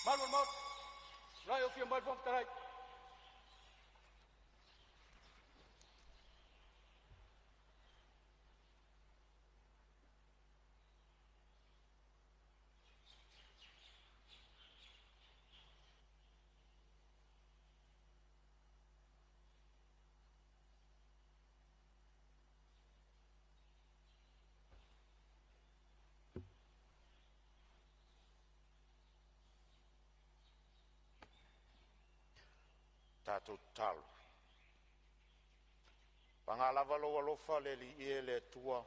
Mamalu o le Maota, o lena e afio mai le Fofoga Fetalai. Tatou tatalo. Paga lava lou alofa le Alii e le Atua ua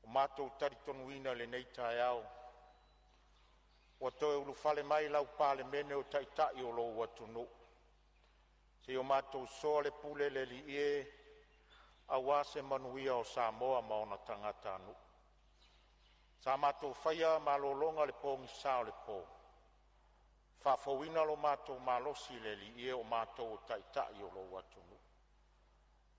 matou talitonuina i lenei taeao ua toe ulufale mai lau Palemene o Taitai o lou atunuu seia o matou soa le pule le Alii e, aua se manuia o Samoa ma ona tagatanuu. Sa matou faia malologa i le pogisa o le po, faafouina lo matou malosi le Alii e, o matou o Taitai o lou atunuu.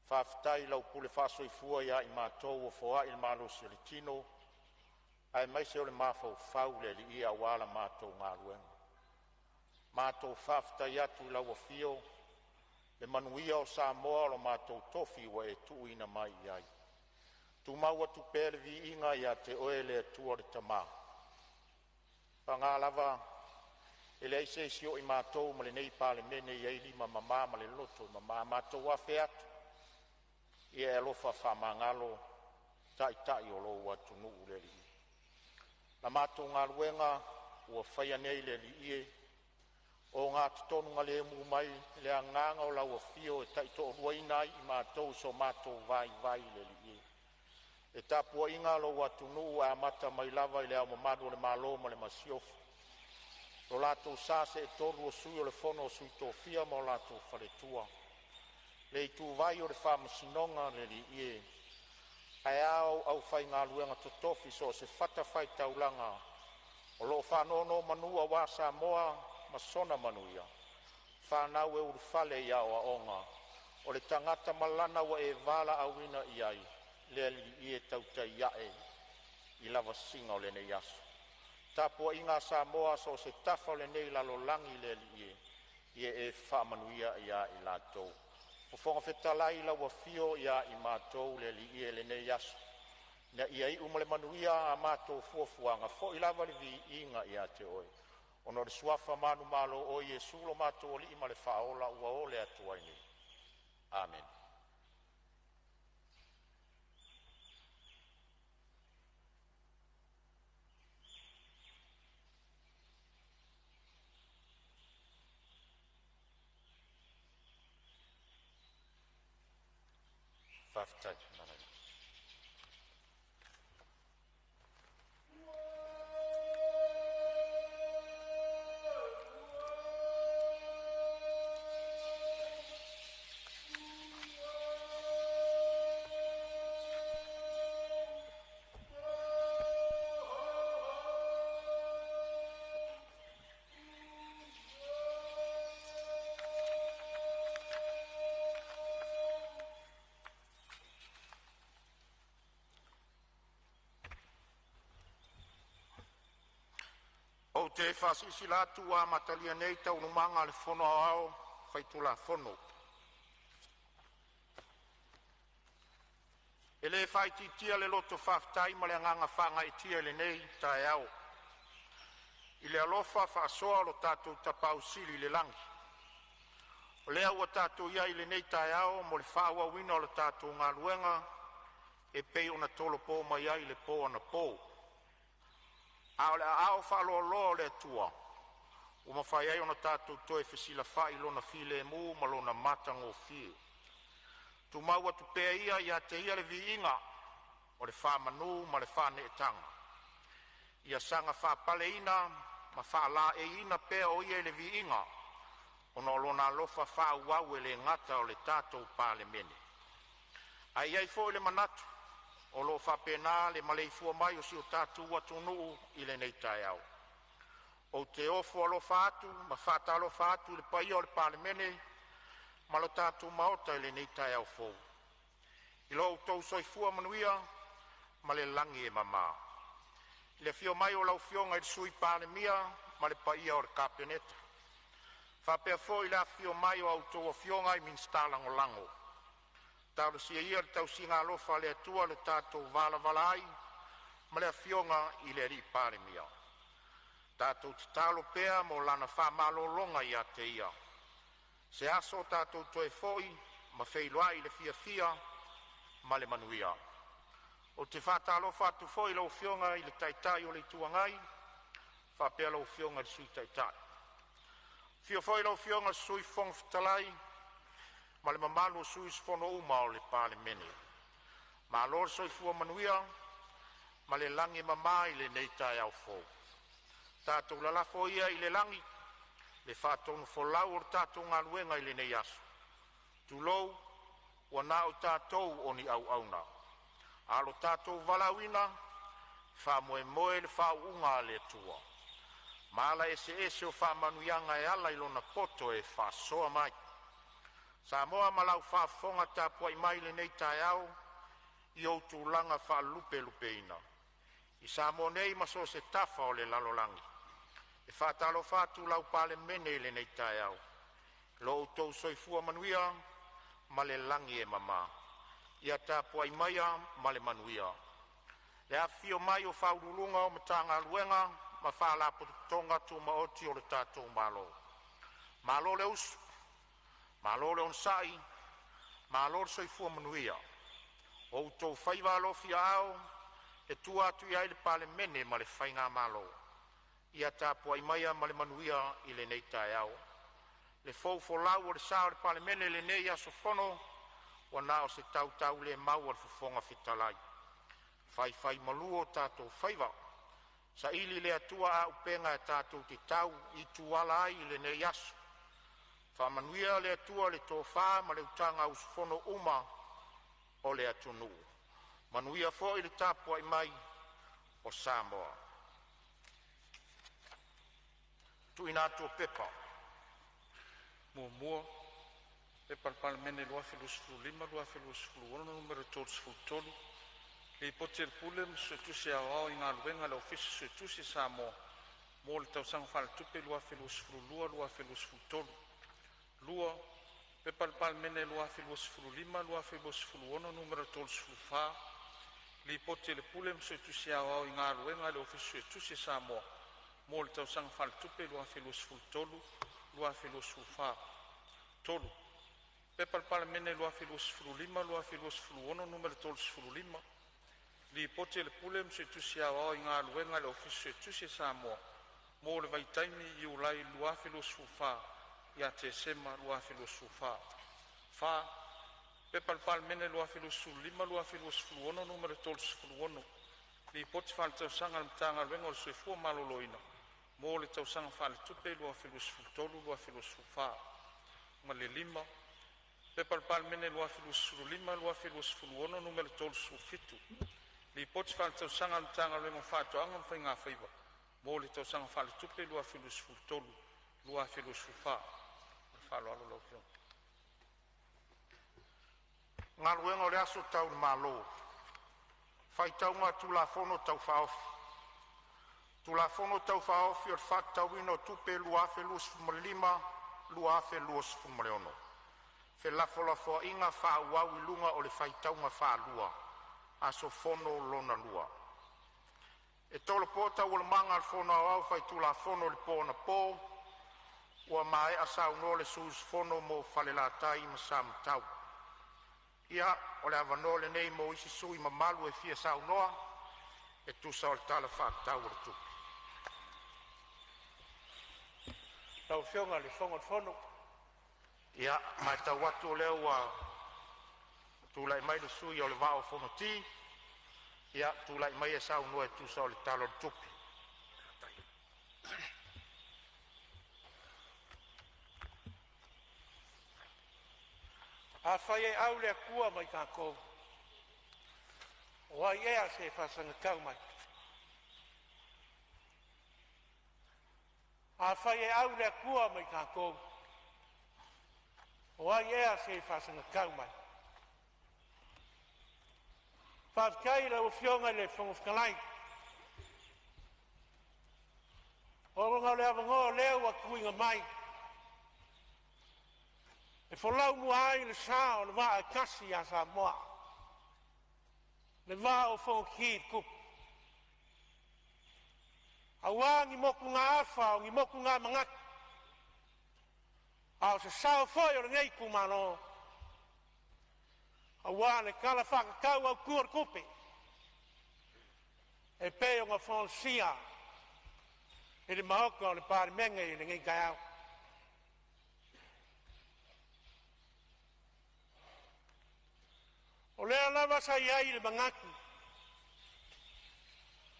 Faafetai i lau pule faasoifua ia i matou ua foai le malosi o le tino aemaise o le mafaufau le Alii e, aua la matou galuega. Matou faafetai atu i lau afio le manuia o Samoa o lo matou tofi ua e tuuina mai i ai. Tumau atu pea le viiga ia te Oe le Atua le Tama. Paga lava, e leai se isi o i matou ma lenei Palemene e i ai lima mama ma le loto e mama. Matou afe atu, ia e alofa faamagalo Taitai o lou atunuu le Alii. La matou galuega ua faia nei le Alii e, ogatotonu mai le agaga o lau afio e taitoaluaina ai i matou i so matou vaivai le Alii e. Le tapuaiga a lou atunuu e amata mai lava i Le Ao Mamalu o le Malo ma le Masiofo, lo latou sa seetolu o Sui o le Fono a Sui Tofia ma o latou faletua, le ituvai o le Faamasinoga le Alii e, ae a au aufaigaluega totofi i so o se fatafaitaulaga o lo o faanonomanu aua Samoa ma sona manuia, fanau e ulufale i aoaoga. O le tagata ma lana ua e valaauina i ai, le Alii e, tautai ae i lavasiga o lenei aso. Le tapuaiga a Samoa i so o se tafa o lenei lalolagi le Alii e, ia e faamanuia ia i latou. Fofoga Fetalai, lau afio ia i matou le Alii e i lenei aso ina ia iu ma le manuia a matou fuafuaga, foi lava le viiga ia te Oe, ona o le suafa manumalo o Iesu lo matou Alii ma le Faaola ua ole atu ai nei. Amene. Faafetai. Ou te faasilasila atu ua amatalia nei Taualumaga a le Fono Aoao Faitulafono. E le faaitiitia le loto faafetai ma le agaga faagaeetia i lenei taeao i le alofa faasoa o lo tatou Tapaau Sili i le lagi, o lea ua tatou i ai i lenei taeao mo le faaauauina o le tatou galuega e pei ona tolopo mai ai i le po anapo. A o le aao faaloaloa o le Atua ua mafai ai ona tatou toe fesilafai i Lona filemu ma Lona matagofie. Tumau atu pea ia ia te Ia le viiga o le faamanu ma le faaneetaga, ia saga faapaleina ma faalaeiina pea o Ia i le viiga ona o Lona alofa faaauau e le gata o le tatou Palemene, ae i ai foi le manatu o lo o faapena le maleifua mai o si o tatou atunuu i lenei taeao. Ou te ofo alofa atu ma faatalofa atu i le paia o le Palemene ma lo tatou Maota i lenei taeao fou, i lo outou soifua manuia ma le lagi e mama. I le afio mai o lau Afioga i le Sui Palemia ma le paia o le Kapeneta, faapea foi le afifio mai o a outou Afioga i Minisita Lagolago. Talosia ia le tausiga alofa a le Atua i lo tatou valavala ai ma le Afioga i le Palemia. Tatou tatalo pea mo lana faamalologa ia te ia, se aso tatou toe foi ma feiloai i le fiafia ma le manuia. Ou te faatalofa atu foi i lau Afioga i le Taitai o le Itu Agai faapea lau Afioga i le Sui Taitai. Afio foi lau Afioga i le Sui Fofoga Fetalai ma le mamalu o sui usufono uma o le Palemene. Malo le soifua manuia ma le lagi e mama i lenei taeao fou. Tatou lalafo ia i le lagi le faatonufolau o le tatou galuega i lenei aso, tulou, ua na o tatou o ni auauna, a o lo tatou valaauina, e faamoemoe i le faauuga a le Atua ma ala eseese o faamanuiaga e ala i Lona poto e faasoa mai. Samoa ma lau faafofoga tapuai mai i lenei taeao i ou tulaga faalupelupeina i Samoa nei ma so o se tafa o le lalolagi, e faatalofa atu lau Palemene i lenei taeao, i lo outou soifua manuia ma le lagi e mama. Ia tapuai maia ma le manuia le afifio mai o Ofisa Sili o Pulega o Matagaluega ma Faalapotopotoga Tumaoti a le tatou Malo. Malo le usu, malo le onosai, malo le soifua manuia. O outou faiva alofi aao e tua atu i ai le Palemene ma le faigamalo. Ia tapuai maia ma le manuia i lenei taeao. Le fou folau o le sa o le Palemene i lenei aso fono, ua na o se tautaulemau a le Fofoga Fetalai, faifaimalu o tatou faiva, saili e le Atua auupega tatou te tau i tuala ai i lenei aso. Faamanuia le Atua i le tofa ma le utaga a sui usufono uma o le atunuu. Manuia foi le tapuai mai o Samoa. 1. P.P.2025/2026 Nu.33, Lipoti a le Pule ma le Suetusi Aoao i Galuega a le Ofisa Suetusi a Samoa mo le Tausaga Faaletupe 2022/2023. 2. P.P.2025/2026 Nu.34, Lipoti a le Pule ma le Suetusi Aoao i Galuega a le Ofisa Suetusi a Samoa mo le Tausaga Faaletupe 2023/2024. 3. P.P.2025/2026 Nu.35, Lipoti a le Pule ma le Suetusi Aoao i Galuega a le Ofisa Suetusi a Samoa mo le vaitaimi Iulai 2024 ia Tesema 2024. 4. P.P.2025/2026 Nu.36, Lipoti Faaletausaga a le Matagaluega o le Soifua Maloloina mo le Tausaga Faaletupe 2023/2024. Ma le 5. P.P.2025/2026 Nu.37, Lipoti Faaletausaga a le Matagaluega o Faatoaga ma Faigafaiva mo le Tausaga Faaletupe 2023/2024. Ma le faaaloalo lau Afioga. Galuega Tau i le Malo, Faitauga a Tulafono Tau Faaofi. Tulafono Tau Faaofi o le Faatatauina o Tupe 2025/2026, felafolafoaiga faaauau i luga o le faitauga faalua – Aso Fono lona lua. E tolopo Taualumaga a le Fono Aoao Faitulafono i le po anapo ua maea saunoa le sui usufono mo Falelatai ma Samatau. Ia, o le avanoa lenei mo isi sui usufono mamalu e fia saunoa e tusa o le Tala Faatatau o le Tupe. Lau Afioga i le Fofoga o le Fono. Ia, e matau atu o lea ua tulai mai le sui usufono mo le Vaa o Fonoti. Ia, tulai maia e saunoa e tusa o le Tala o le Tupe. Afai e au le Atua ma i tatou, o ai ea se faasagatau mai? Afai e au le Atua ma i tatou, o ai ea se faasagatau mai? Faafetai i lau Afioga i le Fofoga Fetalai Ona o le avanoa lea ua tuuina mai e folau mua ai le sa o le vaa e tasi ia Samoa, le vaa o Fonoti le Tupu. Aua ni motugaafa, o ni motugamanatu, a o se sao foi o lenei itumalo aua le Tala Faatatau Autu o le Tupe e pei ona folasia i le Maota o le Palemene i lenei taeao. O lea lava sa i ai le manatu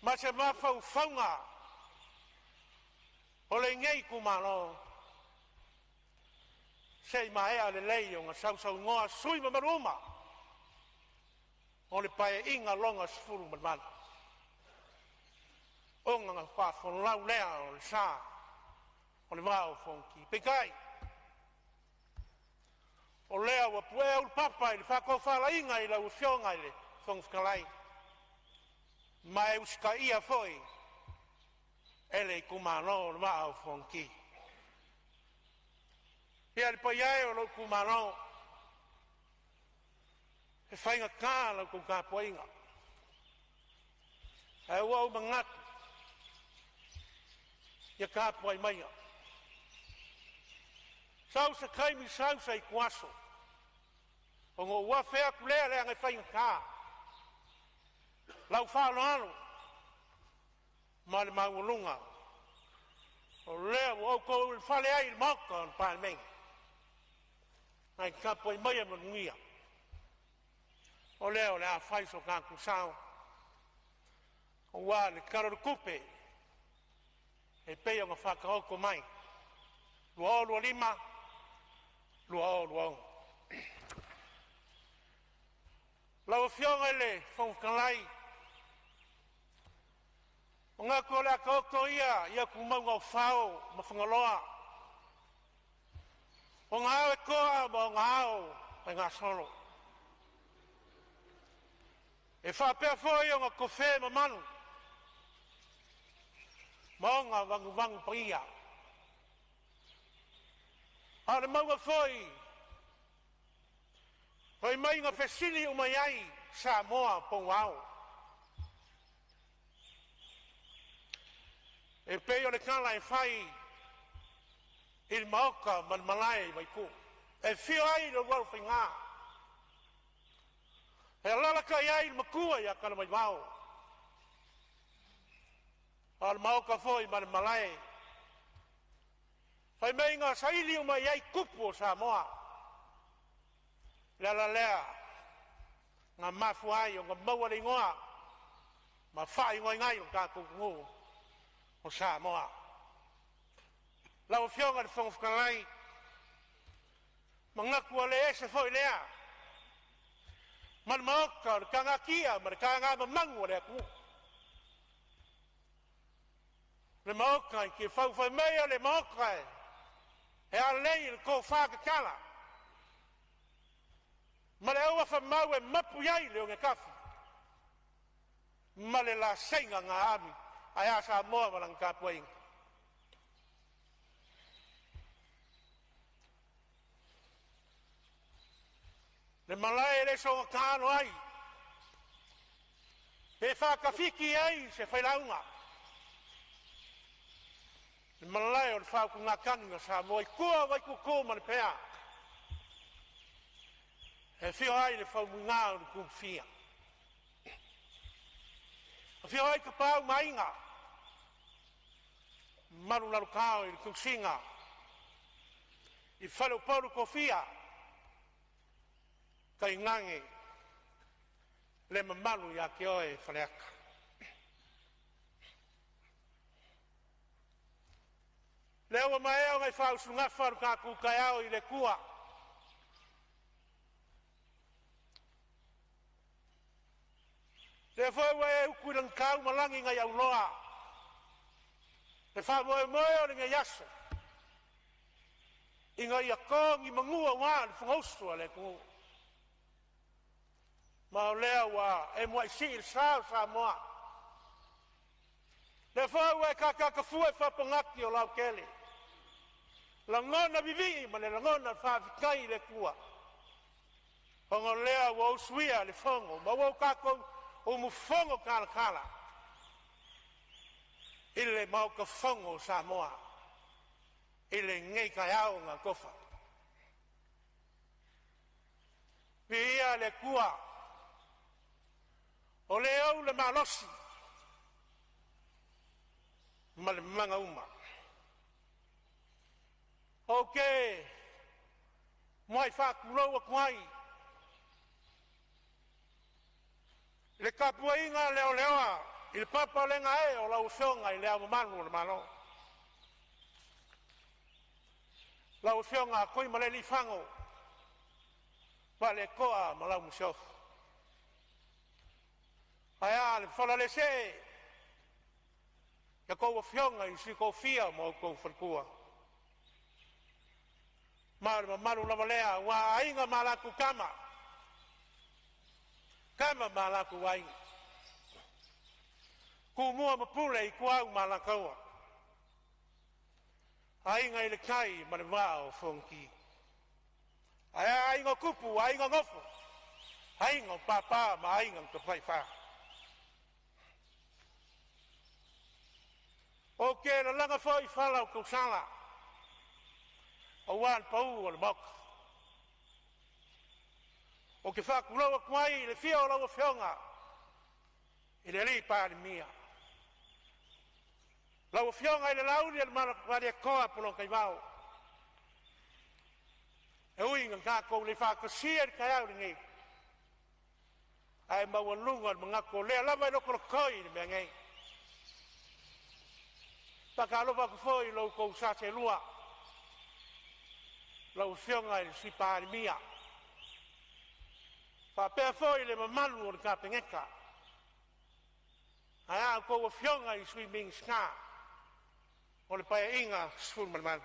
ma se mafaufauga o lenei itumalo, se i maea lelei ona sausaunoa sui usufono mamalu uma o le Paeaiga lona XVIII, ona faatoa folau lea o le sa o le Vaa o Fonoti. Peitai, o lea ua puea ulupapa i le faatofalaiga i lau Afioga i le Fofoga Fetalai, ma e usitaia foi e le itumalo o le Vaa o Fonoti. Ia le paia e o lou itumalo, e faigata la outou tapuaiga, ae ua ou manatu, ia tapuai maia, sau se taimi sau se ituaso ona ou afe atu lea leaga e faigata lau faaaloalo ma le maualuga o lea ua outou ulufale ai i le Maota o le Palemene. Ae tapuai maia ma manuia, o lea o le a fai so tatou sao aua le Tala o le Tupe e pei ona faataoto mai 2025/2026. Lau Afioga i le Fofoga Fetalai, e manatu o le a taoto ia i atu mauga o fao ma Fagaloa ona ao e toa ma ona ao e gasolo, e faapea foi ona tofe mamalu ma ona vanuvanu paia. A o le mauga foi fai mai na fesili uma i ai Samoa po ua ao. E pei o le tala e fai i le maota ma le malae i Vaituu e afio ai le Ulualofaiga, e alalatai ai le matua ia Talamaivao, a o le maota foi ma le malae, fai mai na saili uma i ai tupu o Samoa. O le ala lea na mafua ai ona maua le igoa ma faaigoaina ai lo tatou atunuu o Samoa. Lau Afioga i le Fofoga Fetalai, e manatu ua le ese foi lea ma le maota o le tagatia ma le tagamamanu a le atunuu, le maota i Tiafau fai mai o le maota e alei le tofa tatala ma le auafa mau e mapu i ai le ogetafi ma le laseiga na aami. Ae a Samoa ma lana tapuaiga? Le malae e le soona taalo ai pe faatafiti i ai se failauga, le malae o le faautugatagi a Samoa i tua o Vaituutuu ma Lepea e afio ai le Faumuina o le Tufia, afio ai Tapaau ma Aiga, mamalu Lalokao i le tausiga i faleupolu tofia, tainane le mamalu ia te oe Faleata. Lea ua maea ona e faausugafa lo tatou taeao i le Atua, lea foi ua e utu i lagitau ma lagi nai auloa le faamoemoe o lenei aso, ina ia to ni manu aua le Fonousu a le atunuu. Ma o lea ua e muai sii le sa o Samoa Lea foi ua e kakakafua i faapagati o lautele, lagona vivii ma le lagona faafetai i le Atua, ona o lea ua usuia le fono ma ua tatou umufono talatala i le Maota Fono o Samoa i lenei taeao na atofa. Viia le Atua o lea ou le malosi ma le manauma. Ou te muai faatulou atu ai i le tapuaiga leleoa i le papa le gaee o lau Afioga i Le Ao Mamalu o le Malo, lau Afioga Tuimalealiifano Vaaletoa ma lau Masiofo. Ae a le falalesee o a outou afioga i le Sui Tofia ma lou faletua, ma o le mamalu lava lea aua Aiga ma latou Tama, Tama ma latou Aiga, Tumua ma Pule, Ituau ma Alataua, Aiga i le Tai ma le Vaa o Fonoti. Ae a aiga o Tupu, Aiga o Nofo, Aiga o Papa ma Aiga na Tafaifa. Ou te lalaga foi fala o tausala aua le pau o le maota. Ou te faatulou atu ai i le afio o lau Afioga i le Palemia, lau Afioga i le Laauli ma le Malietoa Puleono, e ui ina tatou le faatasia i le taeao lenei, ae maualuga le manatu o lea lava e lotolotoi i le mea nei. E faatalofa atu foi i lo outou sa seelua, lau Afioga i le Sui Palemia, faapea foi le mamalu o le Kapeneta, ae a outou afioga i Sui Minisita o le Paeaiga XVII.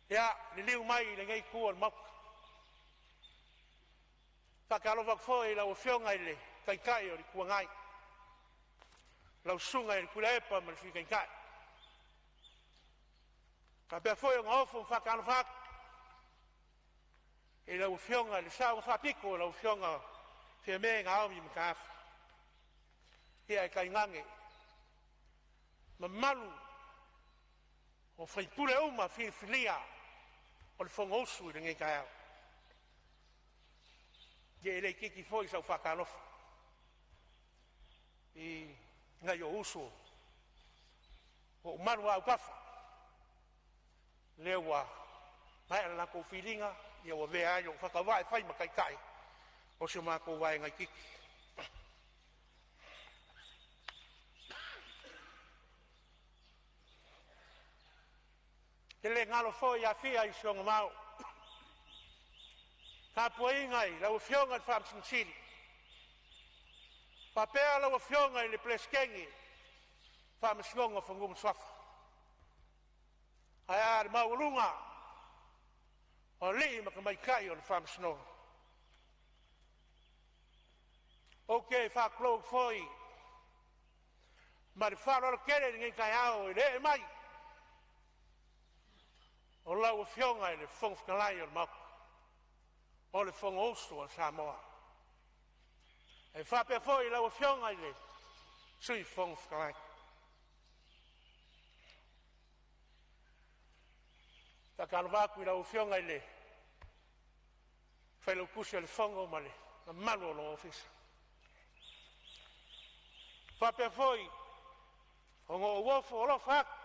Ia, liliu mai i lenei itu o le Maota, e faatalofa atu foi i lau Afioga i le Taitai o le Itu Agai, lau Susuga i le Tuilaepa ma le Sui Taitai. E faapea foi ona ofo ma faatalofa atu i lau Afioga i le Sao na Faapito, lau Afioga Fiame Naomi Mataafa. Ia ae tainane mamalu o sui usufono uma filifilia o le Fonousu i lenei taeao. Ia e le itiiti foi sau faatalofa i nai ou uso ua ou maluaautafa, lea ua maea le latou filiga ua avea ai lou faatauvaa e fai ma taitai o si o matou vaega itiiti. E le galo foi Afia i si ona vao, tapuaiga i lau Afioga i le Faamasino Sili faapea lau Afioga i le Peresetene o le Faamasinoga o Fanua ma Suafa, ae a le maualuga o alii ma tamaitai o le Faamasinoga. Ou te faatulou atu foi ma le faaaloalo tele i lenei taeao i le ee mai o lau Afioga i le Fofoga Fetalai o le Maota o le Fonousu a Samoa. E faapea foi lau Afioga i le Sui Fofoga Fetalai. E faatalofa atu i lau Afioga i le Failautusi o le Fono ma le mamalu o lou ofisa. E faapea foi ona ou ofo alofa atu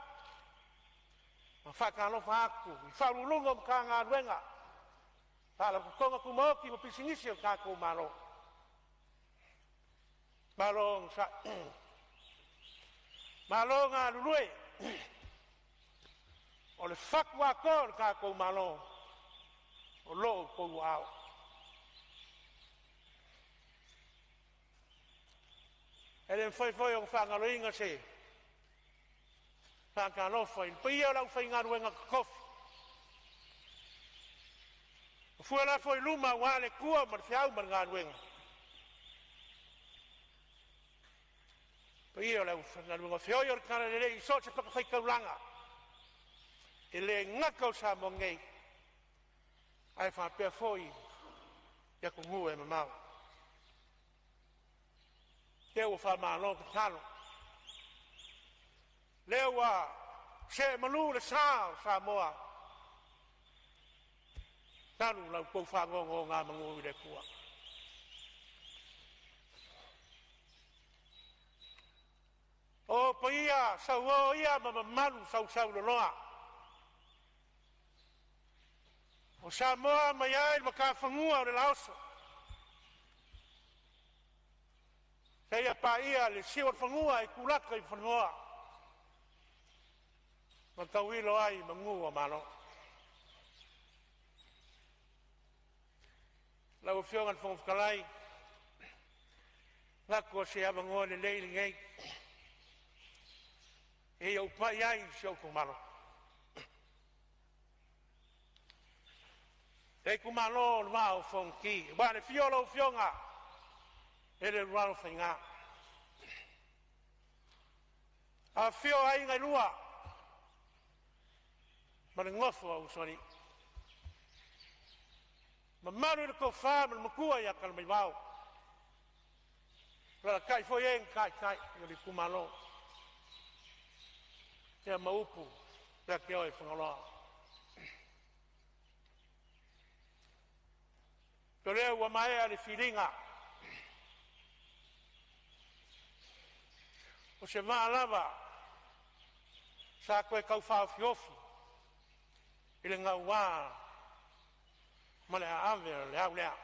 ma faatalofa atu i Ofisa Sili o Pulega o Matagaluega, Faalapotopotoga Tumaoti ma Pisinisi a lo tatou Malo. Malo onosai, malo galulue. O le fatu atoa o le tatou Malo o lo o i outou aao. E le mafai foi ona faagaloina se faatalofa i le paia o le aufaigaluega totofi ua fue le afo i luma aua le tua ma le feau ma le galuega Paia o le aufaigaluega feoi o le Talalelei i so o se fatafaitaulaga, e le gata o Samoa nei ae faapea foi i atunuu e mamao. Lea ua faamalo tatalo, lea ua see malu le sa o Samoa talu la outou faanonogamanu i le Atua. O paia sauo ia ma mamalu sausauloloa o Samoa mai ai le matafanua o le lauoso seia paia le siuolefanua i tulata i fanua ma tauilo ai manu o Malo. Lau Afioga i le Fofoga Fetalai, manatu o se avanoa lelei lenei e ou pai ai i si ou itumalo. Le itumalo o le Vaa o Fonoti, aua le afio o lau Afioga i le Ulualofaiga, afifio aiga e lua ma le nofo a usoalii, mamalu i le tofa ma le matua ia Talamaivao, alaalatai foi e na taitai o le itumalo, ia ma upu ia te oe Fagaloa. O lea ua maea le filiga, o se vaa lava sa toe tau faaofiofi i le gaua ma le aave o le au lea.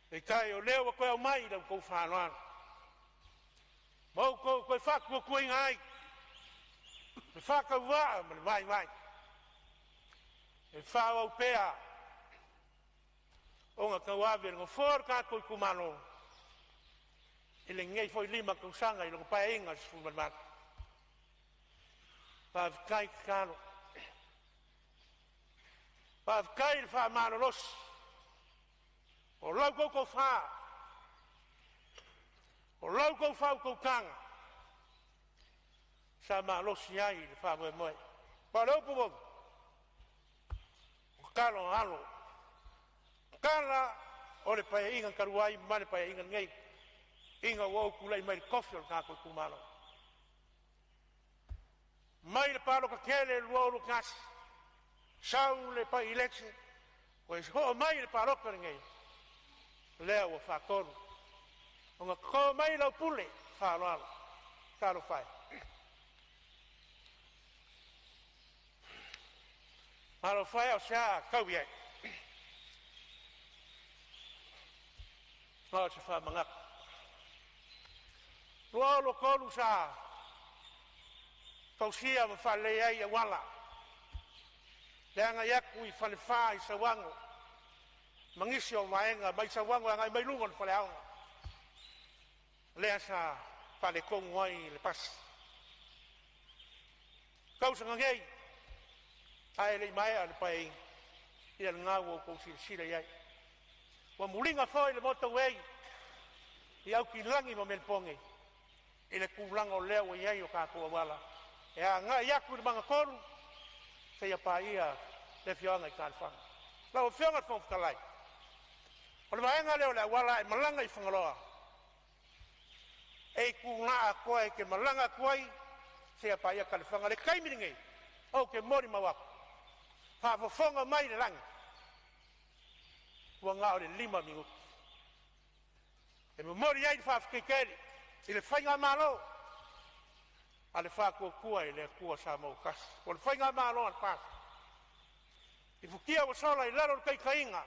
Peitai o lea ua toe aumai i la outou faaaloalo ma outou toe faatuatuaina ai le faatauvaa ma le vaivai e faaauau pea ona tauave le Nofoa o le tatou itumalo i lenei foi 5 tausaga i lona Paeaiga 18. Faafetai tatalo, faafetai le faamalolosi, o lau tou tofa, o lau tou faautautaga sa malosi ai le faamoemoe. Aua o le upu moni, o talo a alo, tala o le Paeaiga talu ai ma le Paeaiga lenei ina ua ou tulai mai i le tofi o le tatou itumalo. Mai le palota tele i le 2021, sau le bi-election, toe oo mai i le palota lenei, lea ua faatolu ona toto mai lau pule faaaloalo. Talofa e. Talofa e, o se a tau i ai? Na o se faamanatu. 2023 sa fausia ma faaleleia ai auala i le agai atu i Falefa i Sauano ma nisi o vaega mai Sauano e agai mai luga i le faleaoga, lea sa faaletonu ai le pasi. Tausaga nei ae le i maea le Paeaiga, ia lena ua outou silasila i ai, ua muliga foi le motor way i Aukilani ma Melepone i le tulaga o lea ua i ai o tatou auala e agai atu i le magatolu seia paia le afioaga i Saleafa. Lau Afioga i le Fofoga Fetalai, o le vaega lea o le auala a e malaga i Fagaloa, e i Tula atoa e te malaga atu ai seia paia Taelefaga. O le taimi lenei ou te molimau atu, faafofoga mai le lagi, ua na o le 5 minute. E momoli ai le faafetai tele i le Faigamalo a le Faatuatua i le Atua Samoa ua Tasi, po o le Faigamalo a le FAST. I futia ua sola i lalo o le taitaiga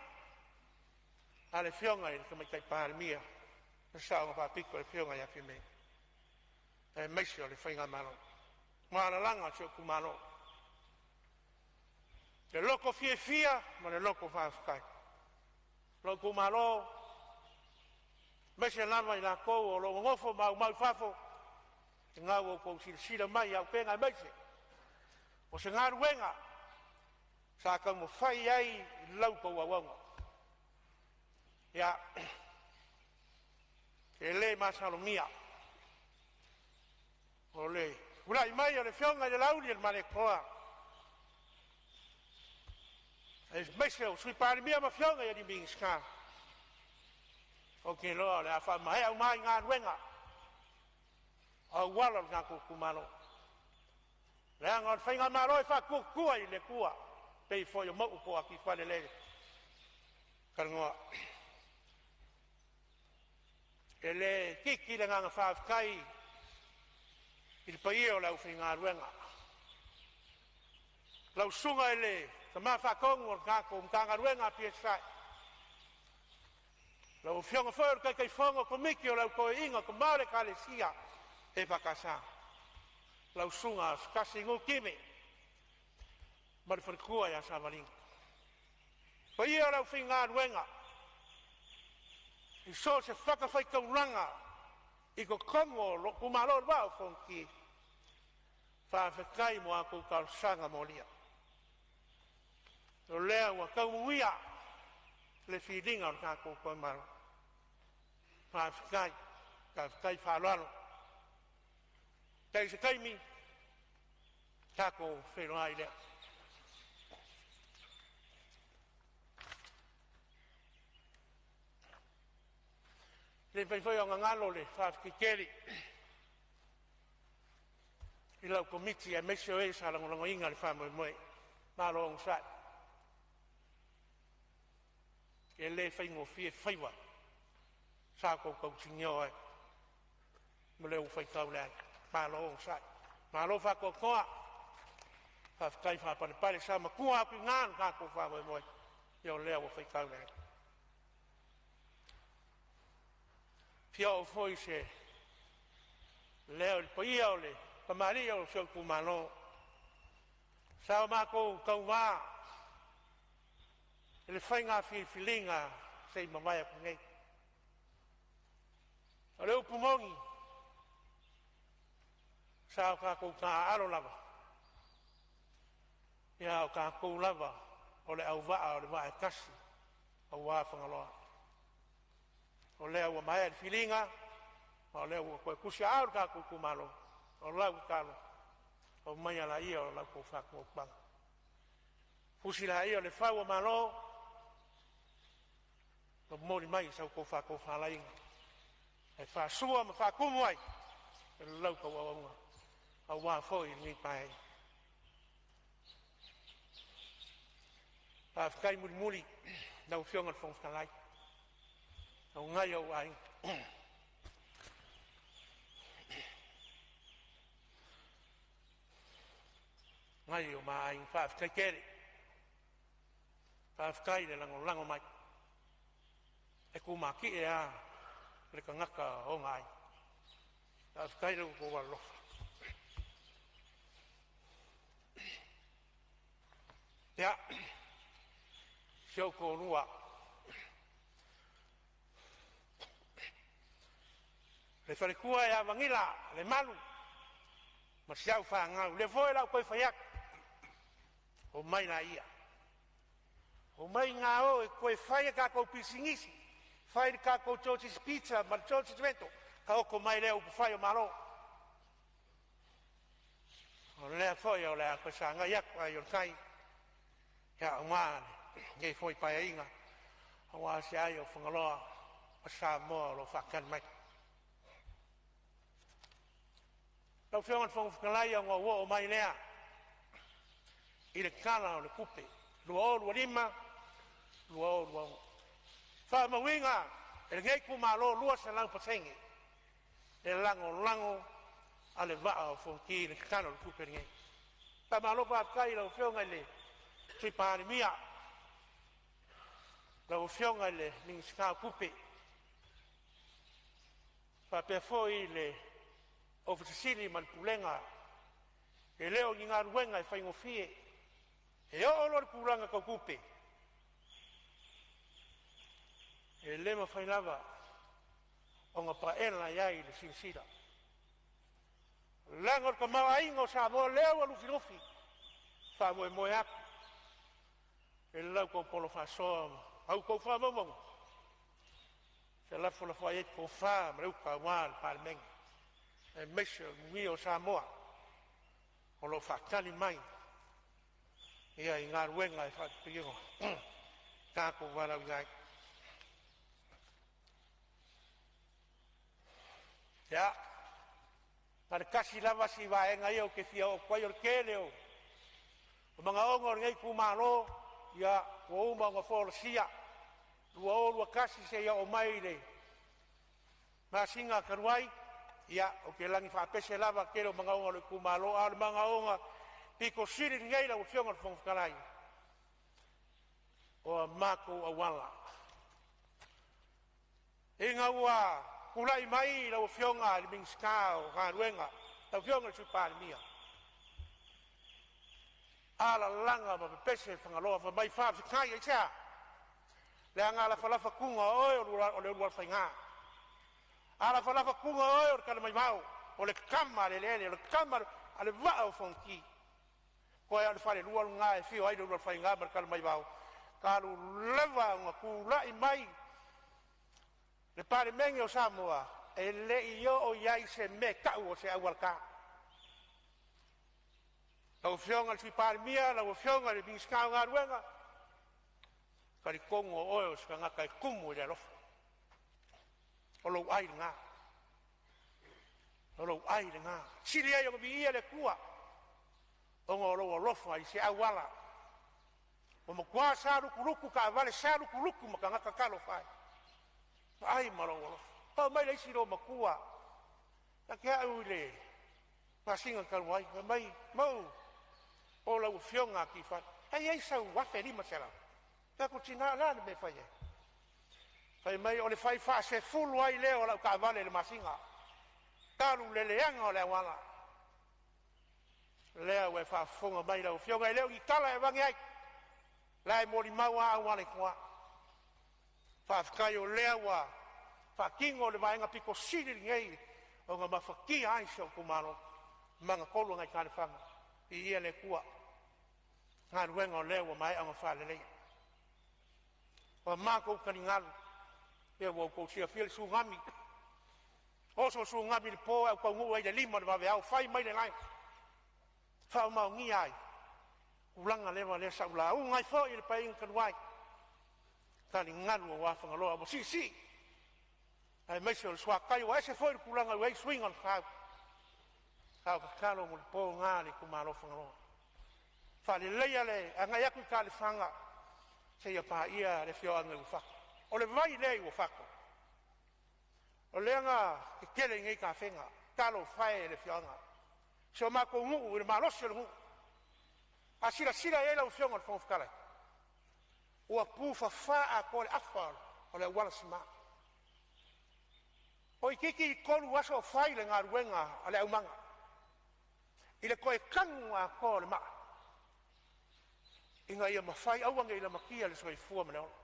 a le Afioga i le Tamaitai Palemia, le Saoga Faapito, le Afioga ia Fiame, aemaise o le Faigamalo. Ua alalaga si ou itumalo, le loto fiafia ma le loto faafetai. Lou itumalo, aemaise lava i latou o lo o nonofo ma aumau i fafo, lena ua outou silasila mai i auupega aemaise o se galuega sa taumafai ai i la outou auauna. Ia, E le masalomia o le tulai mai o le Afioga i le Laaulialemalietoa, aemaise o le Sui Palemia ma afioga i Minisita. Ou te iloa o le a faamaea uma ai galuega aua lo tatou itumalo, leaga o le faigamalo e faatuatua i le Atua, e pei foi o Mauu po o Atifale lea e talanoa. E le itiiti le agaga faafetai i le paia o le aufaigaluega, lau susuga i le Tama Faatonu o le tatou Matagaluega a PSI, lau Afioga foi i le Taitaifono o le Komiti o le Au Toeaina, tama o le Ekalesia EFKS, lau susuga Asotai Gu Time ma le faletua ia Savalina. Le paia o le aufaigaluega i so o se fatafaitaulaga i totonu o lou itumalo o le Vaa o Fonoti, faafetai mo a outou talosaga molia. O lea ua tau manuia le filiga o le tatou itumalo. Faafetai, faafetai faaaloalo. Tai o se taimi tatou feiloai lea. E le mafai foi ona galo le faafetai tele i lau komiti aemaise o e sa lagolagoina le faamoemoe. Malo onosai, e le faigofie faiva sa outou tausinio ai ma le faitau le ai. Malo onosai, malo faatoatoa, faafetai faapalepale. Sa matua atu i ina lo tatou faamoemoe, ia o lea ua faitau le ai. E fia oo foi se leo i le paia o le tamalii o si ou itumalo sa o matou tauva i le faiga filifiliga na se i mavae atu nei. O le upu moni, sa o tatou taaalo lava, a o tatou lava o le auvaa o le vaa e tasi aua Fagaloa. O lea ua maea le filiga ma o lea ua toe tusiaao lo tatou itumalo. O lau tatalo, aumaia laia o la outou faatuatuaga, fusi laia o le fau o malo, momoli mai sa outou faatofalaiga e faasua ma faatumu ai la outou auauna aua foi lenei Paeaiga. Faafetai mulimuli i lau Afioga i le Fofoga Fetalai o nai ou aiga. Nai o ma aiga, faafetai tele. Faafetai le lagolago mai. E tumatie lava le tagata i ona aiga. Faafetai i lo outou alolofa. Ia, si ou toalua, le faletua ia Vanila Lemalu ma si au fanau, lea foi o le a ou toe fai atu, omai laia, omai ga o e toe fai a tatou pisinisi, fai le tatou Georgie's Pizza ma le Georgie's Rental, taoto mai lea i upufai o Malo. O lea foi o le a toe sagai atu ai o le tai aua lenei foi Paeaiga, aua se ai o Fagaloa ma Samoa o lo o faatali mai. Lau Afioga i le Fofoga Fetalai, ona ou oo mai lea i le Tala o le Tupe 2025/2026. E faamauina e lenei itumalo e 200% le lagolago a le Vaa o Fonoti i le Tala o le Tupe lenei. Faamalo faafetai i lau Afioga i le Sui Palemia, lau Afioga i le Minisita o Tupe, faapea foi le Ofisa Sili ma le Pulega. E le o ni galuega e faigofie. E oo loa i le tulaga tau tupe, e le mafai lava ona paela i ai le silasila, leaga o le tamaoaiga o Samoa lea ua lufilufi. E faamoemoe atu i la outou polo faasoa ma a outou faamaumauga Felafolafoai ai le tofa ma le uta aua le Palemene, aemaise o le manuia o Samoa o lo o faatali mai ia i galuega e faatino tatou valaauina ai. Ia, na o le tasi lava si vaega ia ou te fia oo atu ai, o le tele o manaoga o lenei itumalo ia ua uma ona folasia 2021 seia oo mai i le masina talu ai. Ia, ou te lagi faapese lava i le tele o manaoga o le itumalo, a o le manaoga pito sili lenei lau Afioga i le Fofoga Fetalai, o a matou auala. Ina ua tulai mai lau Afioga i le Minisita o Galuega lau Afioga i le Sui Palemia, alalaga ma pepese Fagaloa fai mai, faafetai. Aisea? Leaga a lafalafa tuna o oe o le ulualofaiga, a lafalafa tuna oe o le talamaivao, o le tama a le eleele, o le tama a le vaa o Fonoti. Toe a o le falelua lena e afio ai le Ulualofaiga ma le Talamaivao, talu lava ona tulai mai le Palemene o Samoa, e le i oo i ai se mea e tau o se auala ta. Lau Afioga i le Sui Palemia, lau Afioga i le Minisita o Galuega, e talitonu o oe o se tagata e tumu i le alofa. O lou ai lena, o lou ai lena. E sili ai ona viia le Atua ona o lou alofa i se auala ua matua salutulutu taavale, salutulutu ma tagata. Talofa e, vaai ma lou alofa. Oo mai le isi loomatua ia te au i le masina talu ai, fai mai, "Mauu, o lau afioga Atiifala, e i ai sau $1500?" Fai atu, "Tina, o le a le mea e fai ai?" Fai mai, "O le fai faasefulu ai lea o lau taavale i le masina talu le leaga o le auala." Lea ua e faafofoga mai lau afioga, e le o ni tala e aveane ai, la e molimau a auala i tua. Faafetai o lea ua faatino le vaega pito sili lenei ona mafatia ai si ou itumalo magatolu ai Taelefaga. Viia le Atua i galuega o lea ua maea ona faaleleia. O matou taligalu, ia ua outou silafia le tsunami, oso le tsunami i le po ae ou taunuu ai i le 5 i le vaveao fai mai le lae, faamaonia ai tulaga leva lea sa ou lauga ai foi i le Paeaiga talu ai, taligalu aua Fagaloa ua siisii aemaise o le suatai ua ese foi le tulaga ua i ai suiga o le tau. A o le tatalo mo le na a le itumalo o Fagaloa, faaleleia le agai atu i Taelefaga seia paia le afioaga i Uafato. O le vai lea i Uafato o lea na tetele ai nei tafega. Talofa e i le afioaga, si o matou nuu i le malosi o le nuu. A silasila i ai lau Afioga i le Fofoga Fetalai, ua pufafa atoa le afa o le auala sima. Toeitiiti 3 aso o fai le galuega a le aumaga i le toe tanu atoa o le maa ina ia mafai, aua ne i lamatia le soifua ma le ola.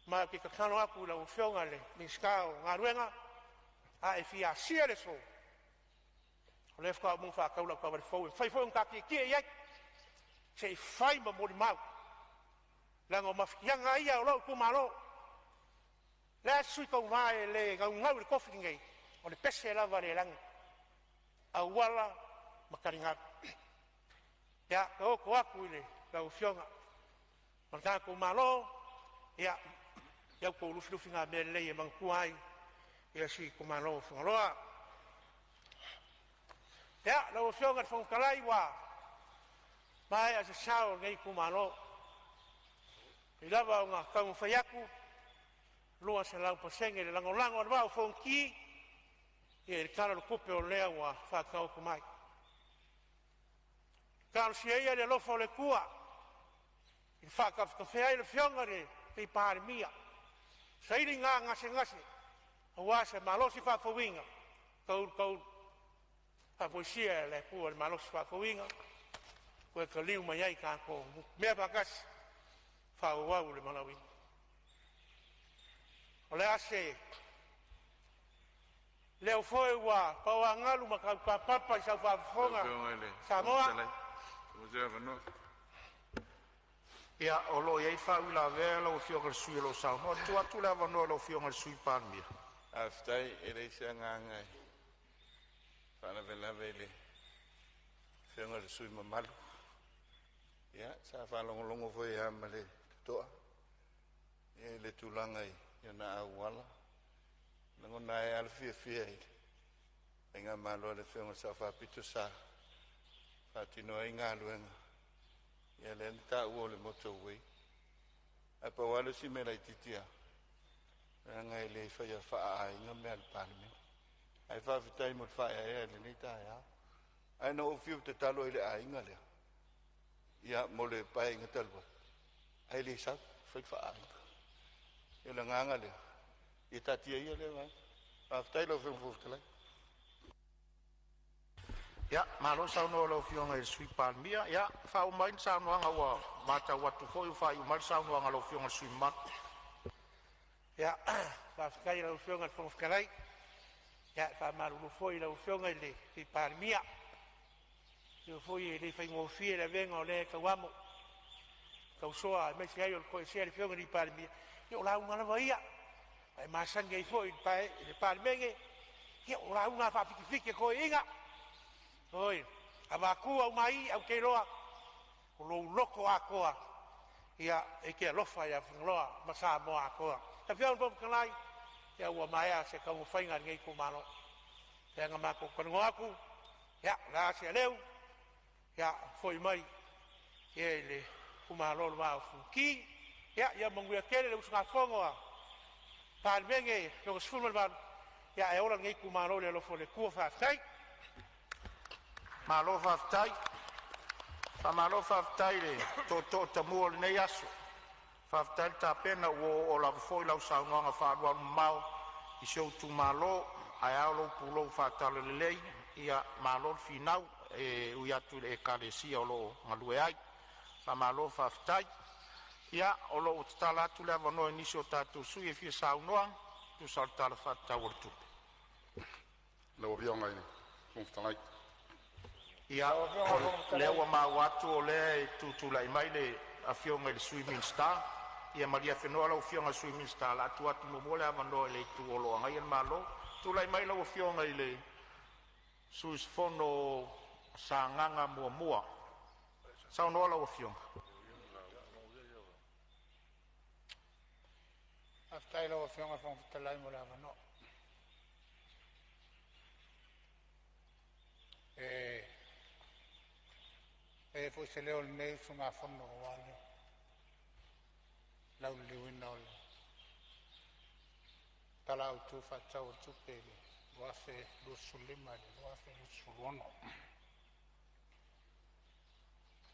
Ma ou te tatalo atu i lau Afioga i le Minisita o Galuega, a e fia asia le aso, o lea faatoa uma ona faatau lau taavale fou e mafai foi ona ta tietie i ai se i fai ma molimau, leaga o mafatiaga lava ia o lou itumalo. O le a se sui tauva e le naunau i le tofi lenei, o le pese lava a le lagi, auala ma taligalu. Ia taoto atu i lau Afioga ma le tatou Malo ia ia outou lufilufigamea lelei e manatua ai ia si itumalo o Fagaloa. Ia, lau Afioga i le Fofoga Fetalai, ua maea se sao o lenei itumalo, e ui lava ina taumafai atu 200% le lagolago a le Vaa o Fonoti i le Tala o le Tupe o lea ua faataoto mai. Talosia ia le alofa o le Atua e faatafetafea ai le Afioga i le Palemia, saili gasegase aua se malosi faafouina taulu taulu. Faafoisia e le Atua le malosi faafouina toe taliu mai ai tatou mea faatasi faaauau le valaauina. O le a se leo foi ua paoagalu ma tautapapa i sau Lau faafofoga Afioga i le Fofoga Samoa. Fetalai, pe maua se avanoa. Ia, o lo o i ai faauilavea lau Afioga i le sui usufono o lo o saunoa. Tuu atu le avanoa i lau Afioga i le Sui Palemia. Faafetai. E leai se agaga e faalavelave i le afioga i le sui usufono mamalu. Ia, sa faalogologo foi lava ma le totoa i le tulaga i ona auala. E lagona ai lava le fiafia i le faigamalo a le Afioga i le Sao Faapito sa faatino ai galuega, ia lea na taua o le motor way. Ae pau lava lea o si mea laitiiti lava, leaga e le faia faaaiga mea a le Palemene. Ae faafetai mo le faaeaea i lenei taeao. Ae na ou fiu e tatalo ai i le aiga lea ia mo le Paeaiga talu ai ae le sau e fai le faaaiga. O le agaga lea, ia taatia ia lea vaega. Faafetai lau Afioga i le Fofoga Fetalai. Ia, malo saunoa i lau Afioga i le Sui Palemia. Ia faauma mai le saunoaga ua matau atu foi ua faaiu mai le saunoaga a lau Afioga i le sui usufono mamalu. Ia, faafetai i lau Afioga i le Fofoga Fetalai. Ia e faamalulu foi i lau Afioga i le Sui Palemia, atonu foi e le faigofie le avega o lea e tauamo, tausoa aemaise ai o le toesea a le Afioga i le Palemia. Ia o lauga lava ia ua e masani ai foi i le Palemene, ia o lauga lava faafitifiti a toeaiina. Oi, avatu aumai, ae ou te iloa o lou loto atoa ia e te alofa ia Fagaloa ma Samoa atoa. Lau Afioga i le Fofoga Fetalai, ia ua maea se taumafaiga a lenei itumalo. Pei ona matou talanoa atu, ia o le a se aleu, ia foi mai i le itumalo o le Vaa o Fonoti. Ia manuia tele le usugafono a le Palemene lona XVIII, ae ola lenei itumalo i le alofa o le Atua. Faafetai. Malo faafetai. Faamalo faafetai i le tootoo tamua o lenei aso. Faafetai le tapena, ua oooo lava foi lau saunoaga faaalualumamao i si ou itumalo ae ao lou pulou faa-Talalelei. Ia malo le finau e ui atu i le Ekalesia o lo o galue ai. Faamalo faafetai. Ia o lo o ua tatala atu le avanoa i nisi o tatou sui usufono e fia saunoa e tusa o le Tala Faatatau o le Tupe. Lau Afioga i le Fofoga Fetalai. Ia, o lea ua maua atu o lea e tutulai mai le Afioga i le Sui Minisita. Ia malie afenoa lau Afioga i le Sui Minisita, o le a tuu atu muamua le avanoa i le itu o lo o agaia le Malo. Tulai mai lau Afioga i le sui usufono mo Sagaga 1. Saunoa lau Afioga. Faafetai i lau Afioga i le Fofoga Fetalai mo le avanoa. E fai foi se leo o lenei usugafono aua le lauliliuina o le Tala Autu Faatatau o le Tupe 2025/2026. Ona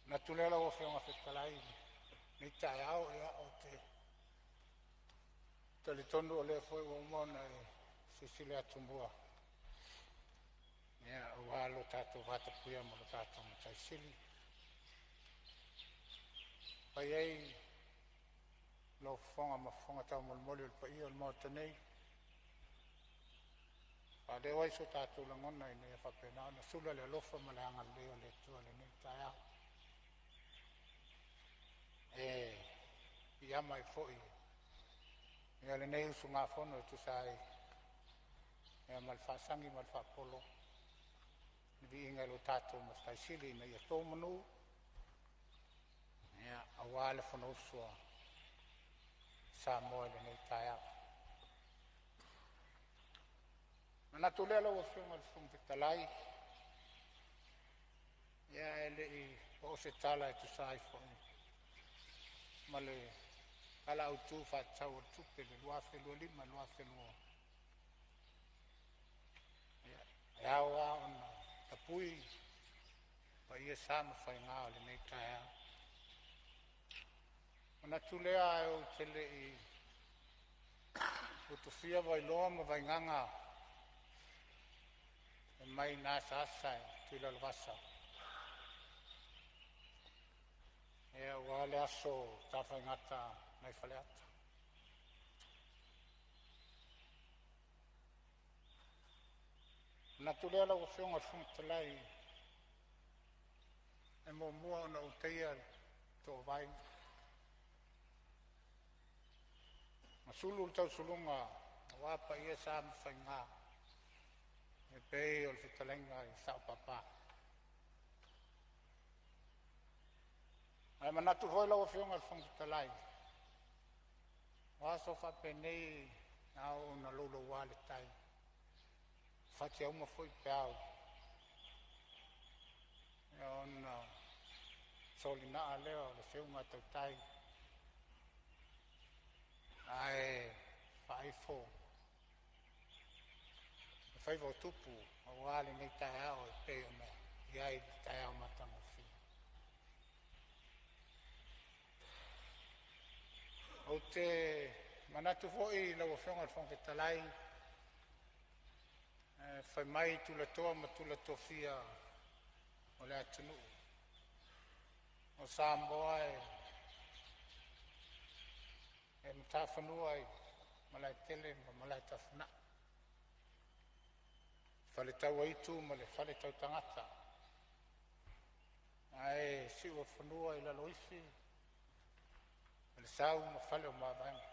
manatu lea lau Afioga i le Fofoga Fetalai i lenei taeao, ou te talitonu o lea foi ua uma ona e silasila atumua aua lo tatou vatapuia ma lo tatou Matai Sili, e fai ai lou fofoga ma fofoga taumolimoli o le paia o le Maota nei, e faaleo ai so tatou lagona ina ia faapena ona sula le alofa ma le agalelei o le Atua i lenei taeao. E piiama ai foi lenei usugafono e tusa ai ma le faasagi ma le faapolo i le viiga i lo tatou Matai Sili ina ia to manu aua le Fonousu a Samoa i lenei taeao. Ona manatu lea lau Afioga i le Fofoga Fetalai, ia ae le i oo se tala e tusa ai foi ma le Tala Autu Faatatau o le Tupe 2025/2026, e ao lava ona tapui paia sa ma faiga o lenei taeao. Ona manatu lea ae ou te le i utufia Vailoa ma Vaigaga fai mai na asaasa e Tuilalauvasa, aua le aso tafaigata nai Faleata. Ona manatu lea lau Afioga i le Fofoga Fetalai, e muamua ona ou taia le toovae Ma sulu le tausuluga aua paia sa ma faiga e pei o le fetalaiga i Sao Papa. Ae manatu foi lau Afioga i le Fofoga Fetalai, o aso faapenei a oo ina louloua le tai, fatiauma foi peau ona solinaa lea o le feuga tautai ae faaifo le faiva o tupu aua lenei taeao e pei ona i ai le taeao matagofie. Ou te manatu foi lau Afioga i le Fofoga Fetalai, fai mai tulatoa ma tula tofia o le atunuu o Samoa e matafanua i Malaetele ma Malaetafunaa, faletauaitu ma le faletautagata ae siuafanua i Laloifi, Falesau ma Fale o Mavaega.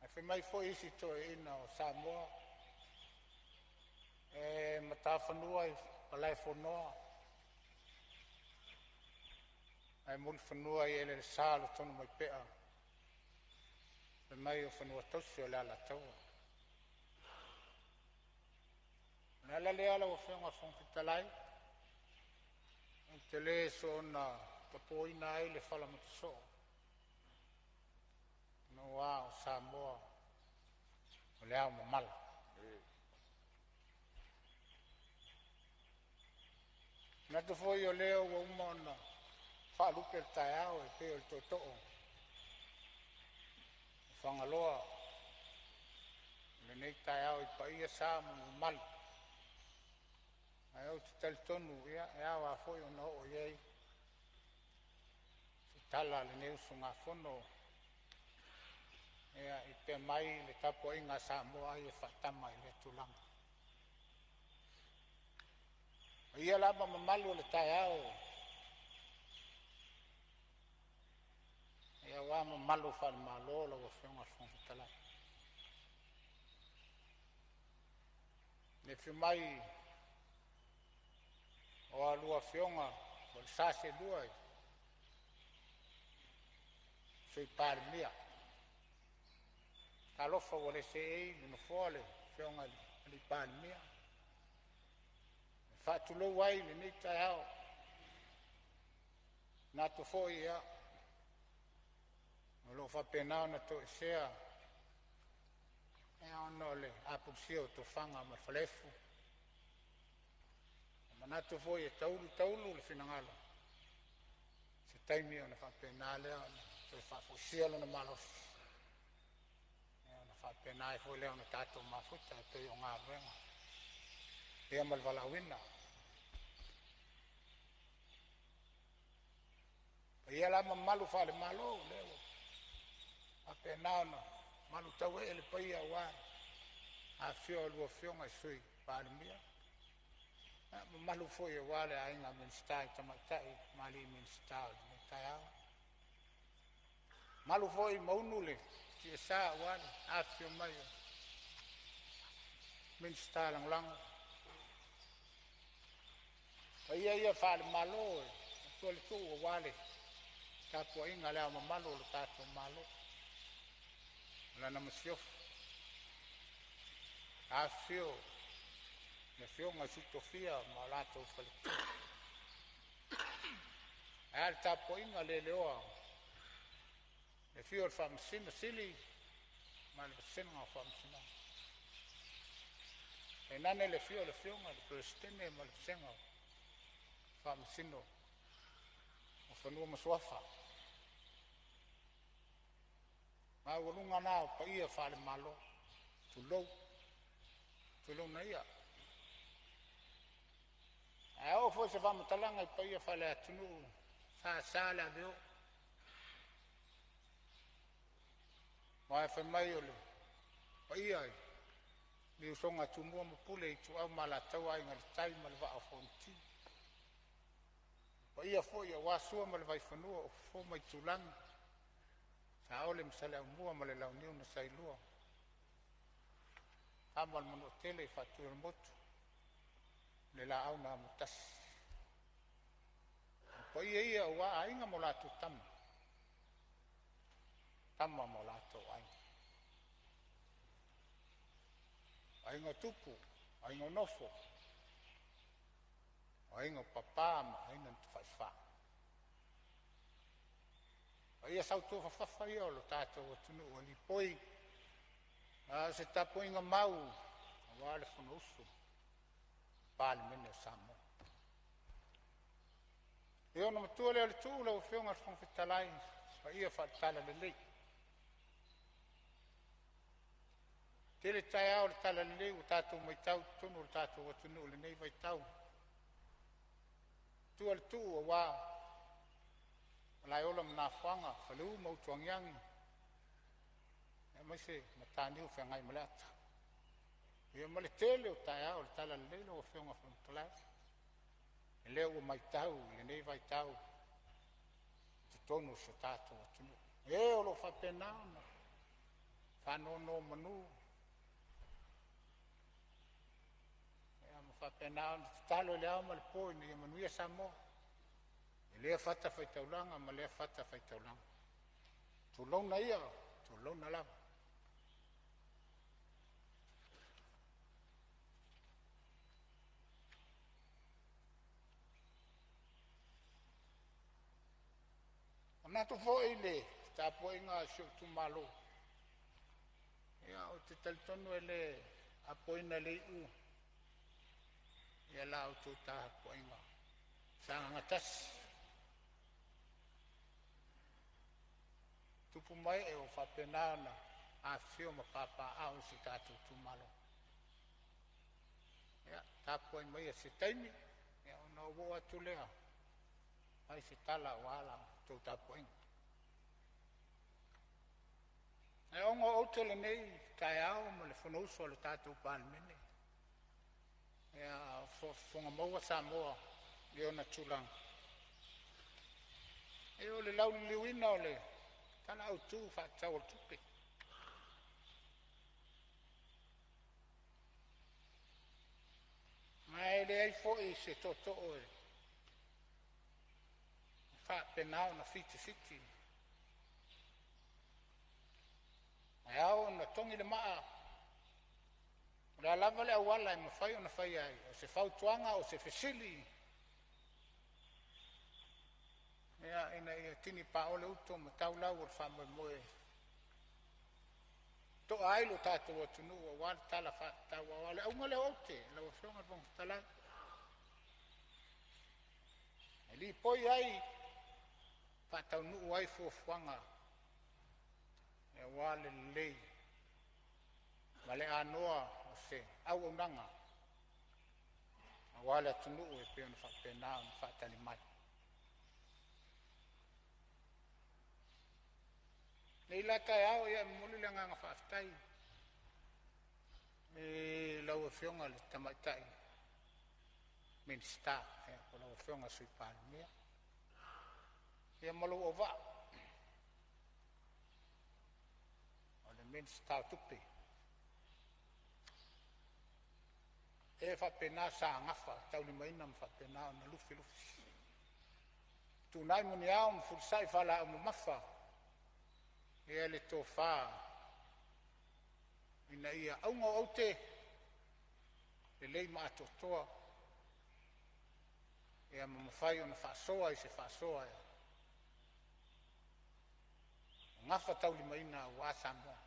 Ae fai mai foi isi toeaiina o Samoa e matafanua i Malaefonoa ae mulifanua i eleelesa o le Tonumaipea, fai mai o fanua tausi o le Alataua. O le ala lea lau Afioga i le Fofoga Fetalai ou te le soona tapoina ai le fala matasoo aua o Samoa o le ao mamala. E manatu foi o lea ua uma ona faalupe le taeao e pei o le tootoo o Fagaloa o lenei taeao i paia, sa ma mamalu. Ae ou te talitonu e ao lava foi ona oo i ai se tala a lenei usugafono i pea mai le tapuaiga a Samoa ai e faatama i lea tulaga. O paia la ma mamalu o le taeao, aua mamalu faale-Malo lau Afioga i le Fofoga Fetalai, i le afio mai o a oulua Afioga po o sa seelua i Sui Palemia. Talofa ua le seei i le nofoa le Afioga i le Palemia. E faatulou ai i lenei taeao, e manatu foi o lo o faapena ona toesea ona o le apulusia o tofaga ma le falaefu. E manatu foi e taulu taulu le finagalo i se taimi ona faapena lea ona toe faafoisia lona malosi ona faapena ai foi lea ona tatou mafuta e pei o galuega ma le valaauina. O paia la ma mamalu faale-Malo o lea ua faapena ona malutauee le paia aua le afifio o a oulua Afioga i Sui Palemia, mamalu foi aua le aiga Minisita i Tamaitai ma Alii Minisita o lenei taeao. Mamalu foi i Maunu ma tiasa aua le afifio mai o Minisita Lagolago. O paia ia faale-Malo e avatua le tuu aua le tapuaiga a Le Ao Mamalu o le tatou Malo ma lana Masiofo, afifio le Afioga i le Sui Tofia ma latou faletua. Ae a le tapuaiga le leoa i le afio o le Faamasino Sili ma le vasega o Faamasinoga, tainane le afio o le Afioga i le Peresetene ma le vasega o Faamasino o Fanua ma Suafa. Maualuga na o paia faale-Malo, tulou, tulouna ia. Ae a oo foi se faamatalaga i paia faale-atunuu, e sasa le aveo, aua fai mai o le paia i le usoga a Tumua ma Pule, Ituau ma Alataua, Aiga i le Tai ma le Vaa o Fonoti. O paia foi aua Sua ma le Vaifanua, o Fofo ma Aitulagi, Saole ma Saleaaumua ma le Launiu na Saelua, Tama a le Manuatele, Faatuiolemotu, le Laau na Amotasi. O paia ia aua Aiga ma latou Tama, Tama ma o latou Aiga, Aiga o Tupu, Aiga o Nofo, Aiga o Papa ma Aiga na Tafaifa. Paia sautuafafafa ia o le tatou atunuu e lipoi a o se tapuaiga mau aua le Fonousu a le Palemene o Samoa. Ia ona matua lea o le tuu lau Afioga i le Fofoga Fetalai i paia faale-Talalelei. E tele taeao o le talalelei ua tatou matau i totonu o le tatou atunuu i lenei vaitau, matua le tuu aua Malaeola ma Nafoaga, Faleu ma Utuagiagi aemaise Mataniu Feagaimaleata. Ia ma le tele o taeao o le talalelei lau Afioga i le Fofoga Fetalai, lea ua matau i lenei vaitau i totonu o si o tatou atunuu, e o lo o faapena ona faanonomanu ma faapena ona tatalo i le ao ma le po ina ia manuia Samoa i lea fatafaitaulaga ma lea fatafaitaulaga. Tulouna ia, tulouna lava. E manatu foi i le tapuaiga a si ou itumalo, ia ou te talitonu e le apoina i le iu la outou tapuaiga. Sagaga 1, tupu ma ee o faapena ona afifio ma papaaao i si o tatou itumalo. Ia tapuai maia se taimi ona ou oo atu lea fai se tala aua la outou tapuaiga. Ae ona o aute i lenei taeao ma le fonousu a le tatou Palemene, a o faafofoga maua Samoa i ona tulaga, o le lauliliuina o le Tala Autu Faatatau o le Tupe. Ma e leai foi se tootoo e faapena ona fitifiti, ae ao ona togi le maa o le a lava le auala e mafai ona faia ai, o se fautuaga o se fesili, ia, ina ia tini paolo uto ma tau lau o le faamoemoe e toa ai lo tatou atunuu aua le Tala Faatatau. Aua o le auga lea o aute lau Afioga i le Fofoga Fetalai, e lipoi ai, faataunuu ai fuafuaga aua le lelei ma le anoa o se auaunaga aua le atunuu e pei ona faapena ona faatali mai. I lenei la taeao, e momoli le agaga faafetai i lau Afioga i le Tamaitai Minisita po o lau Afioga i le Sui Palemia ma lou auvaa, o le Minisita o Tupe, o e faapena sa gafataulimaina ma faapena ona lufilufi, fetuunai muniao ma fefulisai faalaau mamafa le tofa ina ia auga o aute, lelei ma atoatoa ma mafai ona faasoa i se faasoa e gafataulimaina aua Samoa.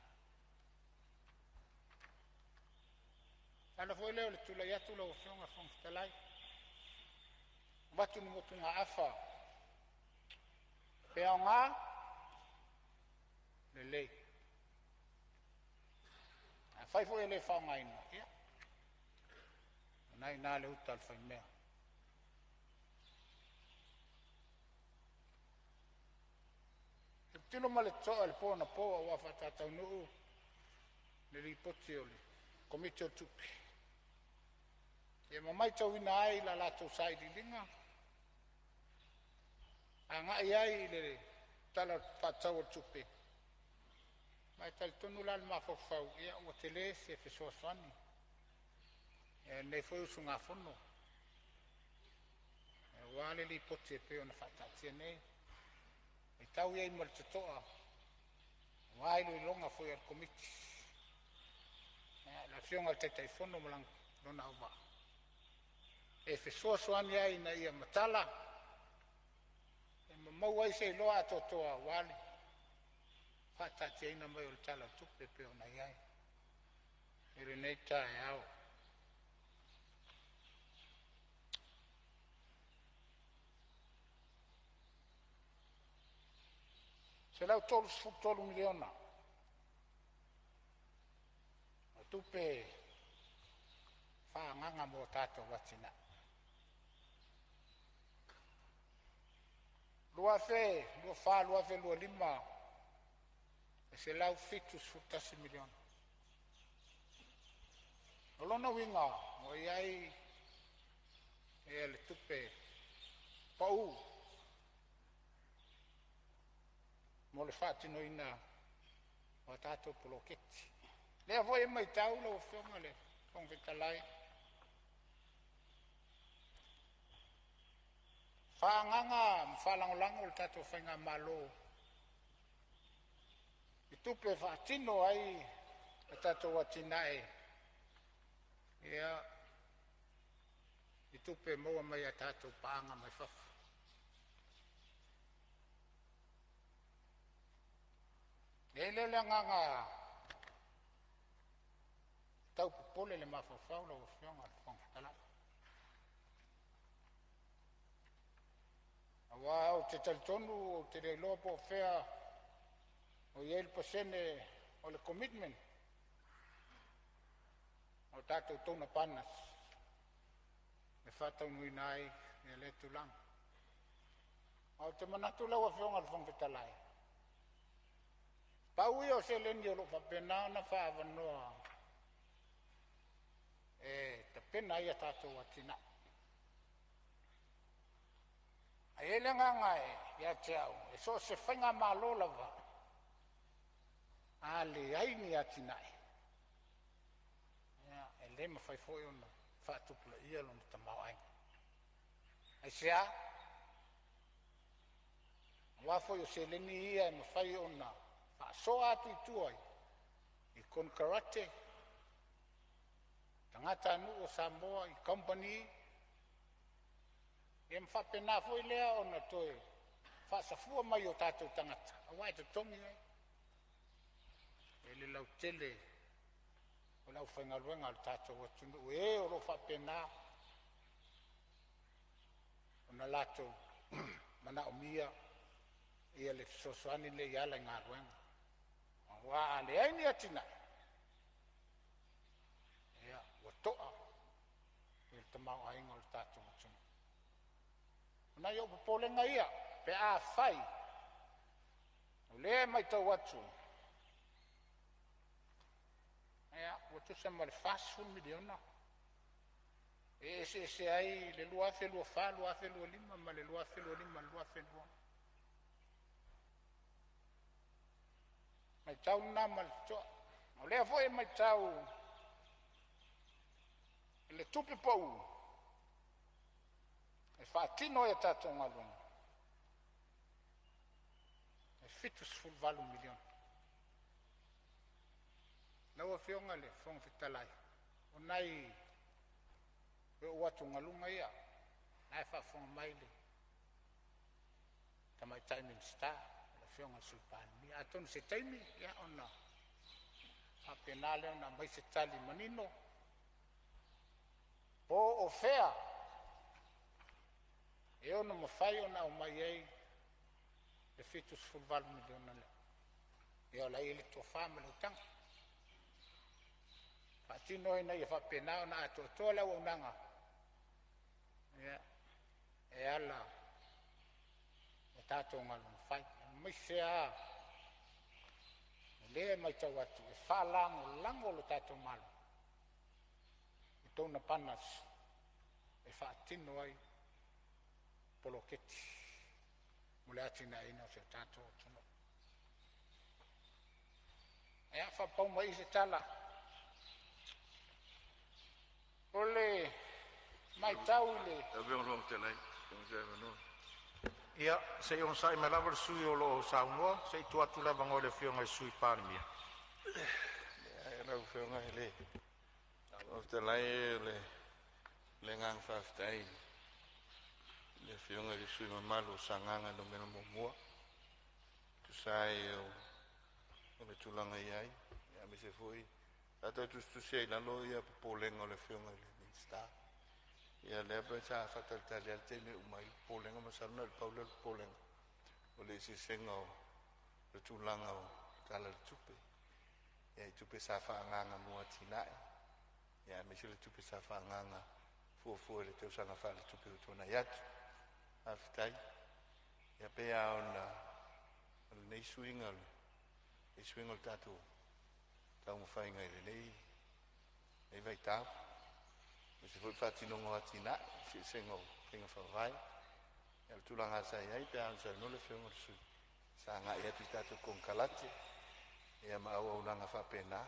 O le ala foi lea o le tulai atu lau Afioga i le Fofoga Fetalai, avatu ni motugaafa, pe aoga lelei, afai foi e le faaaogaina, ia o lena e i ina le uta a le faimea. Ou te tilotilo ma le totoa i le po anapo a ua faatautaunuu le lipoti a le Komiti o Tupe, ma matauina ai i la latou sailiiliga agai ai i le Tala Faatatau o le Tupe. Ma e talitonu la le mafaufau ua tele se fesoasoani a lenei foi usugafono aua le lipoti e pei ona faataatia nei. E matau i ai ma le totoa aua iloiloga foi a le Komiti, le Afioga i le Taitaifono ma lona auvaa e fesoasoani ai ina ia matala ma maua ai se iloa atoatoa aua le faataatiaina mai o le Tala o le Tupe e pei ona i ai i lenei taeao. $133 miliona o tupe faaagaaga mo tatou atinae. 2024/2025 e $171 miliona. O lona uiga ua i ai le tupe pau mo le faatinoina o a tatou poloketi. O lea foi e matau lau Afioga i le Fofoga Fetalai, faaagaaga ma faalagolago le tatou faigamalo i tupe e faatino ai a tatou atinae i tupe maua mai a tatou paaga mai fafo. E i ai lea o le agaga taupopole le mafaufau lau Afioga i le Fofoga Fetalai, aua ou te talitonu ou te le iloa po o fea o i ai le pasene o le commitment a tatou donor partners e faataunuuina ai lea tulaga. Ae ou te manatu lau Afioga i le Fofoga Fetalai, pau ia o seleni o lo o faapena ona faaavanoa e tapena ai a tatou atinae. Ae i ai le agaga ia te au, e so o se faigamalo lava, a leai ni atinae, e le mafai foi ona faatupulaia lona tamaoaiga. Aisea? Aua foi o seleni ia e mafai ona faasoa atu i tua i konekarate, tagatanuu o Samoa i kamupani, ia ma faapena foi lea ona toe faasafua mai o tatou tagata aua e totogi ai e le lautele o le aufaigaluega a le tatou atunuu, e o lo o faapena ona latou manaomia le fesoasoani lea e ala i galuega. Aua a leai ni atinae, ia ua to'a le tamaoaiga o le tatou atunuu. O nai ou popolega ia pe afai o lea e matau atu ua tusa ma le $40 miliona e eseese ai le 2024/2025 ma le 2025/2026. O le matau lena ma le totoa. O lea foi e matau i le tupe pau e faatino ai a tatou galuega, e $78 miliona. Lau Afioga i le Fofoga Fetalai, o nai ou atugaluga ia, o la e faafofoga mai le Tamaitai Minisita le Afioga i le Sui Palemia. Atonu o se taimi ona faapena lea ona aumai se tali manino po o fea e ono mafai ona aumai ai le $78 miliona lea. Ia o la e i ai le tofa ma le utaga e faatino ai ina ia faapena ona atoatoa le auaunaga e ala i tatou galuega fai, aemaise lava o lea e matau atu e faalagolago le tatou Malo i donor partners e faatino ai poloketi mo le atinaeina o si o tatou atunuu. Ia faapau mai i i se tala. O le matau i le Ia se i onosai mai lava le sui usufono o lo o saunoa se i tuu atu le avanoa i le Afioga i le Sui Palemia. Lau Afioga i le Fofoga Fetalai, o le agaga faafetai i le Afioga i le sui usufono mamalu o Sagaga 1 e tusa ai o le tulaga e i ai, aemaise foi sa toe tusitusia i lalo ia popolega o le Afioga i le Minisita. Ia lea pei sa faatalitali lava i le taimi e uma ai le popolega. Masalo na o le pau lea o le popolega, o le eseesega o le tulaga o le Tala o le Tupe, i tupe sa faaagaaga mo atinae, aemaise le tupe sa faaagaaga fuafua i le tausaga faaletupe ua tuanai atu. Faafetai. Ia pei lava ona o lenei suiga o le tatou taumafaiga i lenei vaitau, aemaise foi le faatinoga o atinae, eseesega o faiga faavae. Ia o le tulaga lava sa i ai pei lava ona saunoa le Afioga i le sui usufono, sa agai atu i tatou konekarate ia ma auaunaga faapena.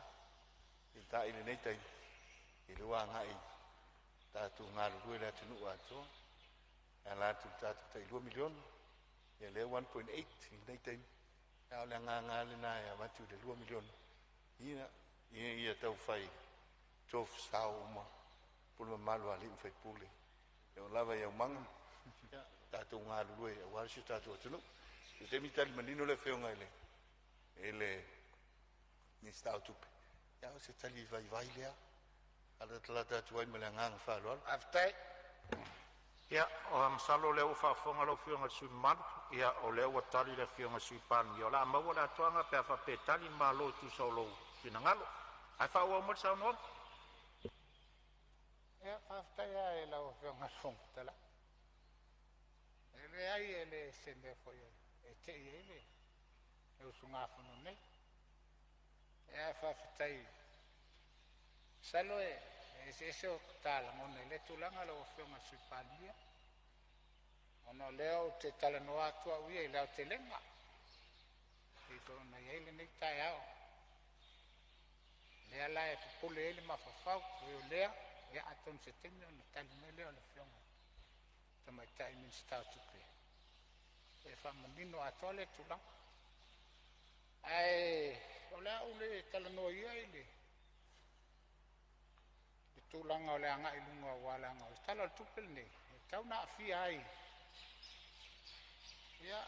Peitai i lenei taimi, ia lea ua agai tatou galulue i le atunuu atoa e ala atu i le tatou tai $2 miliona, ia lea ua 1.8 i lenei taimi, a o le agaga lava lena e avatu i le $2 miliona ina ia taufai tofu sao uma pule mamalu a alii ma faipule e oo lava i aumaga, tatou galulue aua si o tatou atunuu. So o se taimi tali manino le Afioga i le Minisita o Tupe, a o se tali vaivai lea e latalata atu ai ma le agaga faaaloalo. Faafetai. Ia, masalo o lea ua faafofoga lau Afioga i le sui usufono mamalu, ia o lea ua tali le Afioga i le Sui Palemia. O le a maua le atoaga pe a faapea e tali le Malo e tusa o lou finagalo. Ae faaauau mai le saunoaga. Ia faafetai lava i lau Afioga i le Fofoga Fetalai. E leai e le o se mea foi e tei ai le usugafono nei. Ae faafetai, masalo e eseese o ta lagona i lea tulaga lau Afioga i le Sui Palemia, ona o lea ou te talanoa atu au ia i le aotelega e pei foi ona i ai lenei taeao. O lea la e popole ai le mafaufau, ui o lea, ia atonu o se taimi ona tali mai lea o le Afioga i le Tamaitai Minisita o Tupe e faamanino atoa lea tulaga. Ae o le a ou le talanoa ia i le tulaga o le agai i luma aua leaga o le Tala o le Tupe lenei e tatau ona aafia ai ia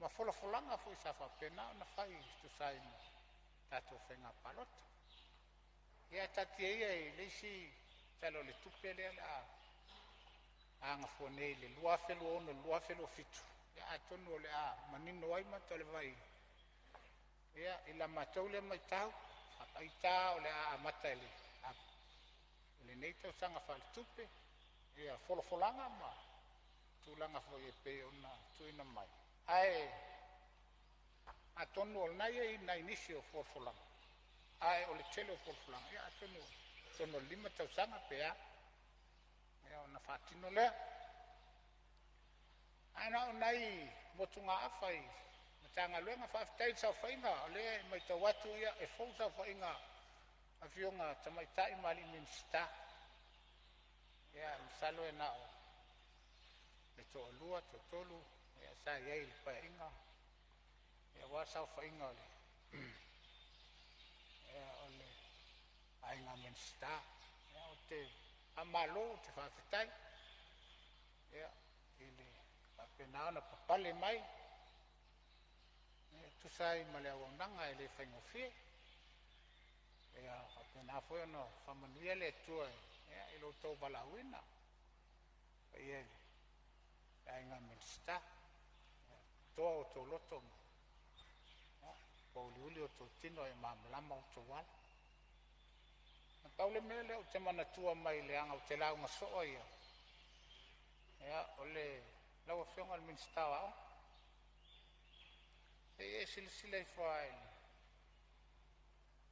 ma folafolaga foi sa faapena ona fai e tusa ai ma tatou faiga palota. Ia ae taatia ia i le isi Tala o le Tupe lea o le a agafua nei i le 2026/2027, ia atonu o le a manino ai mata o le vai i la matou lea maitau, apaita lava o le a amata i lenei tausaga faaletupe folafolaga ma tulaga foi e pei ona tuuina mai, ae atonu o lena e i ai nai nisi o folafolaga, ae o le tele o folafolaga ia atonu i totonu o le 5 tausaga pe a ona faatino lea. Ae na o nai motugaafa i Matagaluega. Faafetai i le saofaiga, o lea e matau atu e fou le saofaiga a afioga i Tamaitai ma Alii Minisita. Ia masalo e na o le toalua, toatolu sa i ai i le Paeaiga aua le saofaiga a le Aiga Minisita. Ou te faamalo ou te faafetai i le faapena ona papale mai e tusa ai ma le auaunaga e le faigofie. Ia faapena foi ona faamanuia le Atua i lo outou valaauina. Le paia i le Aiga Minisita, ia toa outou loto ma pouliuli outou tino a ia malamalama outou ala. Na pau le mea lea ou te manatua mai leaga ou te lauga soo ai lava, o lau Afioga i le Minisita o Aoga, se i e silasila ifo lava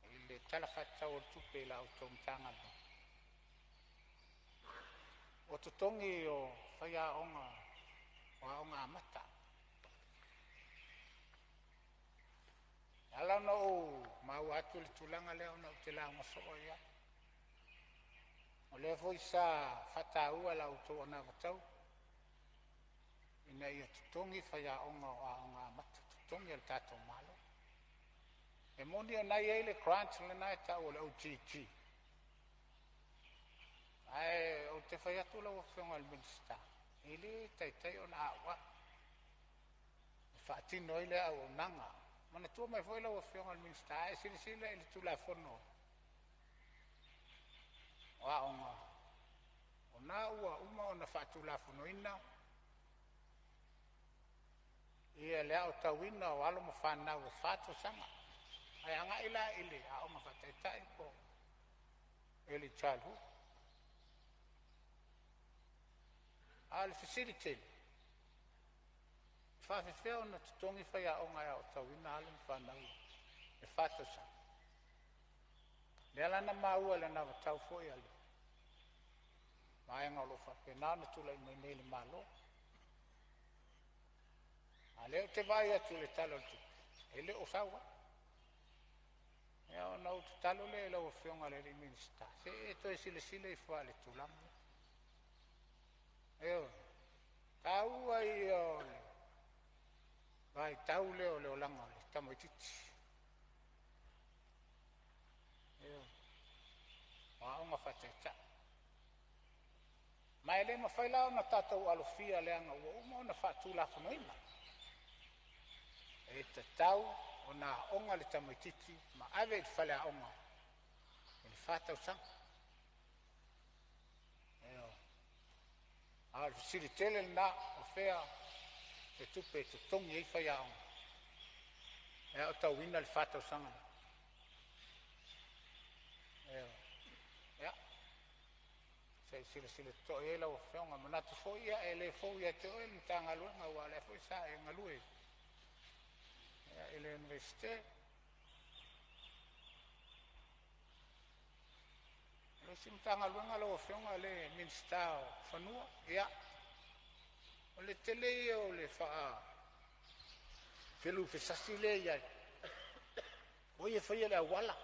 i le Tala Faatatau o le Tupe i la outou Matagaluega, o totogi o faiaoga o aoga amata. Ala ona ou maua atu le tulaga lea ona ou te lauga soo ai lava. O lea foi sa faataua e la outou anavatau ina ia totogi faiaoga o aoga amata, totogi e le tatou Malo. E moni o lena e i ai le grant lena e tau o le OGG, ae ou te fai atu lau Afioga i le Minisita, e le taitai ona auau e faatino ai lea auaunaga. Manatua mai foi lau Afioga i le Minisita, a e silasila i le Tulafono o Aoga, o lena ua uma ona faatulafonoina ia le aotauina o alo ma fanau e 4 tausaga, ae agai la i le aoga faataitai po o early childhood. A o le fesili tele, e faapefea ona totogi faiaoga e aotauina alo ma fanau e 4 tausaga? Lea la na maua i le anavatau foi a le vaega o lo o faapena ona tulai mai nei i le Malo. A o lea ou te vaai atu i le Tala o le Tupe, e le o sau ai. Ia ona ou tatalo lea i lau Afioga i le Minisita, se i e toe silasila ifo lava i le tulaga lea. Ioe, taua ia o le vaitau lea o le olaga o le tamaitiiti, ioe, o aoga faataitai. Ma e le mafai la ona tatou alofia leaga ua uma ona faatulafonoina, e tatau ona aoga le tamaitiiti ma ave i le faleaoga i le 4 tausaga. Ioe. A o le fesili tele lena, o fea se tupe e totogi ai faiaoga e aotauina le 4 tausaga lea? Ioe. Ia, se i silasila totoa i ai lau Afioga. E manatu foi e le fou ia te oe le Matagaluega aua o lea foi sa e galue i le Iunivesite. O le isi Matagaluega lau Afioga o le Minisita o Fanua, ia o le tele ia o le feluufesasi lea e i ai, o ai e faia le auala,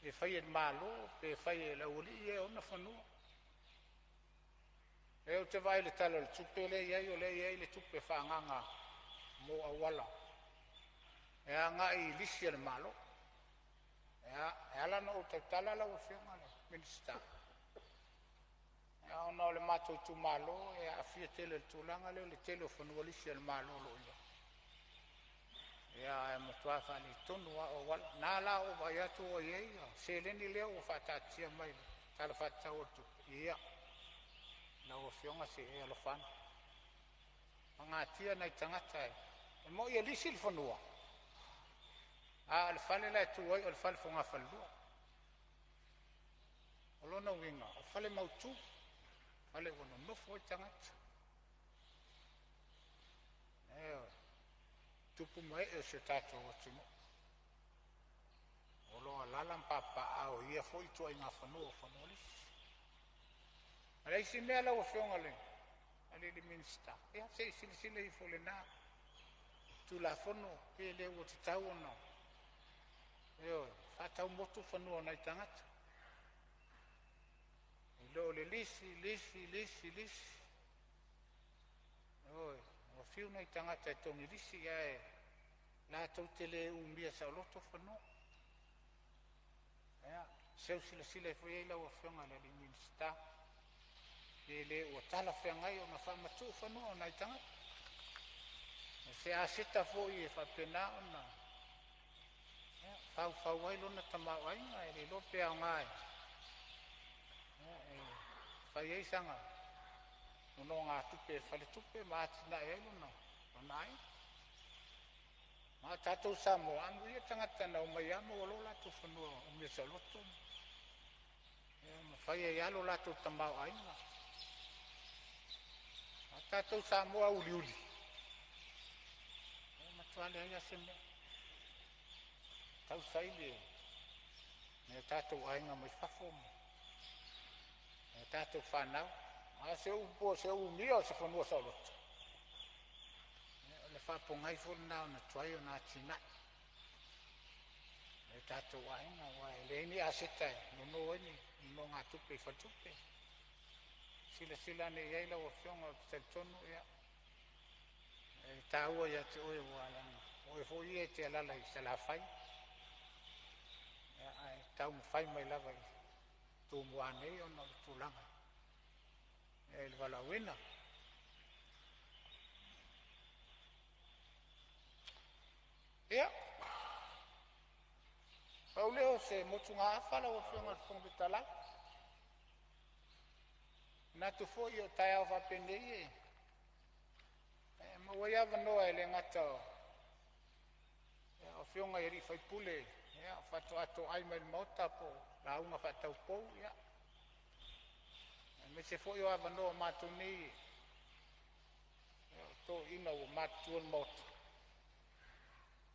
pe fai e le Malo pe fai e le aualii ia e ona fanua. O lea ou te vaai i le Tala o le Tupe lea e i ai, o lea e i ai le tupe faaagaaga mo auala e agai i lisi a le Malo. E ala ona ou tautala lau Afioga i le Minisita, ona o le matou itumalo e aafia tele i le tulaga lea o le tele o fanua lisi a le Malo o lo o i ai, ae matua faaletonu lava o auala. Na ala ona ou vaai atu ua i ai seleni lea ua faataatia mai i le Tala Faatatau o le Tupe, ia lau Afioga se i e alofa ane, pagatia nai tagata e moni e lisi le fanua, a o le fale la e tu ai o le fale fogafalelua. O lona uiga o fale mautu, fale ua nonofo ai tagata. Ioe, tupu ma ee o si o tatou atunuu o lo o alaala ma papaaao i ia foi ituaiga fanua o fanua lisi. Ma le isi mea lau Afioga i le Minisita, ia se i silasila ifo i lena Tulafono pe le ua tatau ona, ioe, faatau motu fanua o nai tagata i lo le lisi, lisi, lisi, lisi. Ioe, ua fiu nai tagata e togi lisi ae latou te le umia saoloto fanua. Ia, seu silasila ifo i ai lau Afioga i le Minisita pe le ua talafeagai ona faamatuu fanua o nai tagata. O se aseta foi e faapena ona faufau ai lona tamaoaiga, e le iloa pe aoga e fai ai sana nonogatupe e faletupe ma atinae ai lona aiga. A o tatou Samoa, amuia tagata na omai lava maua loa o latou fanua umia saoloto ma fai ai lava lo latou tamaoaiga. A o tatou Samoa uliuli, e matua leai lava se mea, tausaili e nai o tatou aiga mai fafo ma nai a tatou fanau. A o se umia o se fanua saoloto, o le faapogai foi lena ona tuai ona atinae. tatou aiga, aua e leai ni aseta e nono ai ni nonogatupe i faletupe. Silasila ane i ai lau Afioga. Ou te talitonu e taua ia te oe, aua leaga o oe foi ia e te alaala i Salafai, ae taumafai mai lava i Tumua nei ona o le tulaga i le valaauina. Ia, pau lea o se motugaafa lau Afioga i le Fofoga Fetalai. E manatu foi o taeao faapenei e maua ai avanoa e le gata o afioga i sui usufono faatoa toai mai i le Maota po o lauga faataupou, aemaise foi o avanoa o matou nei o toeaiina ua matutua o le Maota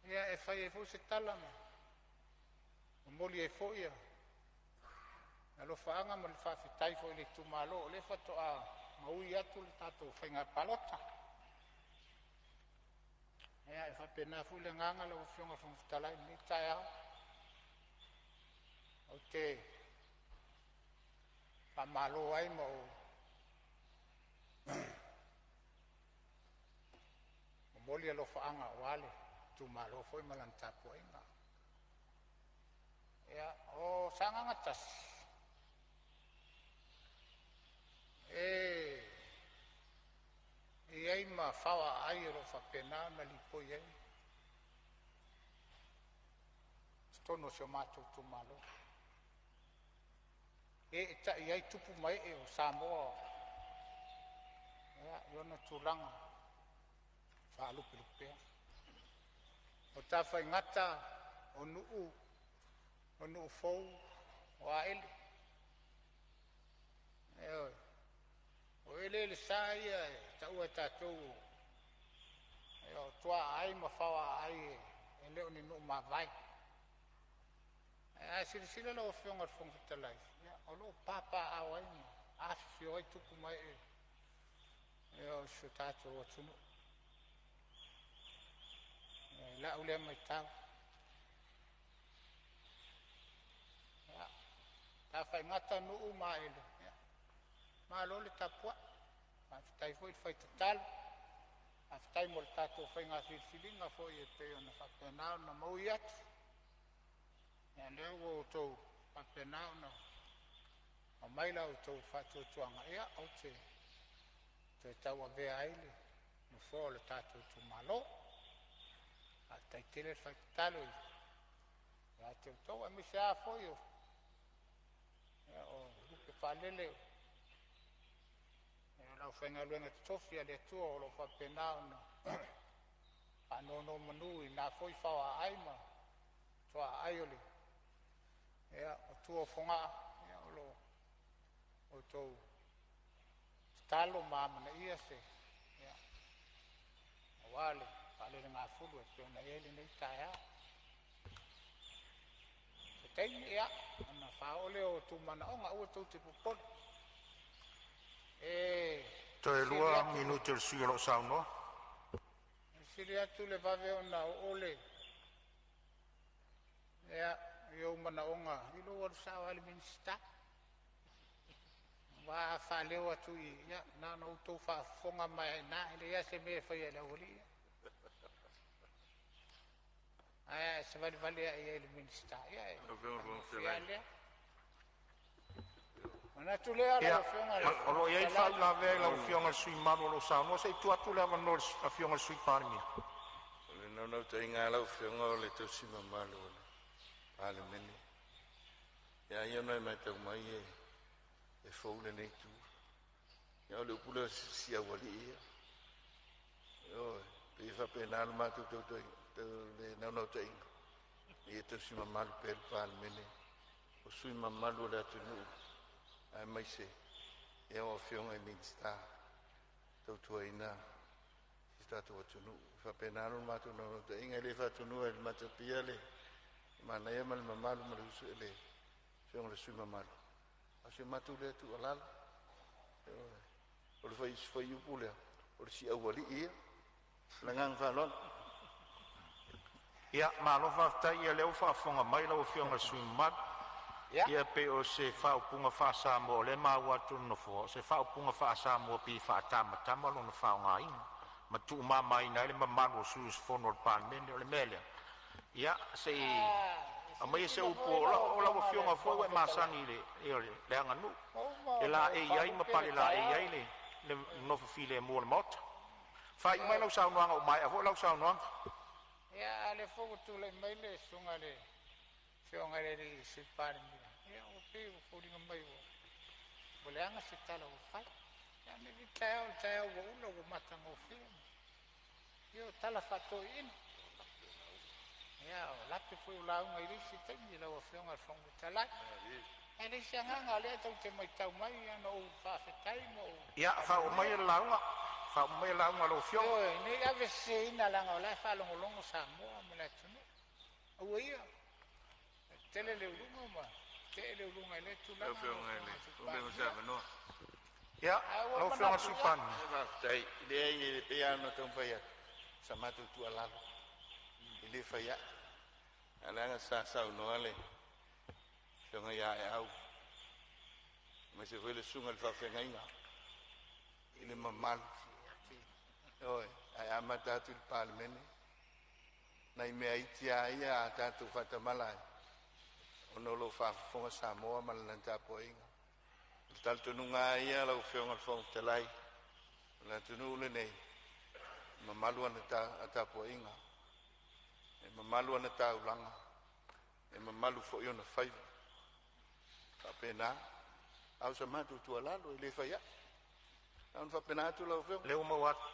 e fai ai foi se tala ma momoli ai foi alofaaga ma le faafetai foi i le itumalo o lea faatoa maui atu le tatou faiga palota. Ia, e faapena foi le agaga lau Afioga i le Fofoga Fetalai i lenei taeao, ou te faamalo ai ma ou momoli alofaaga aua le itumalo foi ma lana tapuaiga. Ia, o Sagaga 1, e i ai ma fao aai o lo o faapena ona lipoi ai totonu o si o matou itumalo, e eetai ai tupu ma ee o Samoa i ona tulaga faalupelupea. O Tafaigata, o Nuu, o Nuufou, o Aele, ioe, o eleelesa ia e taua e tatou o tuaai ma faoaai e le o ni nuu mavae. Ae a silasila lau Afioga i le Fofoga Fetalai, ia o lo o papaaao ai ma afifio ai tupu ma ee o si o tatou atunuu i lau lea matau. Ia, Tafaigata, Nuu ma Aele, ia malo le tapuai, faafetai foi le fai tatalo, faafetai mo le tatou faiga filifiliga foi e pei ona faapena ona maui atu. Ia lea ua outou faapena ona aumai la outou faatuatuaga ou te toe tauavea ai le nofoa o le tatou itumalo. Faafetai tele le fai tatalo ia te outou aemaise lava foi o lupe faalele o le aufaigaluega totofi a le Atua o lo o faapena ona faanonomanu i na foi faoaai ma tuaai o tua o Fogaa. O lo o outou tatalo ma amanaia se aua le faalelegafulu e pei ona i ai lenei taeao. Se taimi ona faaoo lea o outou manaoga, aua tou te popole. E Toe sili 2 atu minute o le sui usufono o lo o saunoa. E sili atu le vave ona oo le i ou manaoga i lou alu sao lava i le Minisita. Aua a faaleo atu i i, ia na ona outou faafofoga mai lava i ina, e leai lava se mea e faia e le aualii ia. Ae a e savalivali ane i ai i le Minisita, ia e Lau Afioga i le Fofoga faigofie lava Fetalai. lea. Ona manatu lea lau Ia, Afioga i le o lo Fofoga o i ai le Fetalai, faauilavea i lau Afioga i le sui usufono mamalu o lo o saunoa. Se i tuu atu le avanoa i le Afioga i le Sui Palemia. O le naunautaiga lava lau Afioga o le tausi mamalu o le Palemene. E a ona e matau mai e fou lenei itu. A o le upu lea o si aualii ia. Ioe, pei e faapena le matou le naunautaiga ia tausi mamalu pea le Palemene, o sui usufono mamalu o le atunuu aemaise o Afioga i Minisita e tautuaina si o tatou atunuu. E faapena lo matou naunautaiga, e le faatonuina e le matapia le manaia ma le mamalu ma le afioga i le sui usufono mamalu. A o si a matou lea tuualalo, ioe. O le fuaiupu lea, o le si'aualii ia. Ma le agaga faaaloalo. Ia, malo faafetai. Ia lea ua faafofoga mai lau Afioga i le sui usufono mamalu. Ia pei o se faaupuga faa-Samoa o lea e maua atu e le Nofoa, o se faaupuga faa-Samoa pei e faatamatama lona faaaogaina ma tuumamaina ai le mamalu o sui usufono o le Palemene. O le mea lea, ia se i A, e aumaia se silasila upu foi o lau lau Afioga i le afioga foi Fofoga ua e Fetalai, masani i le aganuu ua uma e ona ou laei ai ma faalupe le palelaei taeao. ai le nofo filemu o le Maota. Faaiu mai Ioe. lau saunoaga ua maea foi lau saunoaga. Ia, a o lea foi ua tulai mai le susuga i le Afioga i le Sui Palemia, ia ua pei ua foliga mai ua leaga se tala ua fai. Ia, a o lenei taeao, o le taeao ua ula ua matagofie. Ia o tala faa-toeaiina. Ia o lape foi o lauga i le isi taimi lau Afioga i le Fofoga Fetalai. Ae leai se agaga, o lea tou te matau mai na ou faafetai ma ou Ia faauma faamanuia. maia le lauga, faauma maia le lauga a lau Afioga. Ioe, ne i ave seseina leaga o la e faalogologo Samoa ma le atunuu. Aua ia, e tele le uluga ma tetee le uluga i lea Lau tulaga lau Afioga i Afioga le i le Sui Fofoga Fetalai mo se Palemia. avanoa. Ia, Ae ua lau ou Afioga i le manatu, Sui ia, Palemia. Faafetai. Leai, e pei lava ona taumafai atu sa matou tuualalo, e le fai ai, ae leaga sa saunoa le afioga ia Aeau aemaise foi le susuga i le faafeagaiga i le mamalu. Ioe, ae amata atu i le Palemene nai mea iti lava ia a tatou faatamala ai, ona o lo o faafofoga Samoa ma lana tapuaiga. O le talitonuga lava ia lau Afioga i le Fofoga Fetalai, o le atunuu lenei, e mamalu ana tapuaiga, e mamalu ana taulaga, e mamalu foi ona faiva. E faapena. A o sa matou tuualalo e le fai ai. Na ona faapena atu lau Afioga. Lea ua maua atu.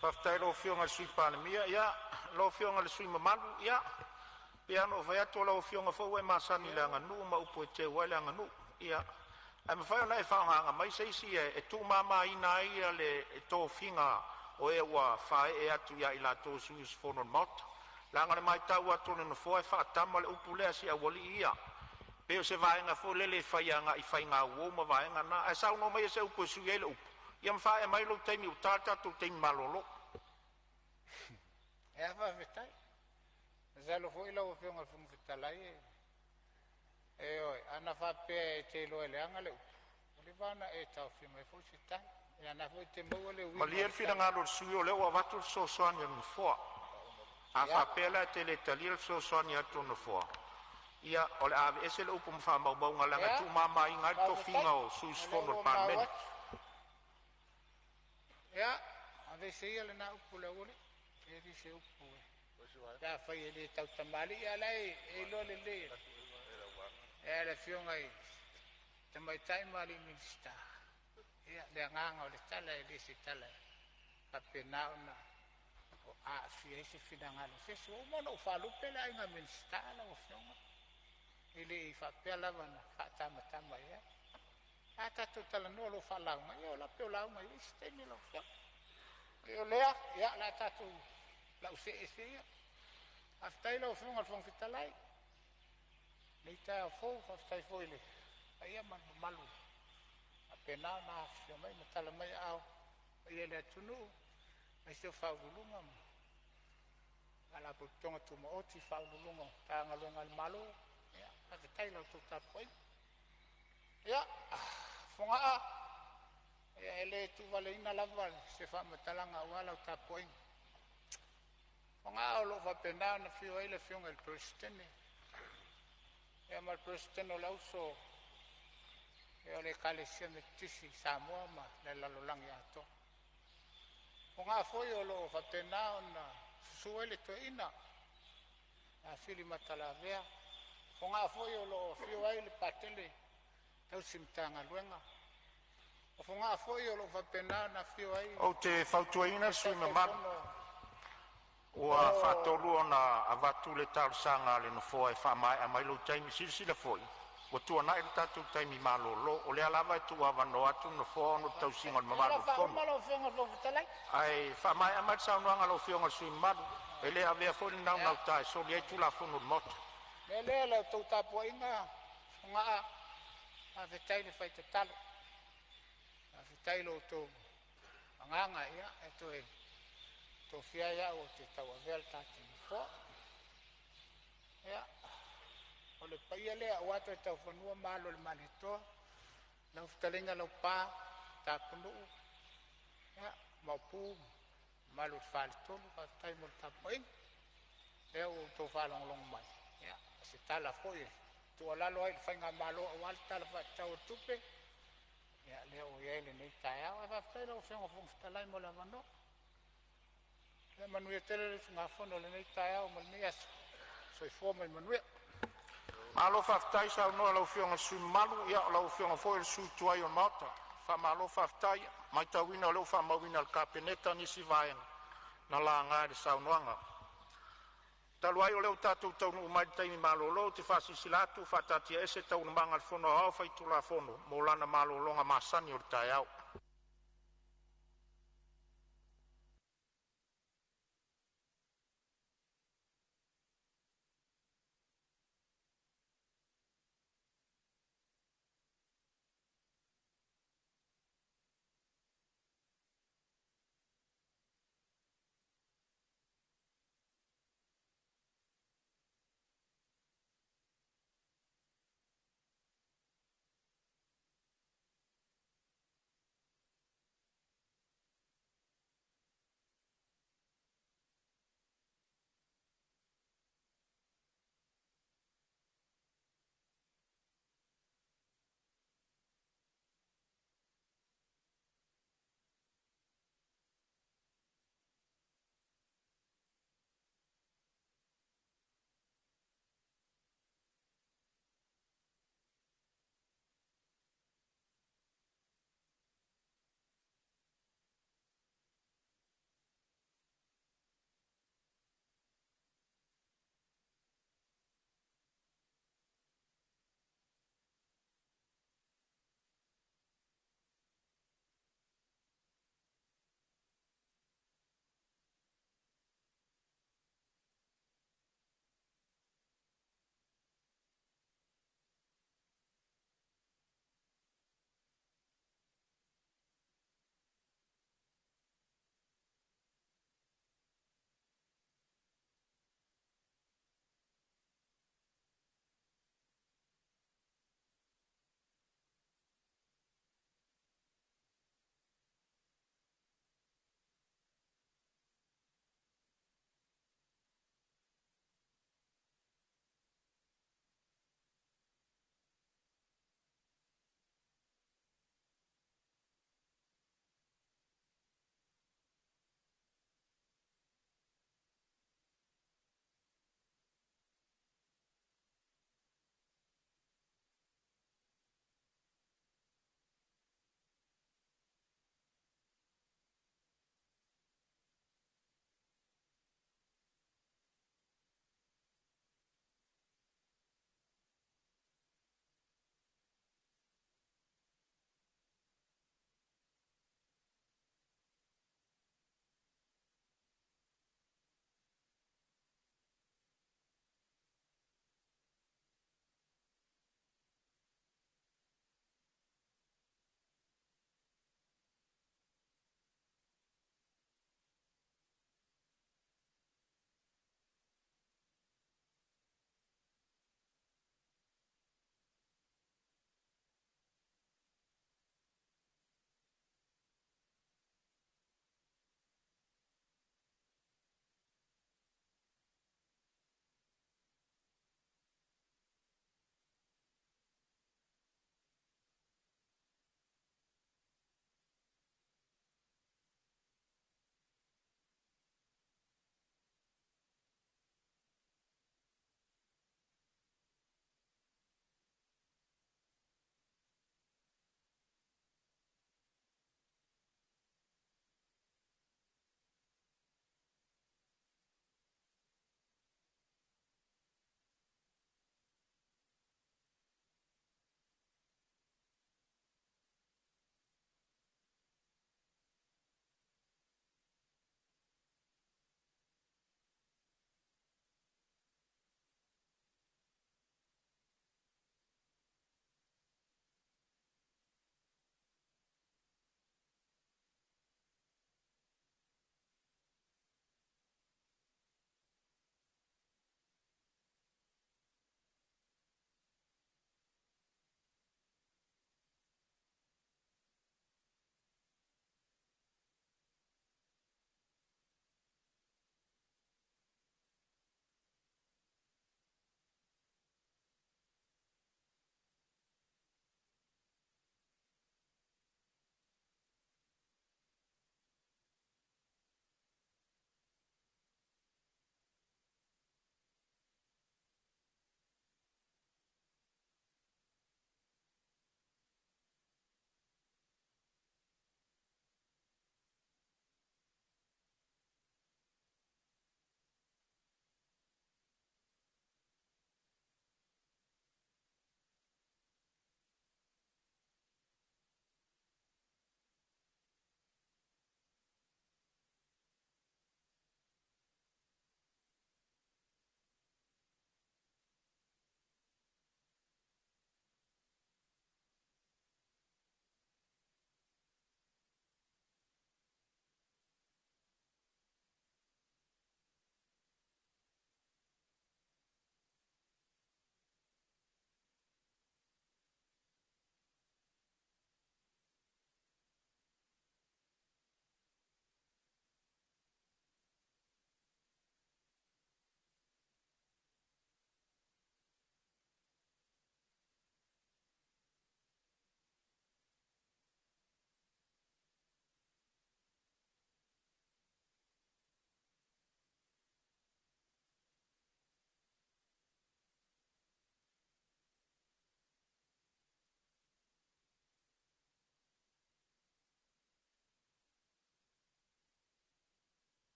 Faafetai i lau Afioga i le Sui Palemia. Ia, lau Afioga i le sui usufono mamalu, ia, pei lava ona ou fai atu o lau Afioga foi ua e masani i le aganuu ma upu e teu ai le aganuu. Ia, ae mafai ona e faagaaga mai se isi e tuumamaina ai le tofiga o e ua faaee atu ia i latou o sui usufono o le Maota. Leaga o le matau atu a le Nofoa e faatama le upu lea a si aualii ia. Pei o se vaega foi lele e fai agai i faigauo ma vaega na. Ae saunoa maia se upu e sui ai le upu, ia ma faaee mai lou taimi ua ta le tatou taimi malolo. Ia faafetai. Masalo foi lau Afioga i le Fofoga Fetalai, ioe, ana faapea e te iloa e leaga le upu, ua leva ona e taofi mai foi se tala. Ia o lena foi e te maua le uiga o Malie le le tala. finagalo o le sui usufono o lea ua avatu le fesoasoani a le Nofoa. A Ia, faapea la e te le talia le fesoasoani atu a le Nofoa, ia o le a aveese le upu ma faamaumauga leaga e ia, tuumamaina ai le faafetai. tofiga o sui O lea usufono o le ua maua Palemene. atu. Ia, aveese ia lena upu le aualii, e le o se upu pe afai e le tautamalii, a o la e iloa lelei e le Afioga i le Tamaitai ma alii Minisita le agaga o le tala, e le o se tala e faapena ona aafia ai se finagalo o se isi. Ua uma ona ou faalupe le Aiga Minisita lau Afioga, e le i faapea lava na faatamatama i ai. A tatou talanoa loa faalauga, ia o lape o lauga i le isi taimi lau Afioga. O lea, ia, o le a tatou lau see ese ia. Faafetai i lau Afioga i le Fofoga Fetalai i lenei taeao fou, faafetai foi i le paia ma le mamalu ua faapena ona afifio mai ma tala mai aao i le paia o le atunuu, aemaise o Ofisa Sili o Pulega ma Faalapotopotoga Tumaoti, Faauluuluga o Matagaluega a le Malo. Ia faafetai i la outou tapuaiga. Ia, Fogaa, e le tuuvaleina lava se faamatalaga aua lau tapuaiga. Fogaa, o lo o faapena ona afio ai le Afioga i le Peresetene ma le Peresetene o le Auso o le Ekalesia Metotisi i Samoa ma le lalolagi atoa. Fogaa foi o lo o faapena ona susu ai le toeaina ia Fili Matalavea. O Fogaa foi o lo o afio ai le Patele tausi Matagaluega. O Fogaa foi o lo o faapena ona afio ai Ou te fautuaina le le sui usufono mamalu, Taitaifono ua o faatolu ona avatu le talosaga a le Nofoa e faamaea mai lou taimi. Silasila foi ua tuanai le tatou taimi malolo. O lea lava e tuuavanoa atu le Nofoa ona o le tausiga o le Ia o le mamalu a o le Fono. faauma lau Afioga i le Fofoga Fetalai. Ae faamaea mai le saunoaga a lau Afioga i le sui usufono mamalu. E le avea foi le Ia, naunauta e soli ai Tulafono o le Maota. o le mea lea la outou tapuaiga Fogaa, faafetai le fai tatalo, faafetai i lo outou agaga e toe tofia ai au ou te tauavea le tatou Nofoa. Ia, o le paia lea aua Toetaufanua ma Alo o le Malietoa, lau fetalaiga Laupa, Tapunuu, Maopu ma mamalu i le faletolu, faafetai mo le tapuaiga. Lea ua outou faalogologo mai ia o se tala foi e tuualalo ai i le faigamalo aua le Tala Faatatau o le Tupe, ia lea ua i ai lenei taeao. Ae faafetai lau Afioga i le Fofoga Fetalai mo le avanoa. Ia manuia tele le usugafono i lenei taeao ma lenei aso. Soifua ma ia manuia. Malo faafetai saunoa i lau Afioga i le sui usufono mamalu, o lau Afioga foi o le sui tuai o le Maota. Faamalo faafetai. E matauina o lea ua faamauina e le Kapeneta nisi vaega na laga i le saunoaga. Talu ai o lea ua tatou taunuu mai i le taimi malolo, ou te faasilasila atu ua faataatiaese Taualumaga a le Fono Aoao Faitulafono mo lana malologa masani o le taeao.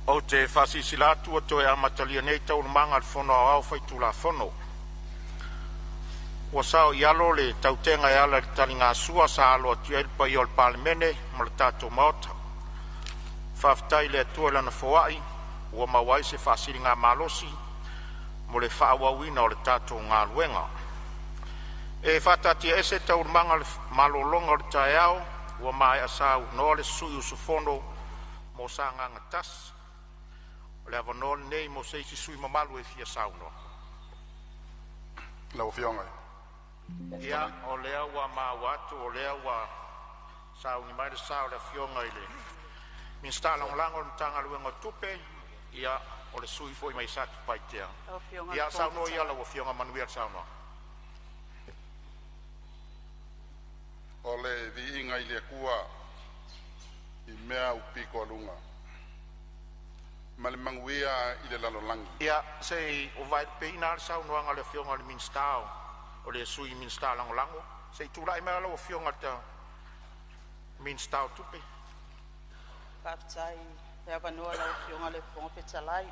Ou te faasilasila atu ua toe amatalia nei Taualumaga a le Fono Aoao Faitulafono. Ua saoialo le tautega e ala i le taligasua sa alo atu ai le paia o le Palemene ma le tatou Maota. Faafetai i le Atua i Lana foai ua maua ai se faasiligamalosi mo le faaauauina o le tatou galuega. E faataatiaese Taualumaga o le malologa o le taeao ua maea saunoa le sui usufono mo Sagaga 1. O le avanoa lenei mo se isi sui usufono mamalu e fia saunoa. Lau Afioga i le Ia, o lea ua maua atu o lea ua sauni mai le sa o le Afioga i le Minisita Lagolago o le Matagaluega o Tupe, ia o le sui usufono foi mai Satupaitea. Lau Afioga i le Ia Fofoga saunoa ia Fetalai. Lau Afioga, manuia le saunoaga. O le viiga i le Atua i mea aupito aluga ma le manuia i le lalolagi. Ia, se i ou vaelupeina lava le saunoaga a le Afioga i le Minisita o le Sui Minisita Lagolago. Se i tulai mai lau Afioga i le Minisita o Tupe. Faafetai i le avanoa i lau Afioga i le Fofoga Fetalai. E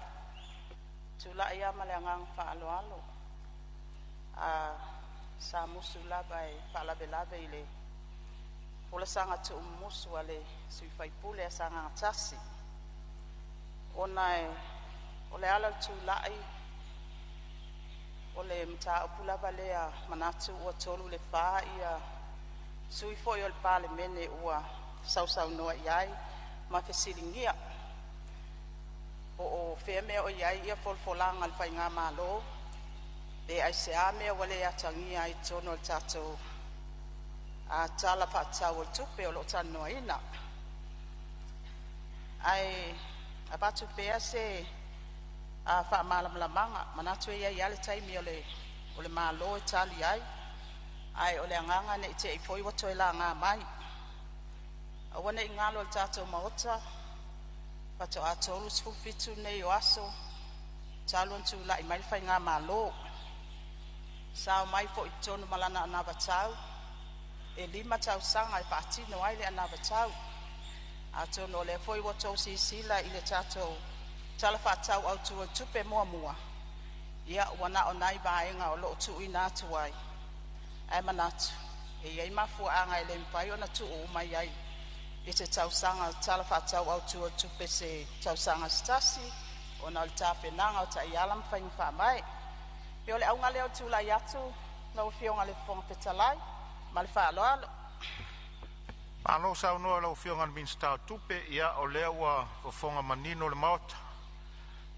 tulai lava ma le agaga faaaloalo, sa musu lava e faalavelave i le folasaga tuumumusu a le sui usufono a Sagaga 1, ona o le ala o le tulai, o le mataupu lava lea e manatu ua 3 i le 4 sui usufono foi o le Palemene ua sausaunoa i ai ma fesiligia po o fea mea o i ai folafolaga a le faigamalo, pe aisea mea ua le atagia ai i totonu o le tatou Tala Faatatau o le Tupe o lo o talanoaina. Ae avatu pea se faamalamalamaga, manatu e i ai lava le taimi o le Malo e tali ai, ae o le agaga ne i te i foi ua toe laga mai. Aua ne i galo i le tatou Maota, faatoa 37 nei o aso talu ona tulai mai le faigamalo. Sa omai foi i totonu ma lana anavatau e 5 tausaga e faatino ai le anavatau. Atonu o lea foi ua outou silasila i le tatou Tala Faatatau Autu o le Tupe Muamua, ia ua na o nai vaega o lo o tuuina atu ai, ae manatu e i ai mafuaaga e le mafai ona tuu uma i ai i se tausaga Tala Faatatau Autu o le Tupe i se tausaga se tasi ona o le tapenaga o taiala ma faiga faavae. E pei o le auga lea o le tulai atu lau Afioga i le Fofoga Fetalai ma le faaaloalo. Malo saunoa i lau Afioga i le Minisita o Tupe. Ia o lea ua fofoga manino le Maota.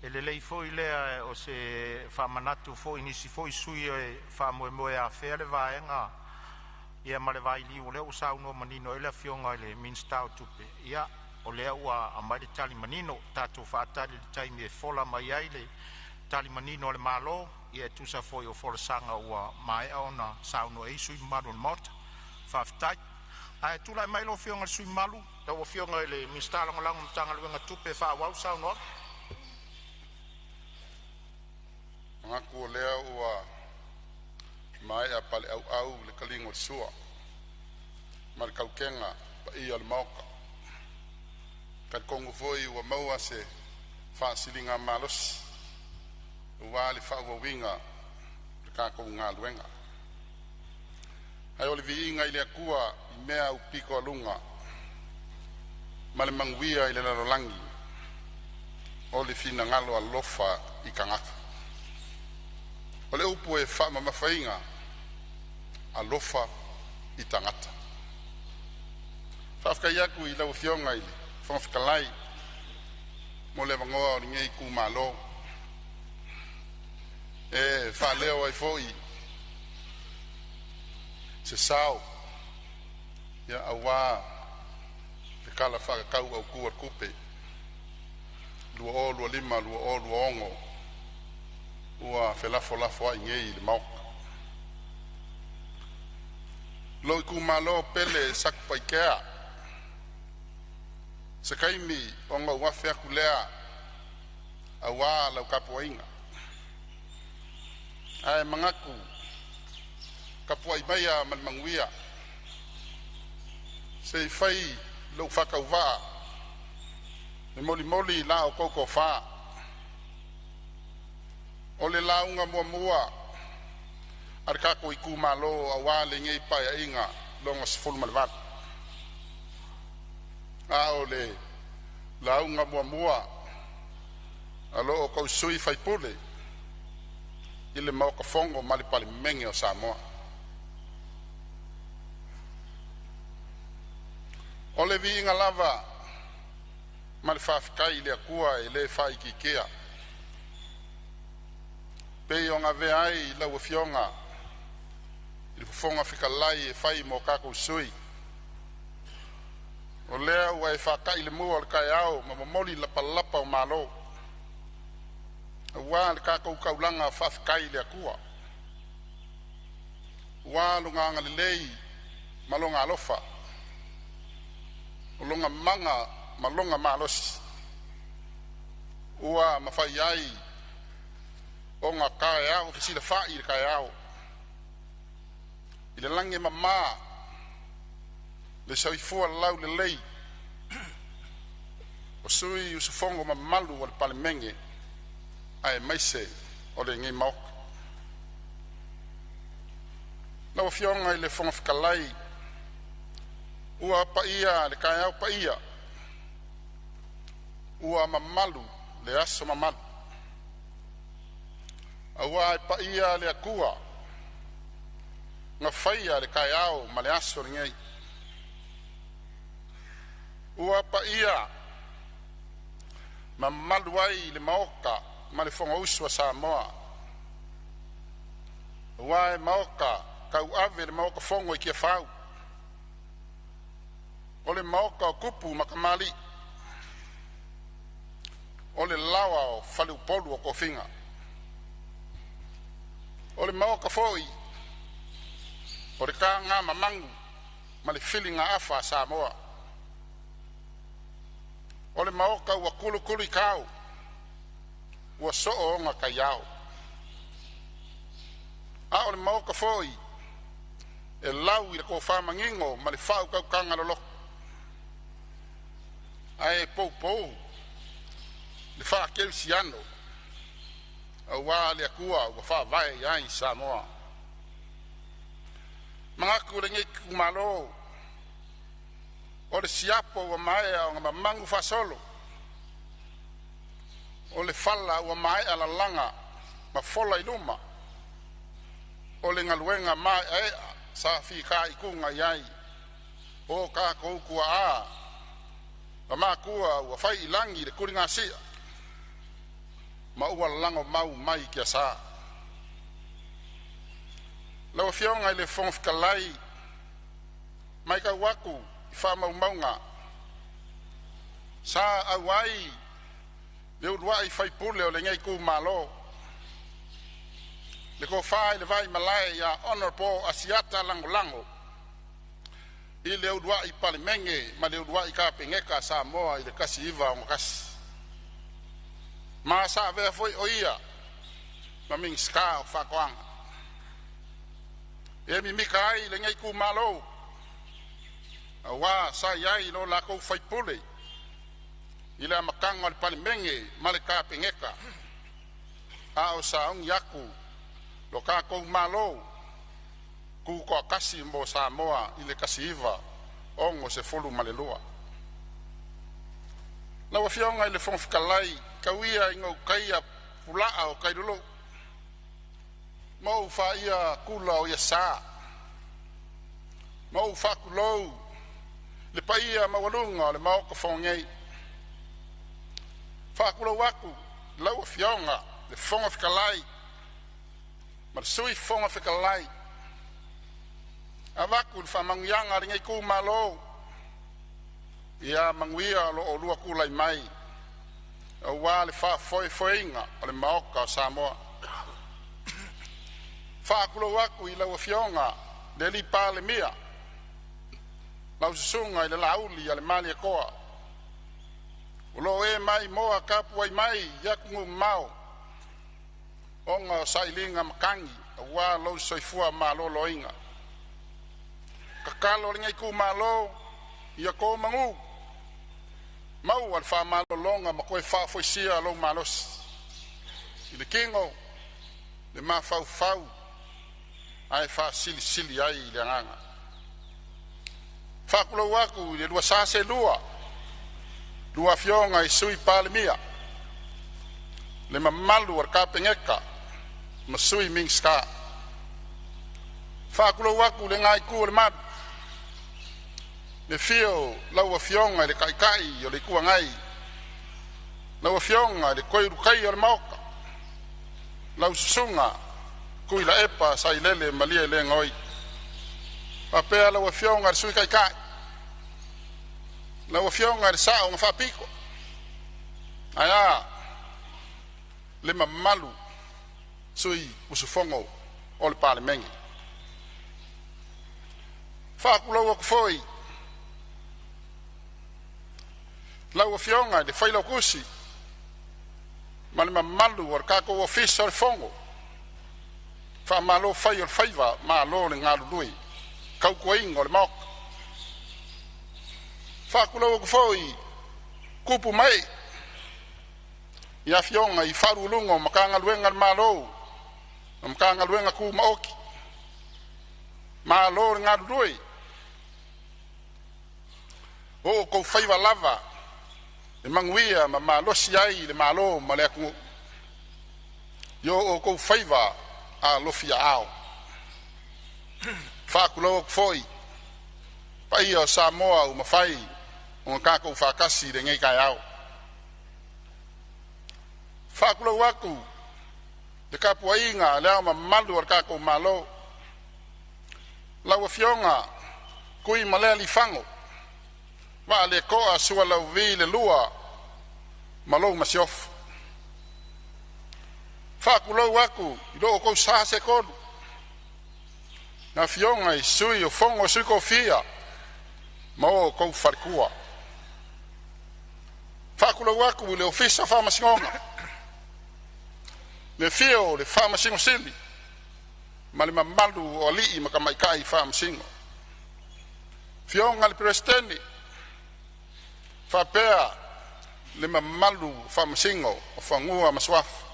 E lelei foi lea o se faamanatu foi i nisi foi sui usufono e faamoemoe e afea le vaega ma le vailiu o lea ua saunoa manino ai le Afioga i le Minisita o Tupe. Ia, o lea ua aumai le tali manino, tatou faatali i le taimi e fola mai ai le tali manino a le Malo e tusa foi o folasaga ua maea ona saunoa ai sui usufono mamalu o le Maota. Faafetai. Ae tulai mai lau Afioga i le sui usufono mamalu, lau Afioga i le Minisita Lagolago o le Matagaluega o Tupe e faaauau le saunoaga. Manatu o lea ua maea paleauau le taliga o le sua ma le tautega paia o le Maota. E talitonu foi ua maua se faasiligamalosi aua le faaauauina o le tatou galuega. Ae o le viiga i le Atua i mea aupito aluga ma le manuia i le lalolagi o le finagalo alofa i tagata. O le upu e faamamafaina, alofa i tagata. Faafetai atu i lau Afioga i le Fofoga Fetalai mo le avanoa o lenei itumalo e faaleo ai foi se sao aua le Tala Faatatau Autu o le Tupe 2025/2026 ua felafolafoai nei i le Maota. Lou itumalo pele Satupaitea, se taimi ona ou afe atu lea aua lau tapuaiga, ae manatu tapuai maia ma le manuia se i fai lou faatauvaa E molimoli la outou tofa, o le lauga muamua a le tatou itumalo aua lenei Paeaiga lona XVIII, a o le lauga muamua a lo outou sui usufono i le Maota Fono ma le Palemene o Samoa. O le viiga lava ma le faafetai i le Atua e le faaitiitia e pei ona avea ai lau Afioga i le Fofoga Fetalai e fai mo tatou sui, o lea ua e faatai le mua o le taeao ma momoli lapalapa o malo aua le tatou taulaga faafetai i le Atua, ua Lona agalelei ma Lona alofa, o Lona mana ma Lona malosi ua mafai ai ona taeao fesilafai le taeao i le lagi e mama, le soifua laulelei o sui usufono mamalu o le Palemene aemaise o lenei Maota. Lau Afioga i le Fofoga Fetalai, ua paia le taeao paia, ua mamalu le aso mamalu, aua e paia le Atua na faia le taeao ma le aso lenei. Ua paia mamalu ai le Maota ma le Fonousu a Samoa, aua e maota tauave le Maota Fono i Tiafau, o le Maota o Tupu ma Tamalii, o le laoa o faleupolu o tofiga. O le Maota foi o le tagamamanu ma le filigaafa a Samoa. O le Maota ua tulutuluitao ua soo ona taiao, a o le Maota foi e lau i le tofamanino ma le faautautaga loloto, ae poupou le faakerisiano aua le Atua ua faavae i ai Samoa. E Manatu lenei itumalo, o le siapo ua maea ona mamagu faasolo, o le fala ua maea lalaga ma fola i luma, o le galuega maeaea sa fitaituga i ai o tatou tuaa ma matua ua fai i lagi le tuligasia ma ua lagomau mai i tiasa. Lau Afioga i le Fofoga Fetalai, e matau atu i faamaumauga sa auai le uluai faipule o lenei itumalo, le tofa i le Vaimalae ia Hon Asiata Lagolago i le uluai Palemene ma le uluai Kapeneta a Samoa i le 1961, ma sa avea foi o ia ma Minisita o Faatoaga. E mimita ai lenei itumalo aua sa i ai lo latou faipule i le amataga o le Palemene ma le Kapeneta a o sauni atu lo tatou Malo Tutoatasi mo Samoa i le 1962. Lau Afioga i le Fofoga Fetalai, tau ia ina ou taia pulaa o tailulu ma ou faia tula o iasa ma ou faatulou i le paia maualuga o le Maota Fono nei. E faatulou atu i lau Afioga i le Fofoga Fetalai ma le Sui Fofoga Fetalai, avatu le faamanuiaga a lenei itumalo, ia manuia lo oulua tulai mai aua le faafoefoeina o le Maota o Samoa. E faatulou atu i lau Afioga i le Palemia, lau Susuga i le Laaulialemalietoa, o lo o e maimoa tapuai mai i atunuu mamao ona o sailiga matagi aua lou soifua maloloina. Tatalo a lenei itumalo, ia to manu, maua le faamaloloina Lologa ma toe faafoisia lou malosi i le tino, le mafaufau ae faasilisili ai le agaga. Faatulou atu i le lua sa seelua, lua Afioga i Sui Palemia, le mamalu o le Kapeneta ma Sui Minisita. Faatulou atu i lena itu o le malu, le afio o lau Afioga i le Taitai o le Itu Agai, lau Afioga i le Toe Ulutaia o le Maota, lau Susuga Tuilaepa Sailele Malielegaoi, faapea lau Afioga i le Sui Taitai, lau Afioga i le Sao na Faapito, ae a le mamalu o sui usufono o le Palemene. Faatulou atu foi i lau Afioga i le Failautusi ma le mamalu o le Ofisa o le Fono, faamalo fai o le faiva malo le galulue i le tautuaina o le Maota. Faatulou atu foi i tupu ma ee i afioga i Ofisa Sili o Pulega o Matagaluega a le Malo ma Matagaluega Tumaoti, malo le galulue. O outou faiva lava e manuia ma malosi ai le Malo ma le atunuu i o outou faiva alofi aao. Faatulou atu foi i le paia o Samoa ua mafai ona tatou faatasi i lenei taeao. Faatulou atu i le tapuaiga a Le Ao Mamalu o le tatou Malo, lau Afioga Tuimalealiifano Vaaletoa Sualauvi II ma lou Masiofo. Faatulou atu i lo outou sa seetolu tolu, afioga i Sui o le Fono a Sui Tofia ma outou faletua. Faatulou atu i le Ofisa o Faamasinoga, le afio o le Faamasino Sili ma le mamalu o alii ma tamaitai Faamasino. Afioga i le Peresetene faapea le mamalu o Faamasino o Fanua ma Suafa.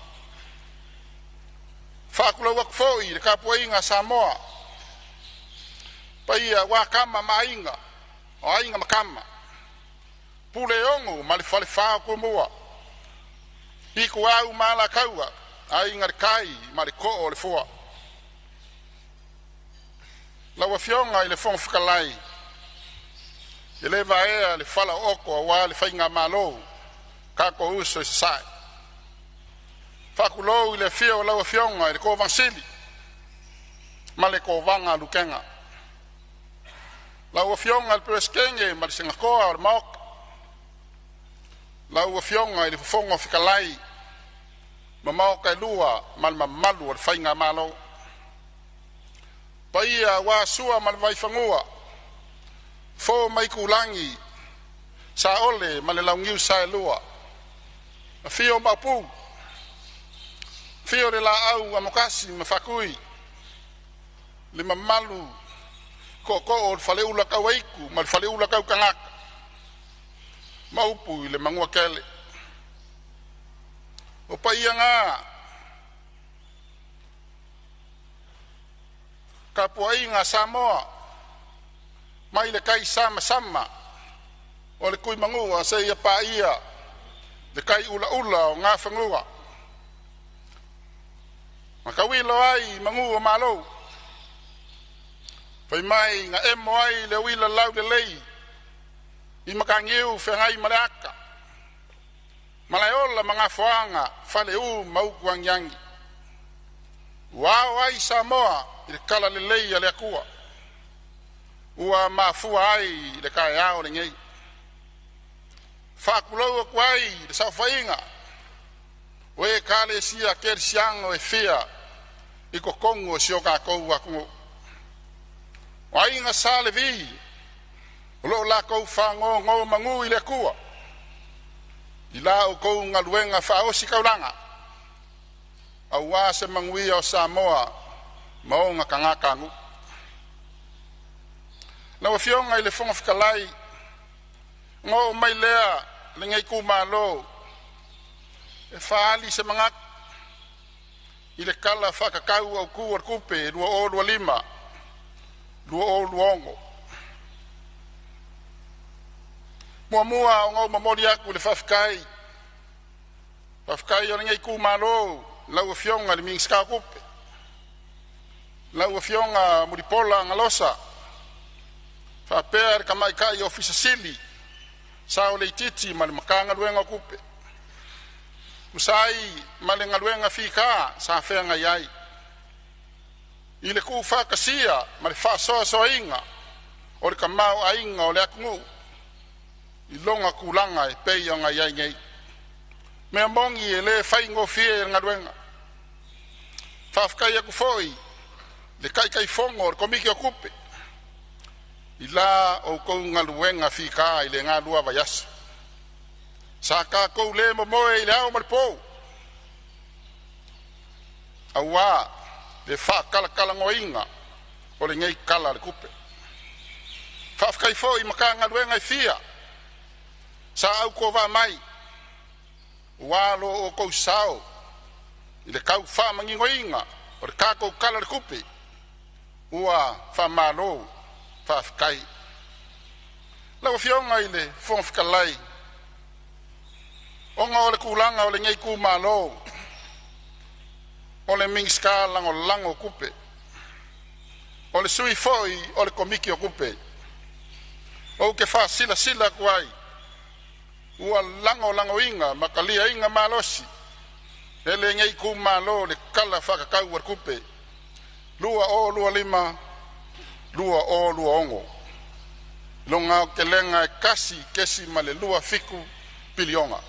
Faatulou atu foi i le tapuaiga a Samoa, paia aua Tama ma Aiga, o Aiga ma Tama, Puleono ma le Falefa o Tumua, Ituau ma Alataua, Aiga i le Tai ma le Too o le Fua. Lau Afioga i le Fofoga Fetalai, e le vaea le falaooto aua le faigamalo a tatou uso i Sasae. Faatulou i le afio o lau Afioga i le Kovana Sili ma le Kovana a Lutena, lau Afioga i le Peresetene ma le Senatoa o le Maota, lau Afioga i le Fofoga Fetalai ma Maota e Lua ma le mamalu o le Faigamalo. Paia aua Sua ma le Vaifanua, Fofo ma Aitulagi, Saole ma le Launiu Saelua, afio Maopu, afio le Laau Amotasi ma Faatui, le mamalu o le Faleula Tauaitu ma le Faleula Tautagata ma upu i le Manuatele. O paia na tapuaiga a Samoa mai le taisamasama o le Tuimanua seia paia le taiulaula o Nafanua na tauilo ai manu o Malo, fai mai na emo ai le uila laulelei i mataniu feagaimaleata Malaeola ma Gafoaga, Faleu ma Utuagiagi, ua ao ai Samoa i le talalelei a le Atua ua mafua ai le taeao lenei. Faatulou atu ai i le saofaiga o Ekalesia Kerisiano e fia i totonu o si o tatou atunuu. O Aiga Sa Levi, o lo o latou faanonomanu i le Atua i la outou galuega faaositaulaga aua se manuia o Samoa ma ona tagatanuu. Lau Afioga i le Fofoga Fetalai, ona oo mai lea lenei itumalo e faaali se manatu i le Tala Faatatau Autu o le Tupe 2025/2026. Muamua ona ou momoli atu le faafetai o lenei itumalo i lau Afioga i le Minisita o Tupe, lau Afioga Mulipola Alosa faapea le Tamaitai Ofisa Sili Saoleitiiti ma le Matagaluega o Tupe, tusa ai ma le galuega fita sa feagai ai i le tuufaatasia ma le faasoasoaina o le tamaoaiga o le atunuu i lona tulaga e pei ona i ai nei. Mea moni e le faigofie le galuega. Faafetai atu foi i le Taitaifono o le Komiti o Tupe i la outou galuega fita i le galua vaiaso. Sa tatou le momoe i le ao ma le po aua le faatalatalanoaina o lenei Tala o le Tupe. Faafetai foi i Matagaluega e fia sa autovaa mai aua lo outou sao i le tau faamaninoina o le tatou Tala o le Tupe. Ua faamalo faafetai. Lau Afioga i le Fofoga Fetalai, ona o le tulaga o lenei itumalo o le Minisita Lagolago o Tupe, o le sui foi o le Komiti o Tupe, ou te faasilasila atu ai ua lagolagoina ma taliaina malosi e lenei itumalo le Tala Faatatau o le Tupe 2025/2026 i lona aotelega e $1.27 piliona.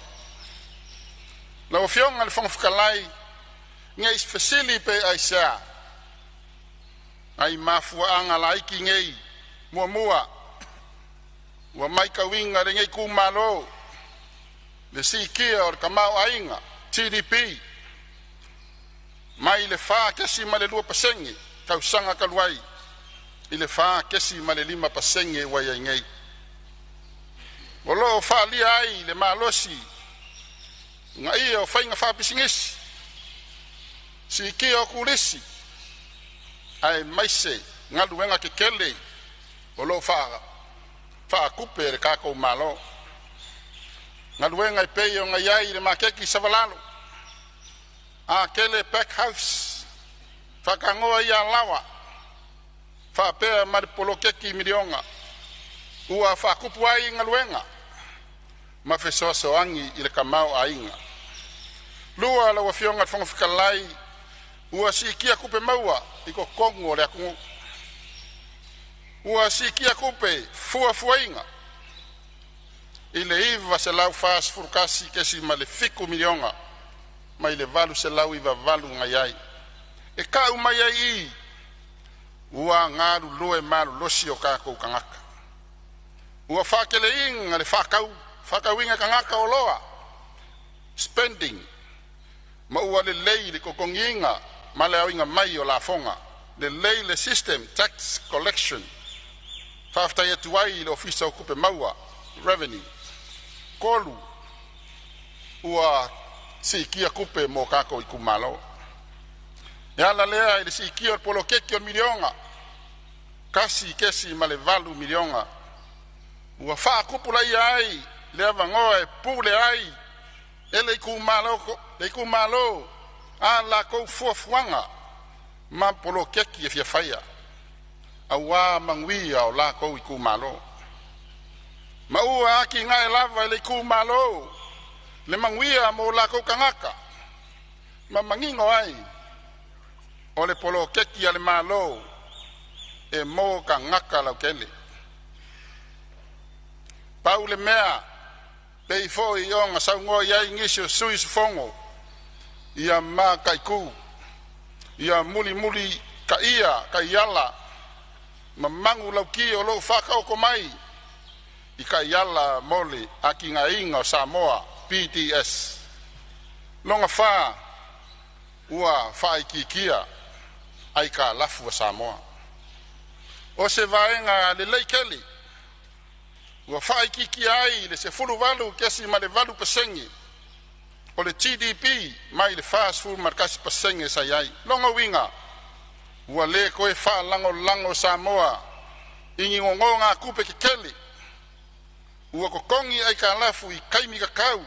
Lau Afioga i le Fofoga Fetalai, ne i fesili pe aisea, o mafuaaga laiti nei. Muamua, ua matauina e lenei Itumalo le siitia o le tamaoaiga GDP mai le 4.2% i le tausaga talu ai i le 4.5% ua i ai nei. O lo o faaalia ai le malosi uunaia o faiga faapisinisi, siitia o turisi aemaise galuega tetele o lo o faatupe e le tatou Malo. Galuega e pei ona iai le maketi i Savalalo, Atele Pack House, Faatanoa i Alaoa faapea ma le Poloketi Miliona ua faatupu ai galuega ma fesoasoani i le tamaoaiga. Lua, lau Afioga i le Fofoga Fetalai, ua siitia tupe maua i totonu o le atunuu. Ua siitia tupe fuafuaina i le $941.7 miliona mai le $898 na i ai, e tau mai ai i i ua galulue malolosi o tatou tagata. Ua faateleina le faatauina e tagata o oloa (spending) ma ua lelei le totogiina ma le aoina mai o lafoga. Lelei le system tax collection. Faafetai atu ai i le Ofisa o Tupe Maua Revenue. Tolu, ua siitia tupe mo tatou Itumalo. E ala lea i le siitia o le poloketi o le miliona $1.8 miliona ua faatupulaia ai le avanoa e pule ai e le itumalo a latou fuafuaga ma poloketi e fia faia aua manuia o latou itumalo. Ma ua atinae lava e le itumalo le manuia mo latou tagata ma manino ai o le poloketi a le Malo e mo tagata lautele. Pau le mea pei foi ona saunoa i ai nisi o sui usufono, ia mataitu, ia mulimulitaia taiala ma manulauti o lo o faataoto mai i taiala mo le atinaeina o Samoa PDS. Lona fa, ua faaitiitia aitalafu a Samoa. O se vaega lelei tele Ua faaitiitia ai i le 18.8% o le GDP mai le 41% sa i ai. O lona uiga ua le toe faalagolago Samoa i ni nonogatupe tetele. Ua totogi aitalafu i taimi tatau.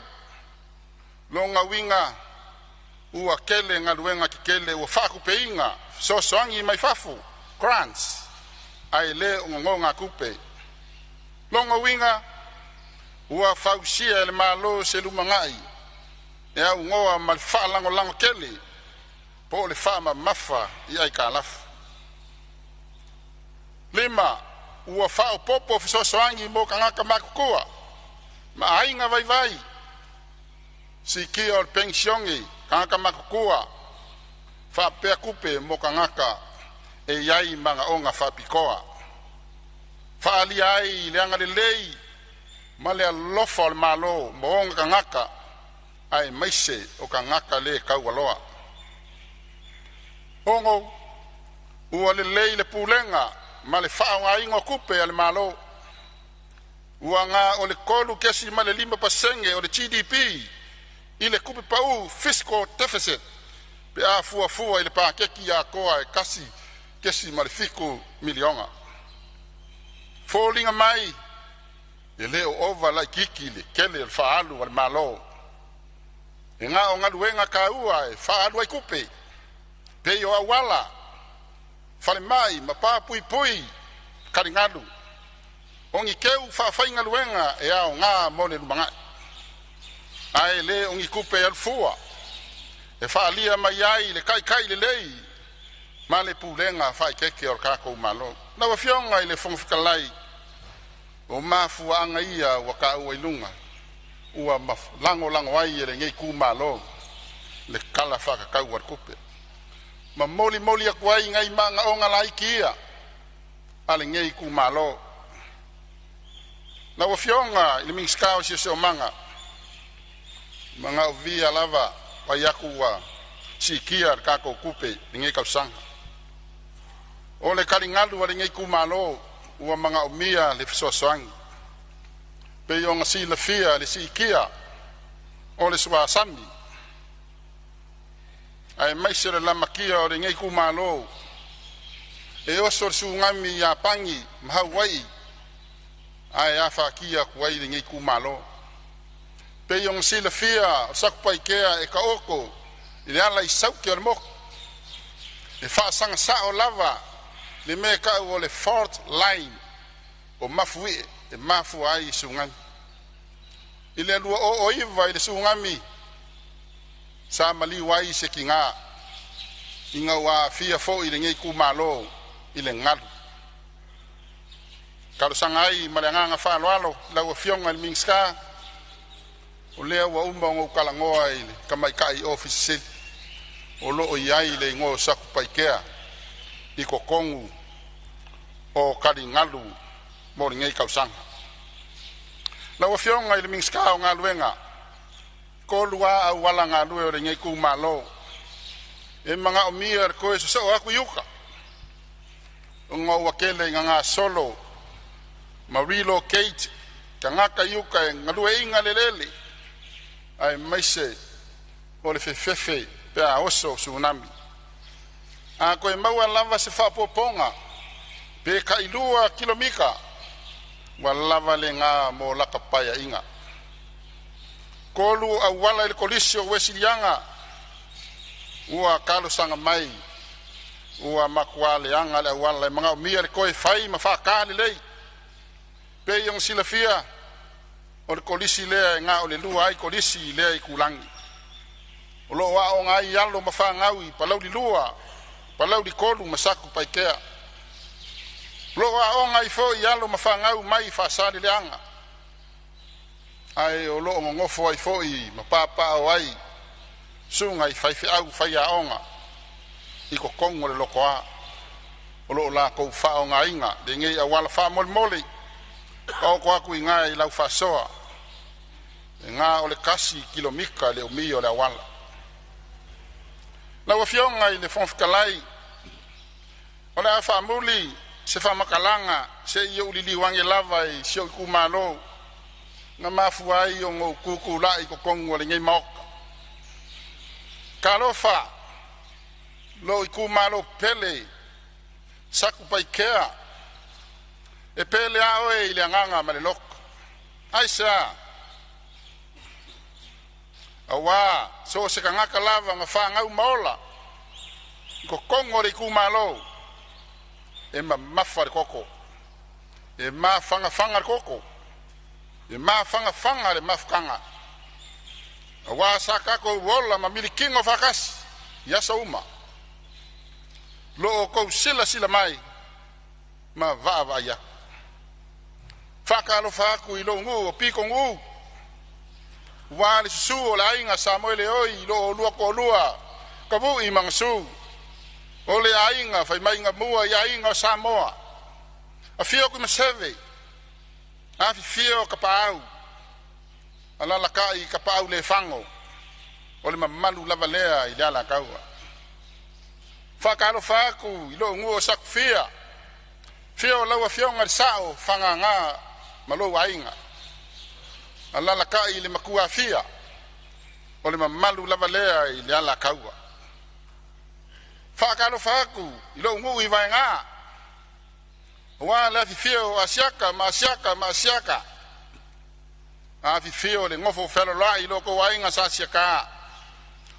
Lona uiga ua tele galuega tetele ua faatupeina fesoasoani mai fafo (grants) ae le o nonogatupe. Lona uiga ua fausia e le Malo se lumanai e aunoa ma le faalagolago tele po o le faamamafa i aitalafu. 5. Ua faaopoopo fesoasoani mo tagata matutua ma aiga vaivai, siitia o penisione a tagata matutua faapea tupe mo tagata e iai manaoga faapitoa. Faaalia ai le agalelei ma le alofa o le Malo mo ona tagata aemaise o tagata le taualoa. 6. Ua lelei le pulega ma le faaaogaina o tupe a le Malo, ua na o le 3.5% o le GDP i le tupe pau (fiscal deficit) pe a fuafua i le paketi atoa e $1.7 miliona. Foliga mai e le o ova laitiiti le tele o faaalu a le Malo, e na o galuega taua e faaalu ai tupe, pei o auala, falemai ma pa puipui taligalu. O ni teu faafaigaluega e aoga mo le lumanai, ae le o ni tupe alu fua e faaalia mai ai le taitai lelei ma le pulega faaeteete o le tatou Malo. Lau Afioga i le Fofoga Fetalai, o mafuaaga ia ua taua i luga ua lagolago ai e lenei itumalo le Tala Faatatau o le Tupe. Ma molimoli atu ai nai manaoga laiti ia a lenei itumalo. Lau Afioga i le Minisita o Siosiomaga, manaovia lava vaai atu ua siitia le tatou tupe i lenei tausaga. O le taligalu a lenei itumalo ua manaomia le fesoasoani. Pei ona silafia le siitia o le suasami aemaise o le lamatia o lenei itumalo e oso le Tsunami i Iapani ma Hawaii ae afatia atu ai lenei itumalo. Pei ona silafia o Satupaitea e taoto i le ala i saute o le motu. E faasaga sao lava le mea e tau o le fault line o Mafuie e mafua ai tsunami. I le 2009 i le Tsunami sa maliu ai se tina ina ua aafia foi lenei itumalo i le galu. Talosaga ai ma le agaga faaaloalo lau Afioga i le Minisita, o lea ua uma ona ou talanoa i le tamaitai Ofisa Sili o lo o i ai le igoa o Satupaitea i totonu o taligalu mo lenei tausaga. Lau Afioga i le Minisita o Galuega, tolu a auala galue o lenei itumalo e manaomia le toe sosoo atu i uta ona ua tele ina gasolo ma relocate tagata i uta e galueaiina le eleele aemaise o le fefefe pe a oso tsunami. A toe maua lava se faaopoopoga pe tailua kilomita ua lava lena mo lata paeaiga. Tolu auala i le Kolisi o Uesiliana ua talosaga mai ua matua leaga le auala e manaomia le toe fai ma faata lelei. Pei ona silafia o le Kolisi lea e na o le lua ai Kolisi i lea itulagi. O lo o aooga ai alo ma fanau i Palauli 2, Palauli 3 ma Satupaitea. O lo o aooga ai foi alo ma fanau mai Faasaleleaga, ae o lo o nonofo ai foi ma papaaao ai susuga i faifeau faiaoga i totonu o le Lotoa o lo o latou faaaogaina lenei auala. Faamolemole taoto atu i ina i lau faasoa, e na o le 1 kilomita le umi o le auala. Lau Afioga i le Fofoga Fetalai, o le a faamuli se faamatalaga se i ou liliu ane lava i si ou itumalo na mafua ai ona ou tutulai i totonu o lenei Maota. Talofa, lou itumalo pele Satupaitea, e pele a oe i le agaga ma le loto. Aisea? Auā so o se tagata lava na fanau ma ola i totonu o le itumalo, e mamafa le toto, e mafanafana le toto, e mafanafana le mafutaga, auā sa tatou ola ma milikino faatasi i aso uma, lo outou silasila mai ma vaavaai atu. Faatalofa atu i lou nuu o Pitonuu, ua le susu o le aiga Samoeleoi i lo oulua toalua Tavui ma Gasu, o le aiga faimaiga mua i aiga o Samoa. Afio Tuimaseve, afifio Tapaau, alalatai Tapaaulefago, o le mamalu lava lea i le Alataua. Faatalofa atu i lou nuu o Satufia, afio lau afioga i le Sao Fagaga ma lou aiga, alalatai le Matuafia. O le mamalu lava lea i le Alataua. Faatalofa atu i lou nuu i Vaega, aua le afifio o Asiata ma Asiata ma Asiata, afifio le nofo fealoloai i lo outou aiga sa Asiata.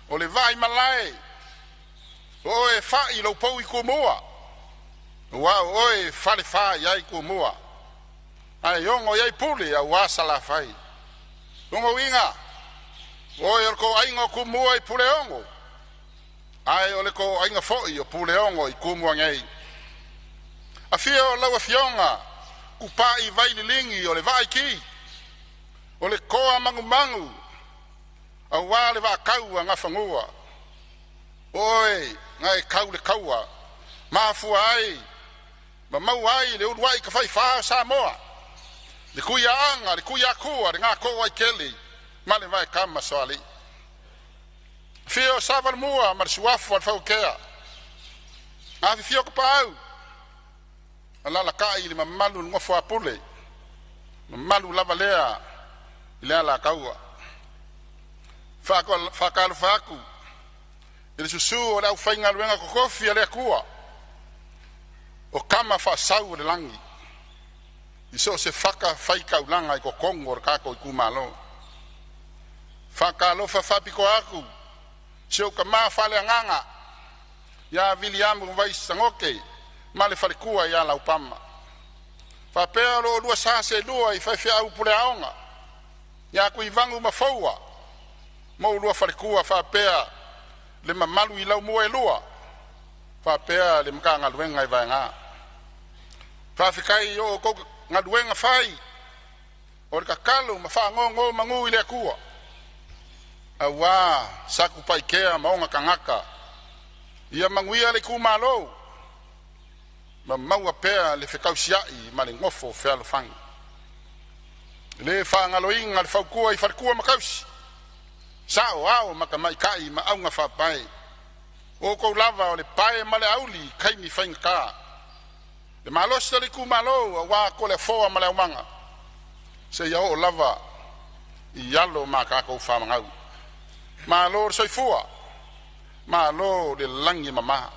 O le vaimalae o oe e fai lou pou i Tumua, ua o oe e falefa i ai Tumua, ae ogo i ai pule aua Salafai. Loga uiga, o oe o le toaiga o Tumua i Puleogo, ae o le toaiga foi o Puleogo i Tumua nei. Afio lau Afioga Tupai Vaililigi o le Vaaiki, o le toa magumagu aua le vaatau a Gafanua. O oe na e tau le taua, mafua ai ma maua ai le uluai tafaifa o Samoa, le Tuiaana, le Tuiatua, le Gatoaitele ma le Vaekama Soalii. Afio Savalomua ma le Suafa o le Fauatea, afifio Tapaau, alalatai le mamalu i le nofo a Pule, mamalu lava lea i le Alataua. Faatalofa atu i le susu o le aufaigaluega totofi a le Atua o Tama Faasau o le Lagi i so o se fata faitaulaga i totonu o le tatou itumalo. Faatalofa faapitoa atu si ou tama faaleagaga ia Viliamu Vai Sagote ma le faletua ia Laupama, faapea lo oulua sa seelua i faifeau puleaoga ia Tuivagu ma Foua ma oulua faletua, faapea le mamalu i laumua e lua, faapea le Matagaluega i Vaega. Faafetai i o outou galuega fai o le tatalo ma faanonomanu i le Atua aua Satupaitea ma ona tagata, ia manuia le itumalo ma maua pea le fetausiai ma le nofo fealofani. E le faagaloina le fautua i faletua ma tausi, saoao ma tamaitai ma augafaapae. O outou lava o le pae ma le auli i taimi faigata. Le malosi o le itumalo aua Toleafoa ma le aumaga, seia oo lava i alo ma tatou fanau. Malo le soifua, malo le lagi e mama.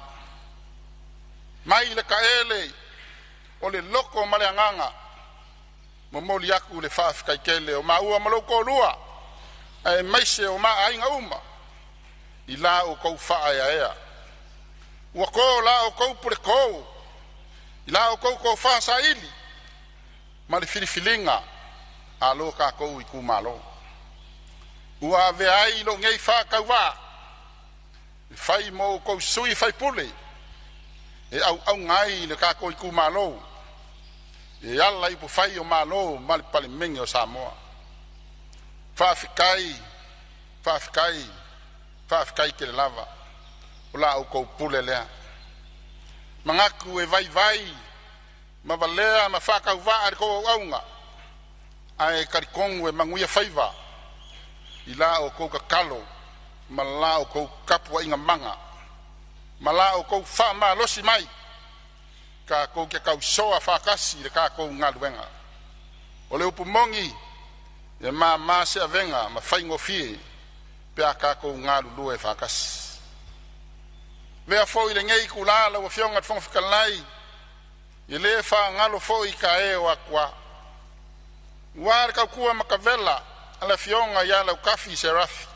Mai le taele o le loto ma le agaga, momoli atu le faafetai tele o maua ma lou toalua aemaise o ma aiga uma i la outou faaeaea. Ua to la outou puleto i la outou tofa saili ma le filifiliga a lo tatou itumalo ua avea ai lou nei faatauvaa e fai ma outou sui faipule e auauna ai i le tatou itumalo e ala i upufai o Malo ma le Palemene o Samoa. Faafetai, faafetai, faafetai tele lava. O la outou pule lea. Manatu e vaivai ma valea ma faatauvaa le tou auauna, ae talitonu e manuia faiva i la outou tatalo ma la outou tapuaiga mana ma la outou faamalosi mai. Tatou te tausoa faatasi i le tatou galuega. O le upu moni, e mama se avega ma faigofie pe a tatou galulue faatasi. Avea foi lenei itula lau Afioga i le Fofoga Fetalai, e le faagalo foi tae o atua, aua le tautua matavela a le Afioga ia Lautafi Serafi,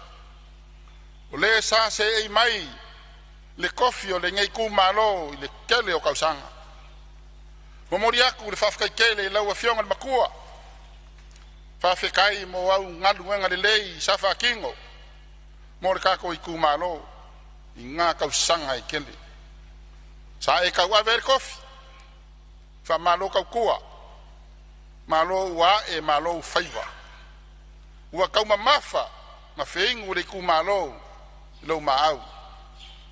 o le sa seei mai i le tofi o lenei itumalo i le tele o tausaga. E momoli atu le faafetai tele i lau Afioga i le Matua, faafetai mo au galuega lelei sa faatino mo le tatou itumalo i na tausaga e tele sa e tauave ai le tofi. Faamalo tautua, malo ua ae, malo faiva. Ua taumamafa ma feinu le itumalo i lou maau.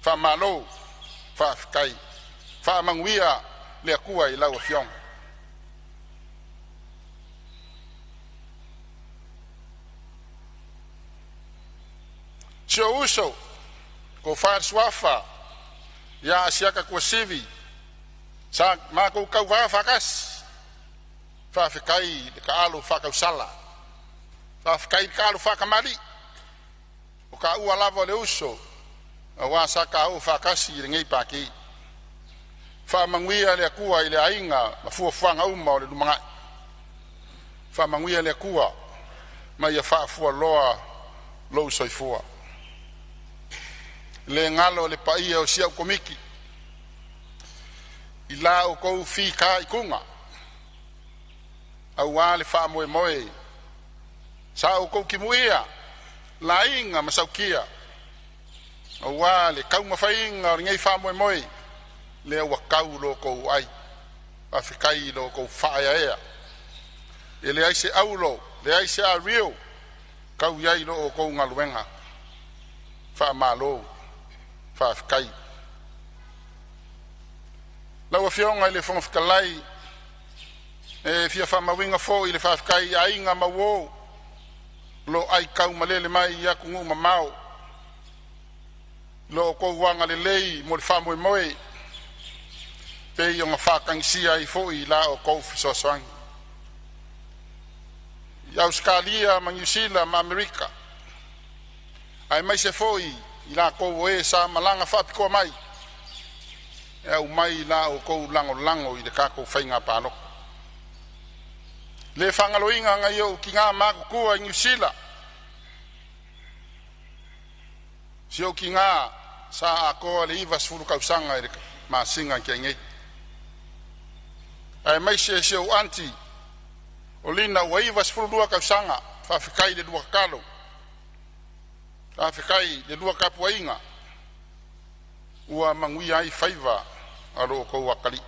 Faamalo faafetai, faamanuia le Atua i lau Afioga. Si ou uso le Tofa i le Suafa ia Asiata Tuasivi sa matou tauva faatasi, faafetai le taalo faatausala, faafetai le taalo faatamalii. O taua lava o le uso aua sa taua faatasi i lenei Pati. Faamanuia le Atua i le aiga ma fuafuaga uma o le lumanai. Faamanuia le Atua ma ia faafualoa lou soifua. E le galo le paia o si au Komiti i la outou fitaituga aua le faamoemoe sa outou timuia, laina ma sautia aua le taumafaiga o lenei faamoemoe, lea ua tau lo outou ai. Faafetai i lo outou faaeaea. E leai se aulo, leai se ario tau i ai lo outou galuega. Faamalo faafetai. Lau Afioga i le Fofoga Fetalai, e fia faamauina foi le faafetai i aiga ma uo o lo o aitaumalele mai i atunuu mamao i lo outou agalelei mo le faamoemoe e pei ona faatagisia ai foi la outou fesoasoani. I Ausetalia ma Niu Sila ma Amerika, aemaise foi i latou o e sa malaga faapitoa mai e aumai la outou lagolago i le tatou faiga palota. E le faagaloina nai ou tina matutua i Niu Sila, si ou tina sa atoa le 90 tausaga i le masina na tea nei, aemaise si ou anti o Lina ua 92 tausaga. Faafetai i le lua tatalo, faafetai i le lua tapuaiga ua manuia ai faiva o lo outou atalii.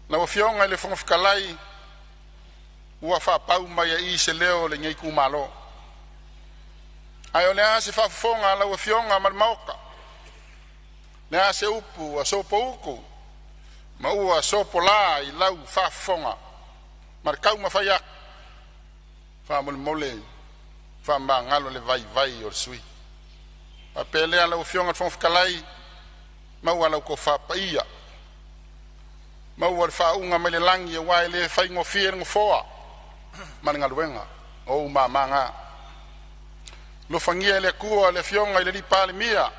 Lau Afioga i le Fofoga Fetalai, ua faapau mai ai i i se leo o lenei itumalo. Ae o le a se faafofoga a lau Afioga ma le Maota? O le a se upu ua sopoutu ma ua sopola i lau faafofoga ma le taumafai atu? Faamolemole, faamagalo le vaivai o le sui usufono. Ona faapea lea, lau Afioga i le Fofoga Fetalai, maua lau tofa paia, maua le faauuga mai le lagi aua e le faigofie le nofoa ma le galuega. O ou mama na. Alofagia e le Atua le Afioga i le Palemia,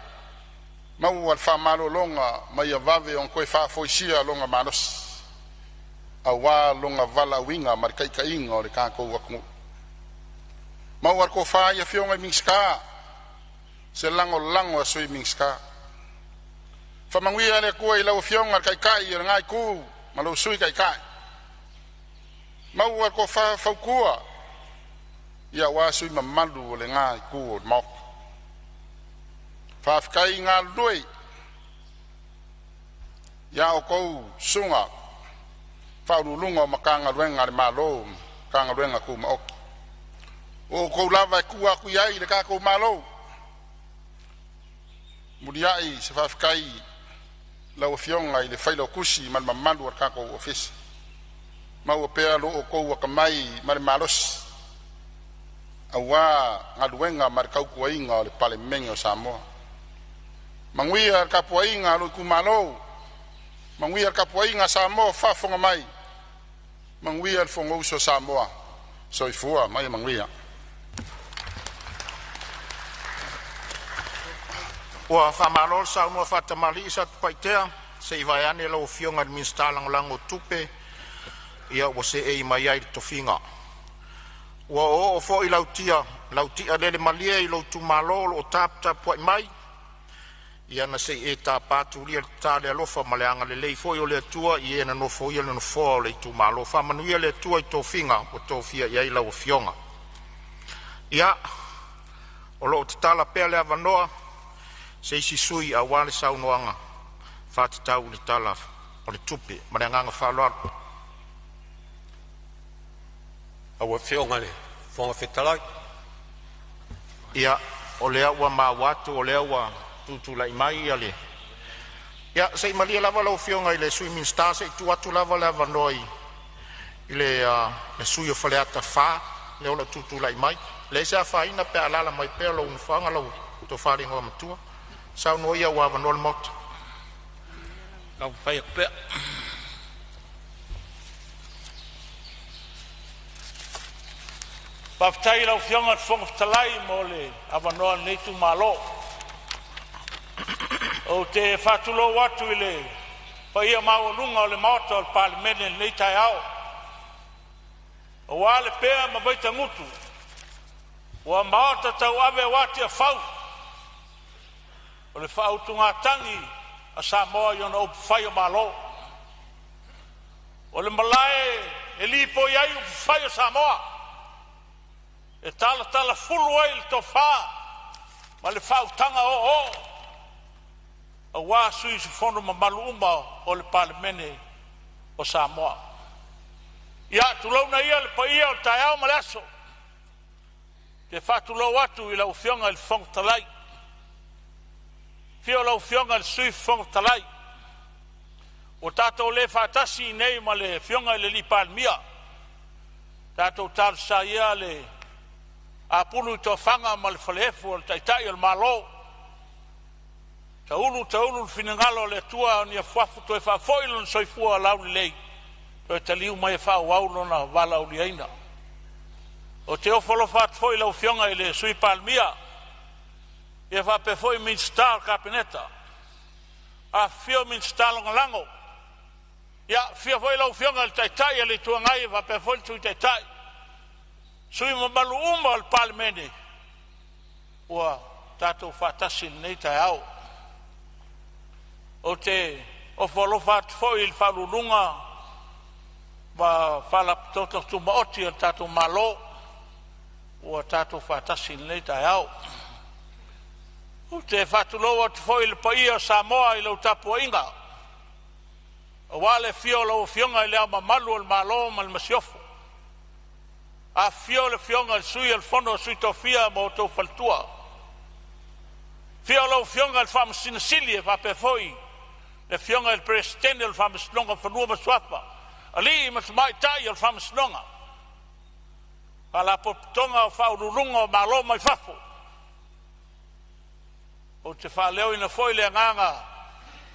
maua le faamalologa ma ia vave ona toe faafoisia lona malosi aua lona valaauina ma le taitaiga o le tatou atunuu. Maua le tofa i afioga i Minisita, se lagolago a Sui Minisita. Faamanuia le Atua i lau Afioga i le Taitai o lena Itu ma lou Sui Taitai, maua le tofa fautua aua sui usufono mamalu o lena Itu o le Maota. Faafetai galulue i a outou susuga i Ofisa Sili o Pulega o Matagaluega a le Malo ma Matagaluega Tumaoti. O outou lava e tua atu i ai le tatou Malo. Muliai se faafetai i lau Afioga i le Failautusi ma le mamalu o le tatou Ofisa, maua pea lo outou atamai ma le malosi aua galuega ma le tautuaina o le Palemene o Samoa. Manuia le tapuaiga a lou itumalo, manuia le tapuaiga a Samoa o faafofoga mai, manuia le Fonousu a Samoa. Soifua ma ia manuia. Ua faamalo le saunoa faatamalii Satupaitea, se i vaeane lau Afioga i le Minisita Lagolago o Tupe, ia ua seei mai ai i le tofiga. Ua oooo foi lau tialele malie i lou itumalo o lo o taputapuai mai, ia na se i e tapa tulia le ta i le alofa ma le agalelei foi o le Atua i e na nofoia le nofoa o le itumalo. Faamanuia le Atua i tofiga ua tofia i ai lau Afioga. Ia, o lo o tatala pea le avanoa se isi sui usufono aua le saunoaga faatatau i le Tala o le Tupe. Ma le agaga faaaloalo. Lau Afioga i le Fofoga Fetalai. Ia, o lea ua maua atu o lea ua tutulai mai le… Ia, se i malie lava lau Afioga i le Sui Minisita se i tuu atu lava le avanoa i le sui usufono mo Faleata 4 lea o lo o tutulai mai. E leai se afaina pe a alaala mai pea i lou nofoaga lau tofa i le Igoamatua. Saunoa ia ua avanoa le Maota. Taumafai atu pea. Faafetai i lau Afioga i le Fofoga Fetalai mo le avanoa o lenei itumalo. Ou te faatulou atu i le paia maualuga o le Maota o le Palemene i lenei taeao, aua le pea ma Vaitagutu ua maota tauave aua Tiafau o le faautugatagi a Samoa i ona upufai o Malo. O le malae e lipoi ai upufai o Samoa e talatalafulu ai le tofa ma le faautaga oooo aua sui usufono mamalu uma o le Palemene o Samoa. Ia, tulouna ia le paia o le taeao ma le aso. Ou te faatulou atu i lau Afioga i le Fofoga Fetalai, afio lau Afioga i le Sui Fofoga Fetalai. Ua tatou le faatasi nei ma le Afioga i le Palemia, tatou talosia ia le apulu i tofaga ma le falaefu o le Taitai o le Malo. Taulu taulu le finagalo o le Atua ni afuafu toe faafoi lona soifua laulelei toe taliu mai e faaauau lona valaauliaina. Ou te ofo alofa atu foi i lau Afioga i le Sui Palemia, ia faapea foi Minisita o le Kapeneta, afifio Minisita Lagolago. Ia, afio foi lau Afioga i le Taitai o le Itu Agai faapea foi le Sui Taitai, sui usufono mamalu uma o le Palemene ua tatou faatasi i lenei taeao. Ou te ofo alofa atu foi i Ofisa Sili o Pulega ma Faalapotopotoga Tumaoti a le tatou Malo ua tatou faatasi i lenei taeao. Ou te faatulou atu foi i le paia o Samoa i lau tapuaiga, aua le afio o lau Afioga i Le Ao Mamalu o le Malo ma le Masiofo, afifio le Afioga i le Sui o le Fono a Sui Tofia ma outou faletua, afio lau Afioga i le Faamasino Sili e faapea foi le Afioga i le Peresetene o le Faamasinoga o Fanua ma Suafa, alii ma tamaitai o le Faamasinoga, Faalapotopotoga o Faauluuluga o Malo mai fafo. Ou te faaleoina foi le agaga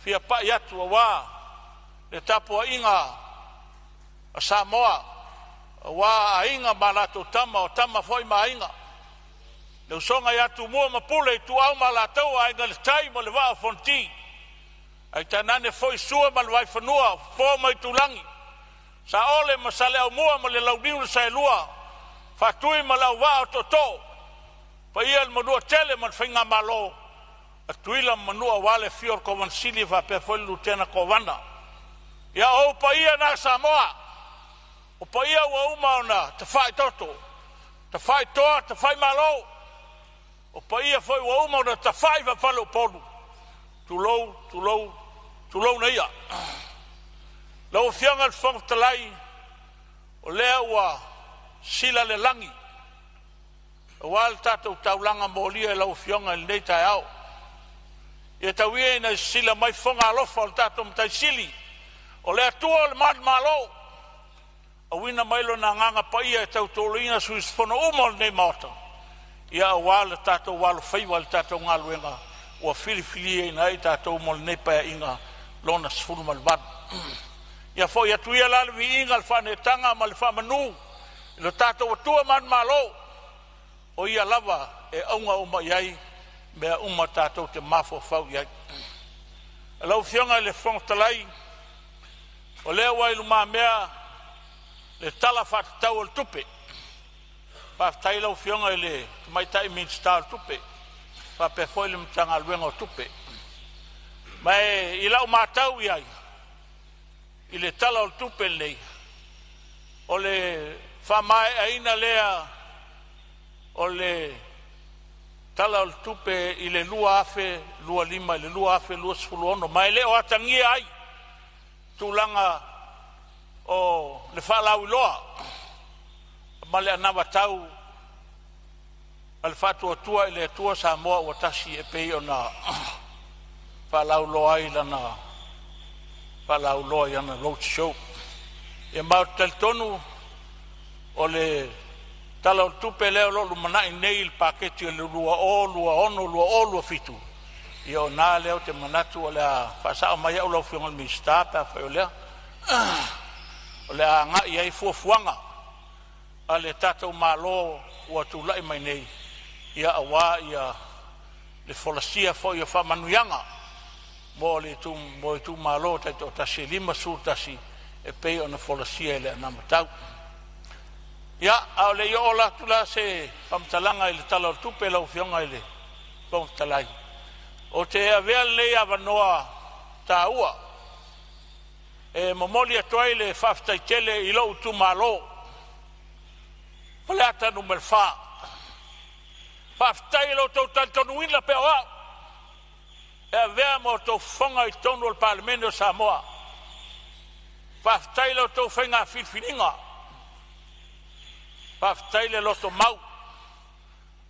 fia pai atu aua le tapuaiga a Samoa, aua Aiga ma latou Tama, o Tama foi ma Aiga, le usoga ia Tumua ma Pule, Ituau ma Alataua, Aiga i le Tai ma le Vaa o Fonoti, ae tainane foi Sua ma le Vaifanua, Fofo ma Aitulagi, Saole ma Saleaaumua ma le Launiu na Saelua, Faatui ma le Auvaa o Tootoo, paia i le Manuatele ma le Faigamalo a Tutuila ma Manua, aua le afio o le Kovana Sili faapea foi le Lutena Kovana. Ia o ou paia na Samoa, o paia ua uma ona tafaitoto, tafaitoa, tafaimalo, o paia foi ua uma ona tafai faafaleupolu. Tulou, tulou, tulouna ia. Lau Afioga i le Fofoga Fetalai, o lea ua sila le lagi aua le tatou taulaga molia i lau Afioga i lenei taeao. Ia tau ia ina e sisila mai fofoga alofa o le tatou Matai Sili, o le Atua o le manumalo, auina mai Lona Agaga Paia e tautoaluaina sui usufono uma o lenei Maota, aua le tatou alofaiva i le tatou galuega. ua filifiliaina ai tatou mo lenei Paeaiga Lona XVIII. Ia foi atu ia la le viiga, le faanetaga ma le faamanu i lo tatou Atua manumalo, o Ia lava e auga uma i ai mea uma tatou te mafaufau i ai. Lau Afioga i le Fofoga Fetalai, o lea ua i lumamea le Tala Faatatau o le Tupe. Faafetai i lau Afioga i le Tamaitai Minisita o Tupe faapea foi le Matagaluega o Tupe. Ma e i lau matau i ai i le Tala o le Tupe lenei, o le faamaeaina lea o le Tala o le Tupe i le 2025 i le 2026, ma e le o atagia ai tulaga o le faalauiloa ma le anavatau a le Faatuatua i le Atua Samoa ua Tasi e pei ona faalauiloa ai lana faalauiloa i ana Road Show. Ia ma ou te talitonu o le Tala o le Tupe lea o lo o lumanai nei i le paketi o le 2026/2027, ia o i ina lea ou te manatu o le a faasao mai au lau Afioga i le Minisita pe afai o lea, o le a agai i ai fuafuaga a le tatou Malo ua tulai mai nei, ia aua le folasia foi o faamanuiaga mo itumalo taitoatasi e 51 e pei ona folasia i le anavatau. Ia, a o le i oo atu la se faamatalaga i le Tala o le Tupe lau Afioga i le Fofoga Fetalai, ou te avea lenei avanoa taua e momoli atu ai le faafetai tele i lou itumalo Faleata 4. Faafetai i lo outou talitonuina pea o au e avea ma outou fofoga i totonu o le Palemene o Samoa. Faafetai i la outou faiga filifiliga, faafetai le lotomau,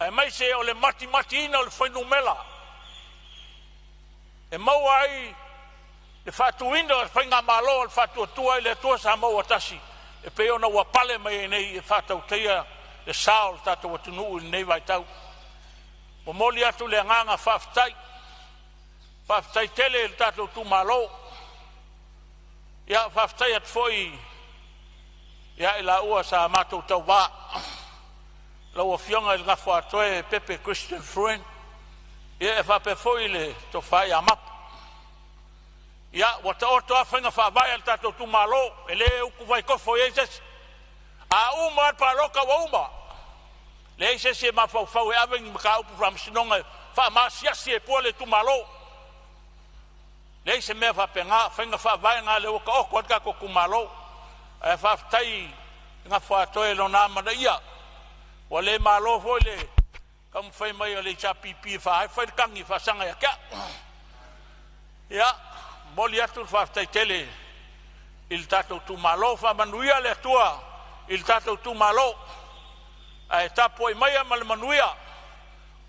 aemaise o le matimatiina o le fuainumera e maua ai le faatuina o le faigamalo a le Faatuatua i le Atua Samoa ua Tasi e pei ona ua pale mai ai nei e faatautaia le sa o le tatou atunuu i lenei vaitau. Momoli atu le agaga faafetai, faafetai tele i le tatou itumalo. Ia faafetai atu foi ia i laua sa matou tauva, lau Afioga i le Gofoatoe Pepe Christian Fruen ia e faapea foi le Tofa ia Mapu. Ia ua taoto a faiga faavae a le tatou itumalo, e le utuvai tofo i ai se isi. A uma lava le palota ua uma, leai se isi e mafaufau e ave ni mataupu i le faamasinoga e faamaasiasi ai fua le itumalo. Leai se mea faapena, o faiga faavae na o lea ua taoto ai le tatou itumalo. Ae faafetai i le Gofoatoe i lona amanaia, ua le malo foi le taumafai mai o le HRPP e fai le tagi e faasaga ia te au. Ia, momoli atu le faafetai tele i le tatou itumalo, faamanuia le Atua i le tatou itumalo, ae tapuai maia ma le manuia.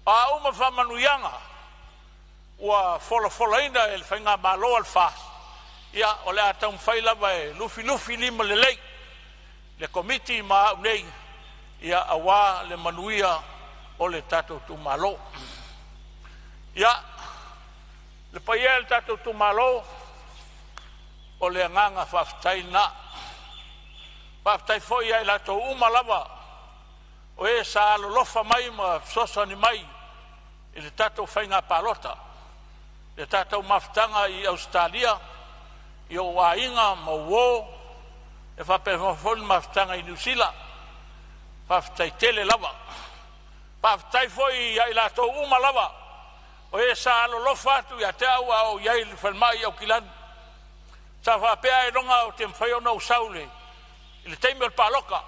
O a uma faamanuiaga ua folafolaina e le faigamalo a le FAST, ia o le a taumafai lava e lufilufilima lelei le Komiti ma au nei aua le manuia o le tatou itumalo. Ia, le paia e o le tatou itumalo, o le agaga faafetai lena. Faafetai foi ia i latou uma lava o e sa alolofa mai ma fesoasoani mai i le tatou faiga palota, le tatou mafutaga i Ausetalia i ou aiga ma uo, e faapea foi le mafutaga i Niu Sila. Faafetai tele lava. Faafetai foi ia i latou uma lava o e sa alolofa atu ia te au a o ou i ai i le falemai i Aukilani. Sa faapea ailoga ou te mafai ona ou sau i le taimi o le palota,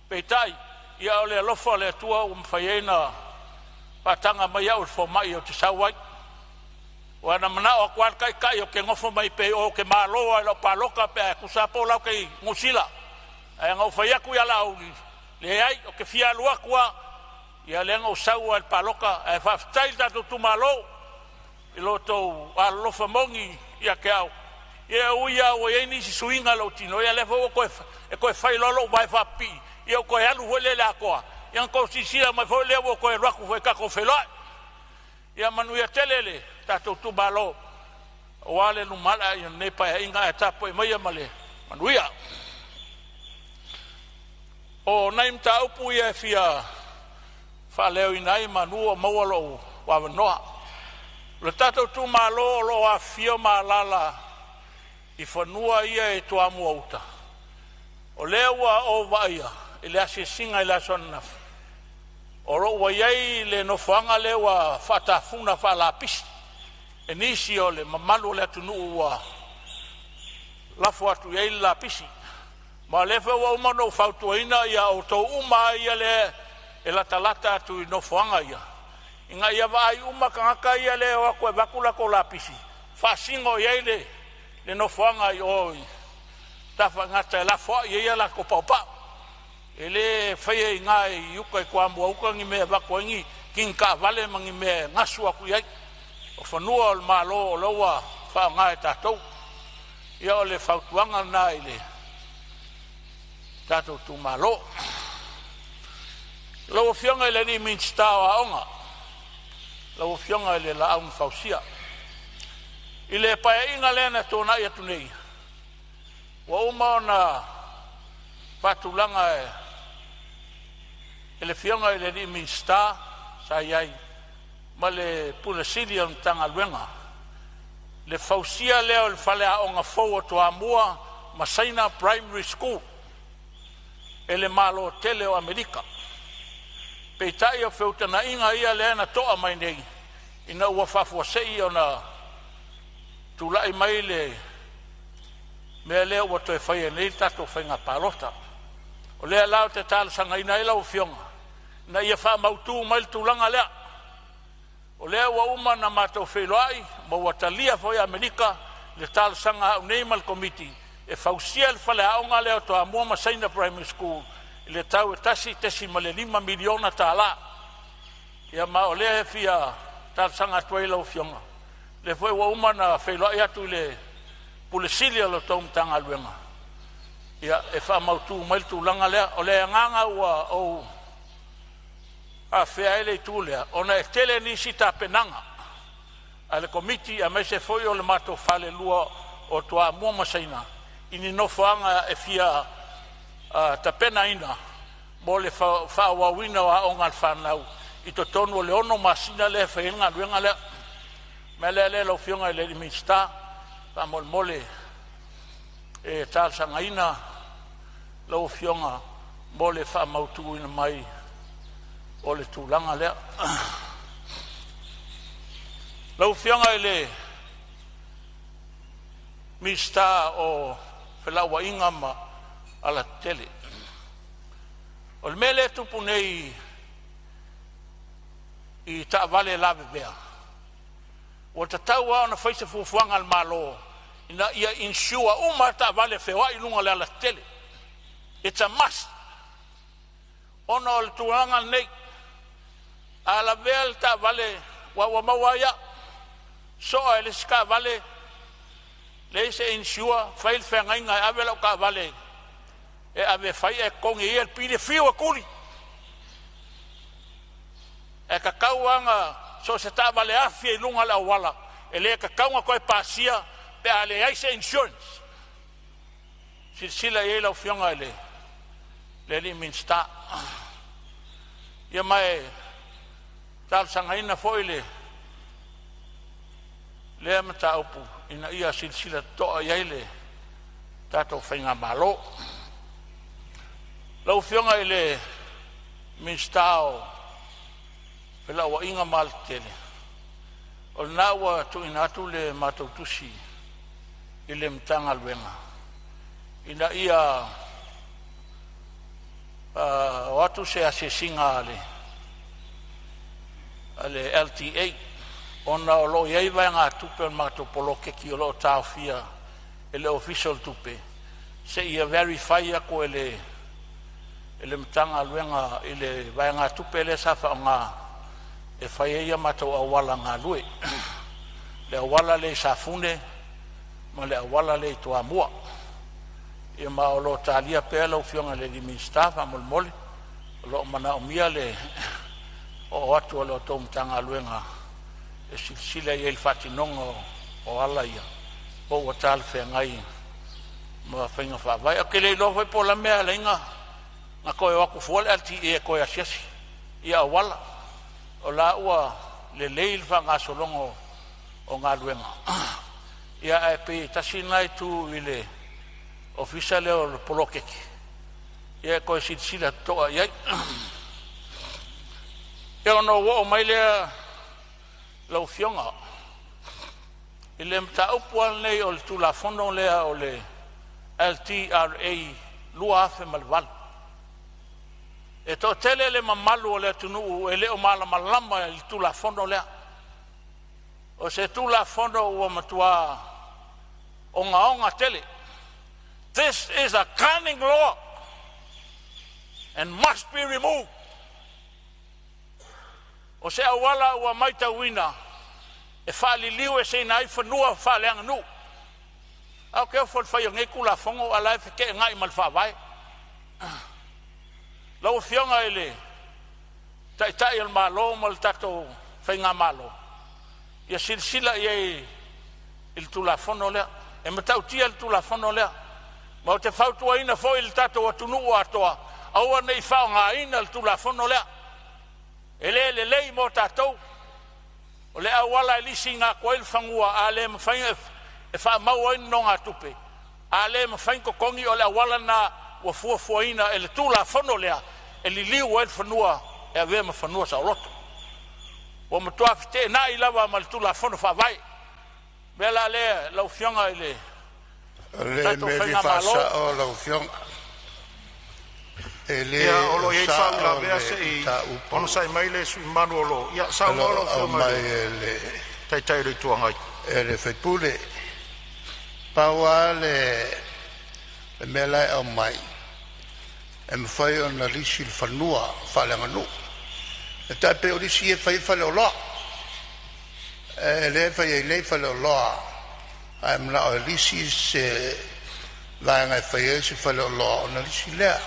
peitai ia o le alofa o le Atua ua mafai ai ona faataga mai au e le fomai ou te sau ai. Ua na manao atu lava le taitai ou te nofo mai pei ou te malo lava i lau palota pe a tusa lava po o la ou te i Niu Sila. Ae na ou fai atu ia Laauli, leai ou te fia alu atu lava. Ia lea na ou sau ai lava i le palota. Ae faafetai i le tatou itumalo i lo outou alolofa moni ia te au. Ia e ui lava ua i ai nisi suiga o lou tino, ia lea foi ua e toe fai loa lou vae faapipii, ia ou toe alu foi lea i le atoa, ia ona outou silasila mai foi lea ua ou toe alu atu foi tatou feiloai. Ia manuia tele le tatou itumalo aua le lumanai o lenei Paeaiga, ae tapuai maia ma le manuia. O nai mataupu ia e fia faaleoina ai manu o maua lou avanoa. O le tatou itumalo o lo o afifio ma alaala i fanua ia e Toamua Uta, o lea ua ou vaaia i le asiasiga i le aso ananafi, o lo o ua i ai le nofoaga lea ua faatafuna faalapisi e nisi o le mamalu o le atunuu ua lafo atu i ai le lapisi. Ma o lea foi ua uma ona ou fautuaina ia outou uma lava ia lea e latalata atu i nofoaga ia, ina ia vaai uma tagata ia lea e o atu e avatu latou lapisi, faasino i ai le nofoaga i o i Tafaigata e lafoai ai a latou paopao. E le faia i ina i uta i Toamua uta ni mea e avatu ai ni kini taavale ma ni mea e gasu atu i ai. O fanua o le Malo o la ua faaaoga e tatou. Ia o le fautuaga lena i le tatou itumalo. Lau Afioga i le Minisita o Aoga, lau Afioga i le Laau na Fausia, i le Paeaiga lea na tuanai atu nei, ua uma ona faatulaga e le Afioga i le Minisita sa i ai ma le Pule Sili o le Matagaluega le fausia lea o le faleaoga fou o Toamua ma Saina Primary School e le Malo tele o Amerika. Peitai o feutagaiga ia lea na to'a mai nei ina ua faafuasei ona tulai mai le mea lea ua toe fai nei le tatou faiga palota. O lea la ou te talosagaina ai lau afioga ina ia faamautu mai le tulaga lea. O lea ua uma ona matou feiloai ma ua talia foi e Amerika le talosaga a au nei ma le Komiti e fausia le faleaoga lea o Toamua ma Saina Primary School i le tau e $1.5 miliona tala. Ia ma o lea e fia talosaga atu ai i lau Afioga, o lea foi ua uma ona feiloai atu i le Pule Sili o la outou Matagaluega, ia, e faamautu mai le tulaga lea. O le agaga ua ou afea ai le itu lea, ona e tele nisi tapenaga a le Komiti aemaise foi o le matou falelua o Toamua ma Saina i ni nofoaga e fia tapenaina mo le faaauauina o aoga a le fanau i totonu o le 6 masina lea e fai ai le galuega lea. O le mea lea lau Afioga i le Minisita, faamolemole e talosagaina lau Afioga mo le faamautuina mai o le tulaga lea. Lau Afioga i le Minisita o Felauaiga ma Alatetele, o le mea lea e tupu nei i taavale lavevea, ua tatau lava ona fai se fuafuaga a le Malo ina ia insure uma lava taavale feoai i luga o le alatetele. It's a must. Ona o le tulaga lenei, a lavea le taavale, ua maua ai au, soa e le isi taavale, leai se insure, fai le feagaiga e ave lau taavale e ave e fai ae totogi e ia le pili e fiu e tuli. Ae tatau lava ona so o se taavale afi i luga o le auala, e le tatau ona toe pasia pe a leai se insurance. Silasila i ai lau Afioga i le Minisita. Ia ma e talosagaina foi lea mataupu ina ia silasila totoa i ai le tatou faigamalo. Lau Afioga i le Minisita o Felauaiga ma Alatetele, o lena ua tuuina atu le matou tusi i le Matagaluega ina ia o atu se asiasiga a le LTA, ona o lo o i ai vaegatupe o le matou poloketi o lo o taofia e le Ofisa o le Tupe seia verify atu e le Matagaluega i le vaegatupe lea sa faaaoga e fai ai a matou auala galue, le auala lea i Safune ma le auala lea i Toamua. Ia ma o lo o talia pea lau Afioga i le Minisita. Faamolemole, o lo o manaomia le oo atu o la outou Matagaluega. e silasila i ai i le faatinoga o ala ia po ua talafeagai ma faiga faavae. Ou te le iloa foi po o le a le mea e ala ai ona toe o atu fua le LTA e toe asiasi i auala, o la ua lelei le faagasologa o galuega, ae pei e tasi lena itu i le ofisa lea o le poloketi e toe silasila totoa i ai. Ia, ona ou oo mai lea lau Afioga i le mataupu lava lenei o le Tulafono lea o le LTRA 2008. E toatele le mamalu o le atunuu e le o malamalama i le Tulafono lea. O se Tulafono ua matua ogaoga tele. This is a cunning law and must be removed. O se auala ua matauina e faaliliu eseina ai fanua faaleaganuu. Ae ou te ofo i le fai o nei Tulafono a o la e feteenai ma le Faavae. Lau Afioga i le Taitai o le Malo ma le tatou Faigamalo, ia silasila i ai i le Tulafono lea. E matautia le Tulafono lea, ma ou te fautuaina foi le tatou atunuu atoa, aua ne i faaaogaina le Tulafono lea. E le lelei mo tatou. O le auala e lisiina atu ai le fanua a le mafai e faamau ai nonogatupe, a le mafai ona totogi, o le auala lena ua fuafuaina e le Tulafono lea e liliu ai le fanua e avea ma fanua saoloto. Ua matua feteenai lava ma le Tulafono Faavae. O le mea la lea lau Afioga i le O le tatou mea e fia Faigamalo, faasao lau Afioga, e le Ia, o lo o i ai le sao faauilavea, le se i mataupu onosai mai le sui usufono mamalu o lo o… Ia, o lo saunoa o lau Afioga i aumai le e Taitai o le Itu Agai. le sui usufono. Pau lava le mea la e aumai, e mafai ona lisi le fanua faaleaganuu. E tai pei o lisi ia e fai ai faleoloa. E le fai ai nei faleoloa, a e manao e lisi se vaega e fai ai se faleoloa ona lisi lea.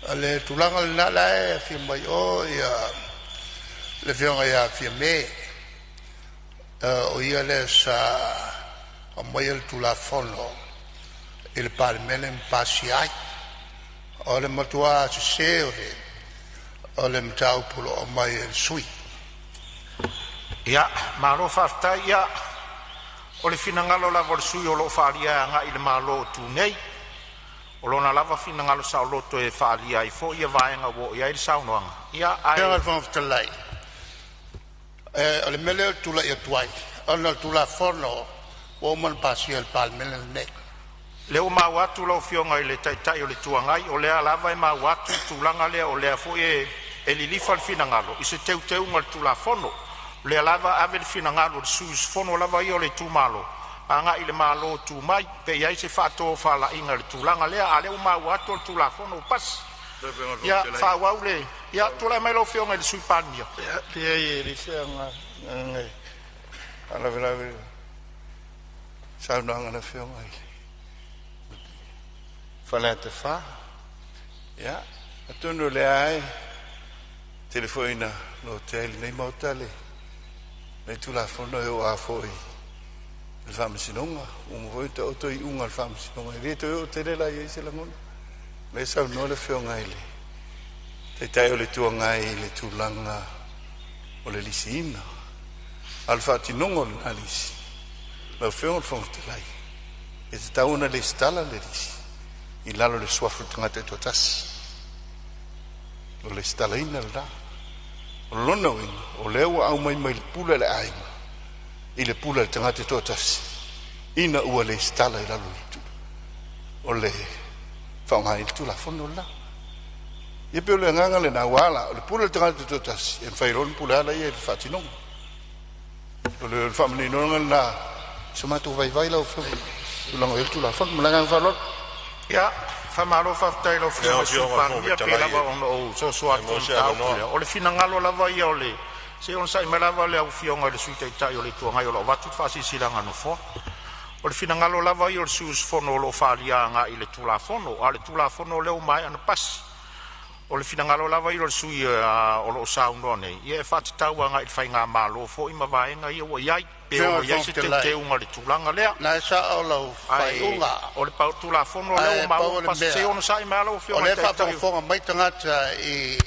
O le tulaga lena la e afio mai o le afioga ia Fiame, o ia lea sa aumaia le Tulafono i le Palemene ma pasia ai. O le matua sese o le mataupu o lo o aumai e le sui usufono. Ia, malo faafetai. Ia, o le finagalo lava o le sui usufono o lo o faaalia e agai i le Malo o tu nei. O lona lava finagalo saoloto e faaalia ai foi vaega ua oo i ai le saunoaga. Ia, Lau Afioga i ae le Fofoga Fetalai, o le mea lea ou te tulai atu ai, ona o le Tulafono ua uma ona pasia e le Palemene lenei. O lea ua maua atu lau Afioga i le Taitai o le Itu Agai, o lea lava e maua atu le tulaga lea, o lea foi e lilifa le finagalo i se teuteuga o le Tulafono. O lea lava e ave le finagalo o le sui usufono lava ia o le itumalo agai i le Malo o tu mai, pe i ai se faatofalaiga i le tulaga lea, a o lea ua maua atu o le Tulafono ua pasi. Ia faaauau le… Ia, tulai mai lau Afioga i le Sui Palemia. Leai, e leai se agaga e faalavelave i le saunoaga a le Afioga i Faleata 4. Ia, atonu o lea lava e tele foi ina lotea i lenei Maota lenei Tulafono, e oo lava foi i le Faamasinoga, ua uma foi ona taoto iuga a le Faamasinoga, e le toe oo tele la i ai se lagona. O lea e saunoa le Afioga i le Taitai o le Itu Agai i le tulaga o le lisiina, a o le faatinoga o lena lisi, lau Afioga i le Fofoga Fetalai, e tatau ona resitala le lisi i lalo o le suafa o le tagata e toatasi. O le resitalaina lena. O lona uiga, o lea ua aumai mai le pule a le aiga i le pule a le tagata e toatasi ina ua resitala i lalo o le faaaogaina le Tulafono le la. Ia pei o le agaga lena, ua ala o le pule a le tagata e toatasi e mafai loa ona pule lava ia i le faatinoga. O le faamaninoga lena o so matou vaivai lau Afioga i le tulaga o i ai le Tulafono. Ma le agaga faaaloalo. Ia, faamalo faafetai i lau Lau Afioga i le Sui Afioga i le Fofoga Palemia, pei Fetalai, lava ona ou soso pe atu i maua le se mataupu avanoa. lea. O le finagalo lava ia o le… Se i onosai mai lava le Afioga i le Sui Taitai o le Itu Agai o lo o avatu le faasilasilaga a le Nofoa. O le finagalo lava ia o le sui usufono o lo o faaalia agai i le Tulafono, a o le Tulafono lea ua maea ona pasi. O le finagalo lava ia o le sui usufono o lo o saunoa nei, ia e faatatau agai i le faigamalo foi ma vaega ia ua i ai, pe Afioga ono i le i ai Fofoga se Fetalai, teuteuga o le tulaga lea. na e sa'o lau Ae faaiuga, o le Tulafono lea ae ua pau maua o le ua pasi, se i mea onosai mai lava lau o Afioga i lea le e Taitai. faafogafoga mai tagata i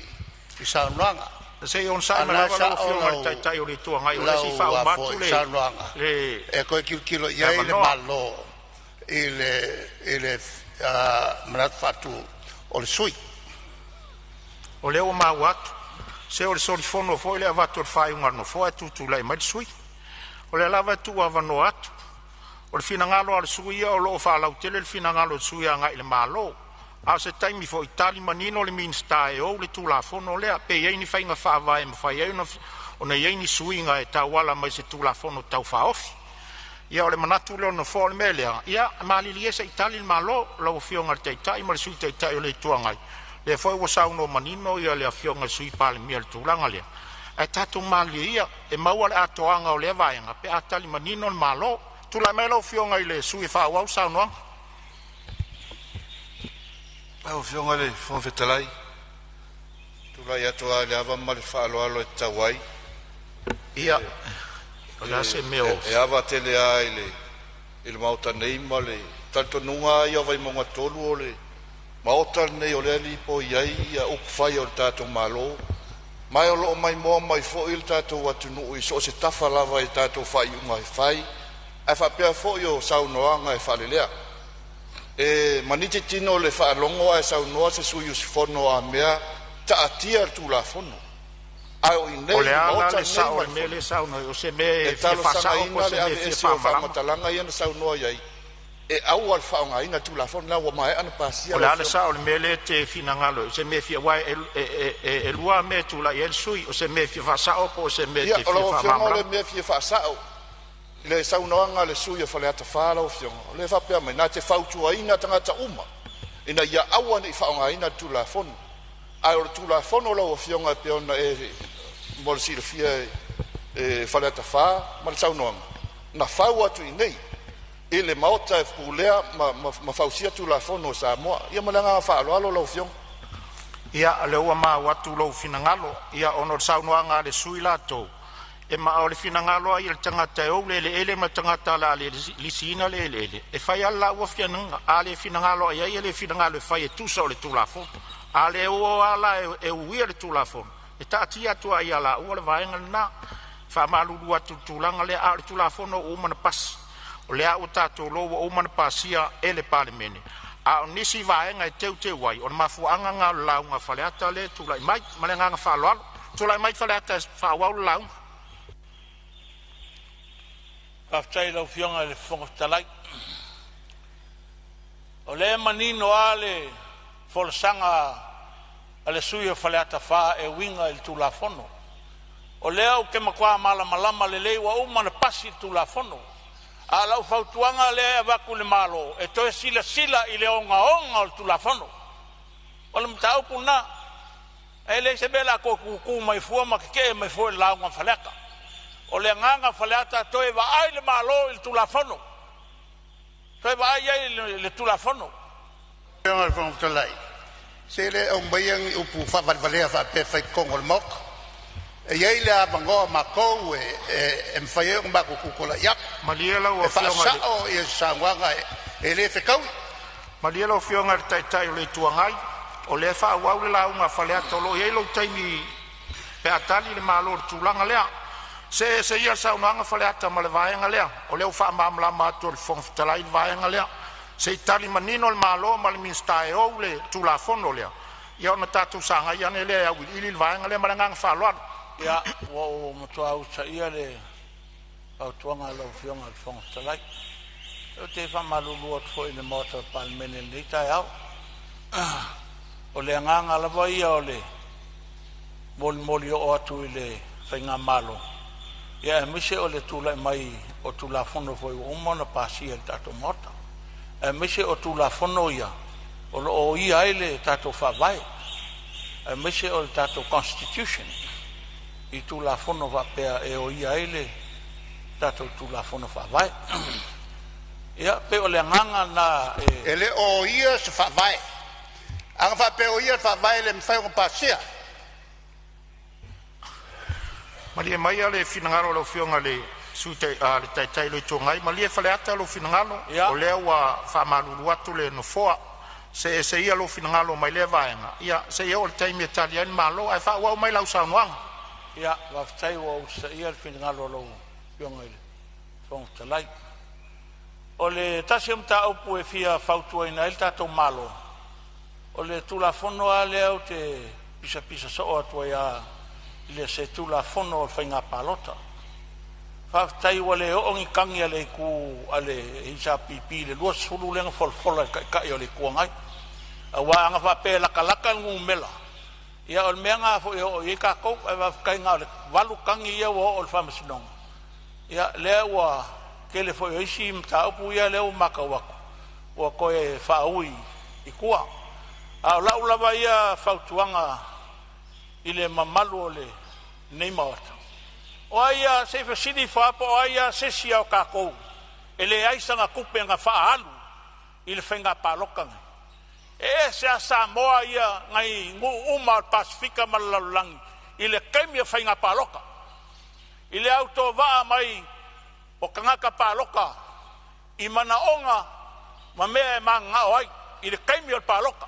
saunoaga. Se i A onosai o mai lena e lava lau sa'o Afioga i le lau Taitai o le Itu Agai, o lea se i lau a faauma atu foi le saunoaga le e toe tilotilo i le ai le avanoa. Malo i le manatu faatu o le sui. O lea ua maua atu, se o le solifono foi le avatu o le faaiuga a le Nofoa e tutulai mai le sui usufono. O lea lava e tuuavanoa atu. O le finagalo lava o le sui usufono ia o lo o faalautele le finagalo o le sui usufono agai i le Malo. A o se taimi foi tali manino le Minisita e ou le Tulafono lea, pe i ai ni faiga faavae e mafai ai ona i ai ni suiga e tauala mai i se Tulafono Tau Faaofi. Ia o le manatu lea o le Nofoa. O le mea lea, ia malilie se i tali le Malo, lau Afioga i le Taitai ma le Sui Taitai o le Itu Agai, lea foi ua saunoa manino le Afioga i le Sui Palemia i le tulaga lea, ae tatou malilie ia, e maua le atoaga o lea vaega pe a tali manino le Malo. Tulai mai lau Afioga i le sui usufono e faaauau le saunoaga. Lau Afioga i le Fofoga Fetalai, ou te tulai atu lava i le ava ma le faaaloalo e tatau ai. Ia, o le a se mea o… E ava tele lava i le Maota nei ma le talitonuga lava ia o Vaimauga 3, o le Maota lenei o lea e lipoi ai upufai o le tatou Malo, ma o lo o maimoa mai foi le tatou atunuu i so o se tafa lava i tatou faaiuga e fai, ae faapea foi o saunoaga e faalelea. E maniti tino i le faalogo ae saunoa se sui usufono a mea taatia le Tulafono, a o i O inei i le le a la Maota le lenei sao o ma le le mea lea e Fono, saunoa ai? O se mea e e fia faasao po o talosagaina se le mea e fia aveese o faamalamalama? faamatalaga ia na saunoa i ai e aua le faaaogaina le Tulafono lena ua maea ona pasia O le lau a le Afioga. sao o le mea lea e te finagalo ai? O se mea e fia… aua e lua lava mea e tulai ai le sui usufono, o se mea e fia faasao po o se mea e Ia, te o fia lau Afioga o le faamalamalama. mea e fia faasao i le saunoaga a le sui usufono o Faleata 4 lau Afioga, o lea e faapea mai, na te fautuaina tagata uma ina ia aua ne i faaaogaina le Tulafono. Ae o le Tulafono lau Afioga e pei ona e mo le silafia e Faleata 4 ma le saunoaga, na fau atu i inei i le Maota e pulea ma fausia Tulafono a Samoa. Ia ma le agaga faaaloalo lau Afioga. Ia, o lea ua maua atu lou finagalo, ia, ona o le saunoaga a le sui usufono latou, ma o le finagalo lava ia o le tagata e ou le eleele ma le tagata o le a le lisiina le eleele, e fai lava le laua finagalo. A le finagalo lava i ai, e le finagalo e fai e tusa o le Tulafono. A le o lava la e uia le Tulafono, e taatia atu lava ia laua le vaega lena. E faamalulu atu i le tulaga lea, a o le Tulafono ua uma ona pasi. O lea ua tatou iloa ua uma ona pasia e le Palemene, a o nisi vaega e teuteu ai, o le mafuaaga lena o le lauga a Faleata lea e tulai mai. Ma le agaga faaaloalo. Tulai mai Faleata e faaauau le lauga. Faafetai i lau Afioga i le Fofoga Fetalai. O lea e manino lava le folasaga a le sui usufono o Faleata 4 e uiga i le Tulafono. O lea ou te matua malamalama lelei ua uma ona pasi le Tulafono. A o lau fautuaga lea e avatu i le Malo, e toe silasila i le ogaoga o le Tulafono. O le mataupu lena. E leai se mea o le a toe tutu mai fua ma tetee mai fua i le lauga a Faleata. O le agaga o Faleata, toe vaai le Malo i le Tulafono, toe vaai i ai i le Tulafono. Lau Afioga i le Fofoga Fetalai, se le aumaia ni upu faavalevalea faapea e fai i totonu o le Maota. E i ai le avanoa o matou e mafai ai ona matou tutulai atu Malie lau e Afioga i le, faasao saunoaga e le fetaui. Malie lau Afioga i le Taitai o le Itu Agai, o lea e faaauau le lauga a Faleata, o lo o i ai lou taimi pe a tali le Malo i le tulaga lea. See ese ia le saunoaga Faleata ma le vaega lea, o lea ua faamalamalama atu e le Fofoga Fetalai le vaega lea. Se i tali manino le Malo ma le Minisita e ou le Tulafono lea, ia ona tatou sagai ane lea e auiliili le vaega lea. Ma le agaga faaaloalo. Ia, ua ou matua usitaia le fautuaga a lau Afioga i le Fofoga Fetalai. Ou te faamalulu atu foi i le Maota o le Palemene i lenei taeao. O le agaga lava ia o le molimoli oo atu i le faigamalo, ia aemaise o le tulai mai o Tulafono foi ua uma ona pasia e le tatou Maota, aemaise o Tulafono ia o lo o oia ai le tatou Faavae, aemaise o le tatou Constitution i Tulafono faapea e oia ai le tatou Tulafono Faavae. Ia, pei o le agaga lena e E le o oia se faavae, Ana faapea o ia le Faavae e le mafai ona pasia. Malie maia le finagalo o lau Afioga i le Sui Taitai o le Itu Agai, malie Faleata lou finagalo, o lea ua faamalulu atu le Nofoa, see ese ia lou finagalo mai lea vaega seia oo i le taimi e tali ai le Malo. Ae faaauau mai lau saunoaga. Ia, faafetai ua ou usitaia le finagalo o lau Afioga i le Fofoga Fetalai. O le tasi o mataupu e fia fautuaina ai le tatou Malo, o le Tulafono lava lea ou te pisapisa soo atu ai lava i se Tulafono o le Faiga Palota. Faafetai ua le oo ni tagi a le itu a le HRPP i le 20 lea na folafola e le Taitai o le Itu Agai. Aua ana faapea e latalata le numera, ia o le mea lena foi e oo i ai tatou, ae faafetai na o le 8 tagi ia ua oo i le Faamasinoga. Ia lea ua tele foi o isi mataupu ia lea ua matau atu ua toe faaui i tua. A o lau lava ia fautuaga i le mamalu o lenei Maota, o ai lava, se i fesili ifo lava po o ai lava se isi o tatou e leai sana tupe na faaalu i le faiga palota nei. E ese lava Samoa ia nai nuu uma o le Pasefika ma le lalolagi i le taimi o faiga palota. I le autovaa mai o tagata palota i manaoga ma mea e mananao ai i le taimi o le palota.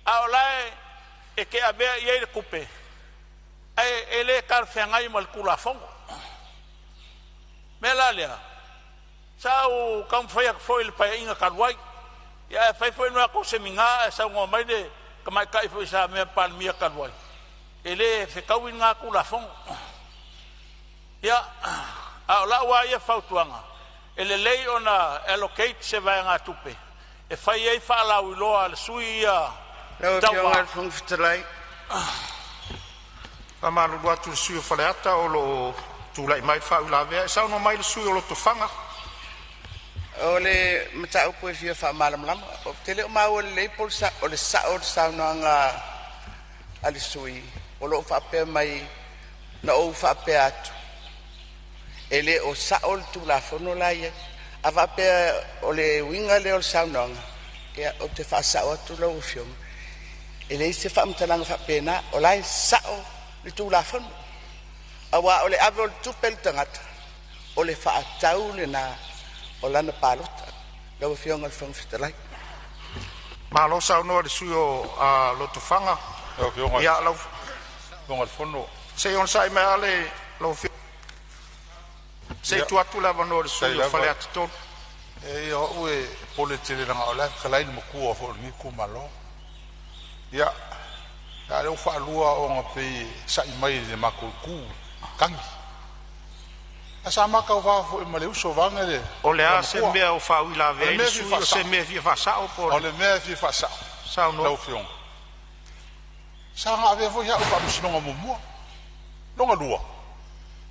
A o la e te avea i ai le tupe ae e le talafeagai ma le Tulafono. O le mea la lea, sa ou taumafai atu foi i le Paeaiga talu ai, ae fai foi le matou semina ae saunoa mai le tamaitai foi sa avea ma Palemia talu ai, e le fetaui lena Tulafono. Ia, a o lau lava ia fautuaga, e lelei ona allocate se vaegatupe e fai ai faalauiloa a le sui ia Lau Afioga i tauva. le Fofoga Fetalai, Faamalulu atu i le sui usufono o Faleata o lo o tulai mai le faauilavea. E saunoa mai le sui usufono o Lotofaga. O le mataupu e fia faamalamalama, ou te le o maua lelei po o le o le sao o le saunoaga a le sui usufono o lo o faapea mai na ou faapea atu, e le o sao le Tulafono la e i ai. A faapea o le uiga lea o le saunoaga, ia ou te faasao atu lau Afioga, e leai se faamatalaga faapena, o la e sao le Tulafono. Aua o le ave o le tupe i le tagata, o le faatau lena o lana palota. Lau Afioga i le Fofoga Fetalai. Malo saunoa i le sui usufono o Lotofaga. Lau Afioga i Ia lau le Fono, se i onosai mai lava lau Afioga, se i ia, tuu atu le avanoa i le faafetai sui usufono o lava. Faleata 3. E o au e popole tele leaga o la e fetalai le matua foi o lenei itumalo. Ia, a o lea ua faalua ona pei e sa'i mai i le matou itu tagi. Ae sa ma tauva foi ma le uso vaeane le O le a se Igoamatua. mea o O faauilavea le ai le mea e fia sui usufono, o se faasa'o, mea e fia faasao po o o le le mea e fia faasa'o saunoa. lau Afioga, sa na avea foi au i le faamasinoga muamua. Lona lua,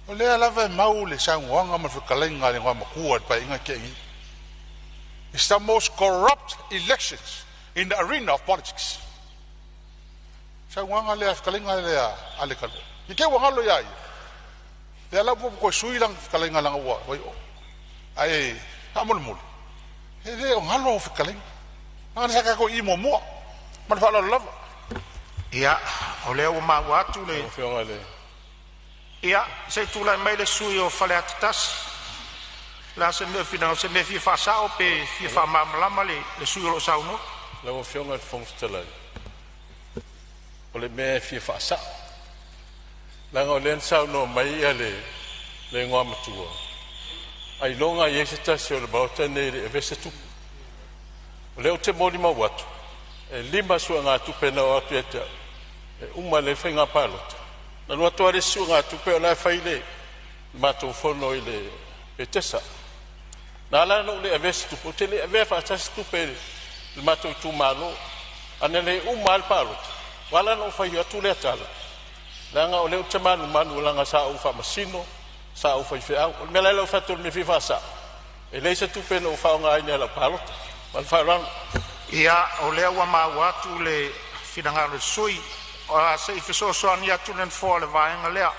o lea lava e mau le saunoaga ma le fetalaiga a le Igoamatua i le Paeaiga na tea nei. It's the most corrupt elections in the arena of politics. Saunoaga lea, fetalaiga lea a le i te i ua galo ia ia. Lea la ua toe sui lana fetalaiga leaga ua ae faamolemole, e le o galo au fetalaiga. Leaga sa tatou i i muamua. Ma le faaaloalo lava. Ia, o lea ua maua atu le Lau Afioga i le Ia, se i tulai mai le sui usufono o Faleata 1. O le a se mea e finagalo, o se mea e fia faasao pe fia faamalamalama le sui usufono o lo o saunoa? Lau Afioga i le Fofoga Fetalai, o le mea e fia faasao, leaga o lea na saunoa mai le Igoamatua, ailoga e i ai se tasi o le Maota lenei e le i avea se tupe. O lea ou te molimau atu, e 5 suegatupe na oo atu ia te au, e uma lelei le faiga palota, ona alu atu lava le isi suegatupe o la e fai le matou fono i le Petesa. Na ala ona ou le avea se tupe, ou te le avea faatasi tupe i le matou itumalo. Ana le uma lava le palota, ua ala la ona ou fai atu lea tala, leaga o lea ou te manumanu leaga sa ou faamasino, sa ou faifeau. O le mea la lea ua ou fai atu o le mea e fia faasao, e leai se tupe na ou faaaogaina i lau palota. Ma le faaaloalo. Ia, o lea ua maua atu le finagalo o le sui usufono. Se i fesoasoani atu le Nofoa i le vaega lea.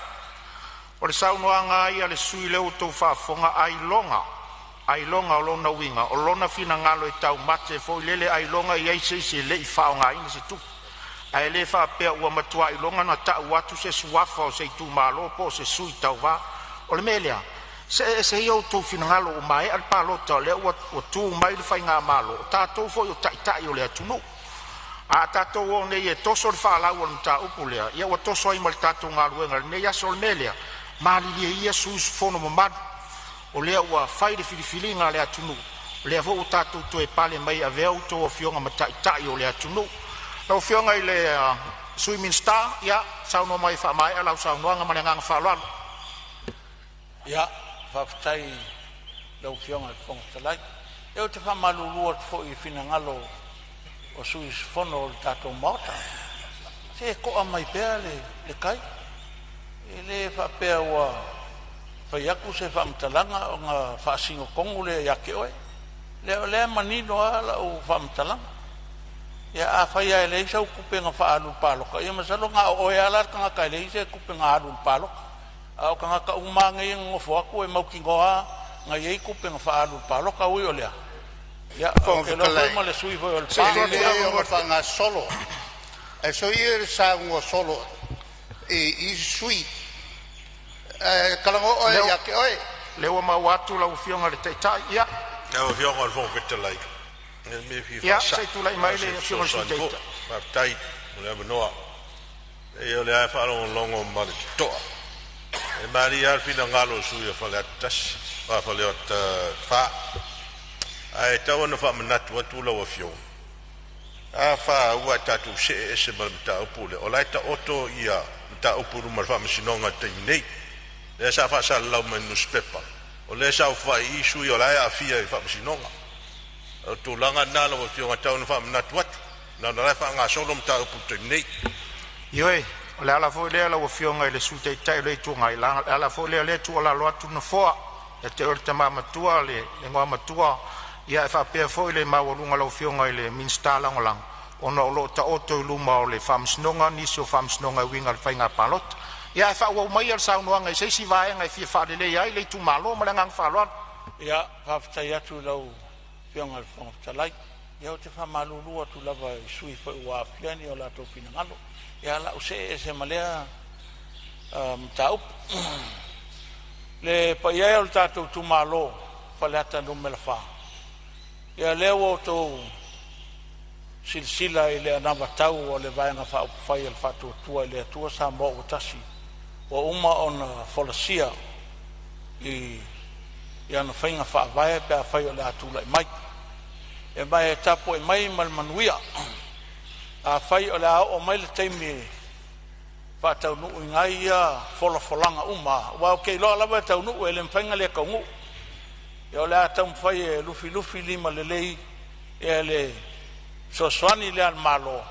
O le saunoaga lava ia a le sui usufono lea ua outou faafofoga, ailoga Ailoga o lona uiga o lona finagalo e taumate foi lele ailoga e i ai se isi e le i faaaogaina se tupe. Ae le faapea ua matua iloga ona tau atu se suafa o se itumalo po o se sui tauva. O le mea lea, see ese ia outou finagalo ua maea le palota o lea ua tu mai le faigamalo, o tatou foi o taitai o le atunuu. A tatou o nei e toso le faalau o le mataupu lea, ia ua toso ai ma le tatou galuega i lenei aso. O le mea lea, malilie ia sui usufono mamalu, o lea ua fai le filifiliga a le atunuu, o lea foi ua tatou toe pale mai e avea a outou afioga ma taitai o le atunuu. Lau Afioga i le Sui Minisita, saunoa mai e faamaea lau saunoaga. Ma le agaga faaaloalo. Ia, faafetai i lau Afioga i le Fofoga Fetalai. Ia ou te faamalulu atu foi i finagalo o sui usufono o le tatou Maota, se to'a mai pea le tai. E le faapea ua fai atu se faamatalaga ona faasino tonu lea ia te oe. O lea e manino lava lau faamatalaga. Ia afai lava e leai sau tupe na faaalu i le palota, ia masalo na o oe lava la le tagata e leai se tupe na alu i le palota. A o tagata uma lava nei e nonofo atu e mautinoa lava na i ai tupe na faaalu i le palota. Ui o lea, ia ou te iloa foi ma le sui usufono foi o Lepa. E lelei ona faagasolo, ae soia le saunoa solo i isi sui usufono. Ae talanoa oe ia te oe. Lea ua maua atu lau Afioga i le Taitai. Ia, Lau Afioga i le Fofoga Fetalai, o le mea e fia ia se faasa'o i tulai ma mai se le Afioga i le Sui fesoasoani foi. Taitai. Faafetai mo le avanoa. E o lea e faalogologo ma le totoa. E malie lava le finagalo o le sui usufono o Faleata 1, Faleata 4. Ae tau ona faamanatu atu lau Afioga, a fa ua tatou see ese ma le mataupu lea, o la e taoto ia mataupu i luma o le Faamasinoga i le taimi nei. Lea sa faasalalau mai i le nusipepa, o lea e saofafai i i sui o la e aafia i le Faamasinoga. O le tulaga lena lau Afioga e tau ona faamanatu atu, leaga o la e faagasolo mataupu i le taimi nei. Ioe, o le ala foi lea lau Afioga i le Sui Taitai o le Itu Agai, o le ala foi lea o lea e tuualalo atu le Nofoa, ia te oe le tama matua le Igoamatua, ae faapea foi le maualuga o lau Afioga i le Minisita Lagolago, ona o lo o taoto i luma o le Faamasinoga nisi o faamasinoga e uiga i le faiga palota. Ia ae faaauau maia le saunoaga i se isi vaega e fia faaleleia ai le itumalo. Ma le agaga faaaloalo. Ia, faafetai atu i lau Afioga i le Fofoga Fetalai. Ia ou te faamalulu atu lava i sui usufono foi ua aafia ni o latou finagalo. Ia o le a ou see ese ma lea mataupu. Le paia e o le tatou itumalo Faleata Nu.4, ia lea ua outou silasila i le anavatau a le Vaega Faaupufai a le Faatuatua i le Atua Samoa ua Tasi ua uma ona folasia i ana faiga faavae pe afai o le a tulai mai. E ma e tapuai mai ma le manuia. Afai o le a oo mai le taimi e faataunuuina ai ia folafolaga uma, aua ou te iloa lava e taunuu, e le mafai ona le taunuu. Ia o le a taumafai e lufilufi limalelei ia le fesoasoani lea a le Malo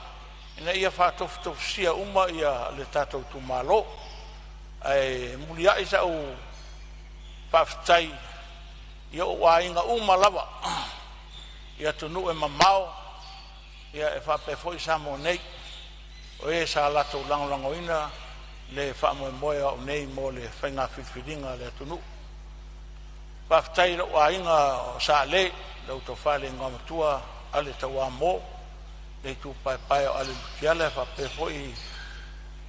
ina ia faatofutofusia uma ia le tatou itumalo. Ae muliai sau faafetai i ou aiga uma lava i atunuu e mamao e faapea foi Samoa nei, o e sa latou lagolagoina le faamoemoe o au nei mo le faiga filifiliga a le atunuu. Faafetai i lou aiga o Sa Ale, lau Tofa i le Igoamatua Ale Tauamo, le itupa e pae o Ale Mutiala faapea foi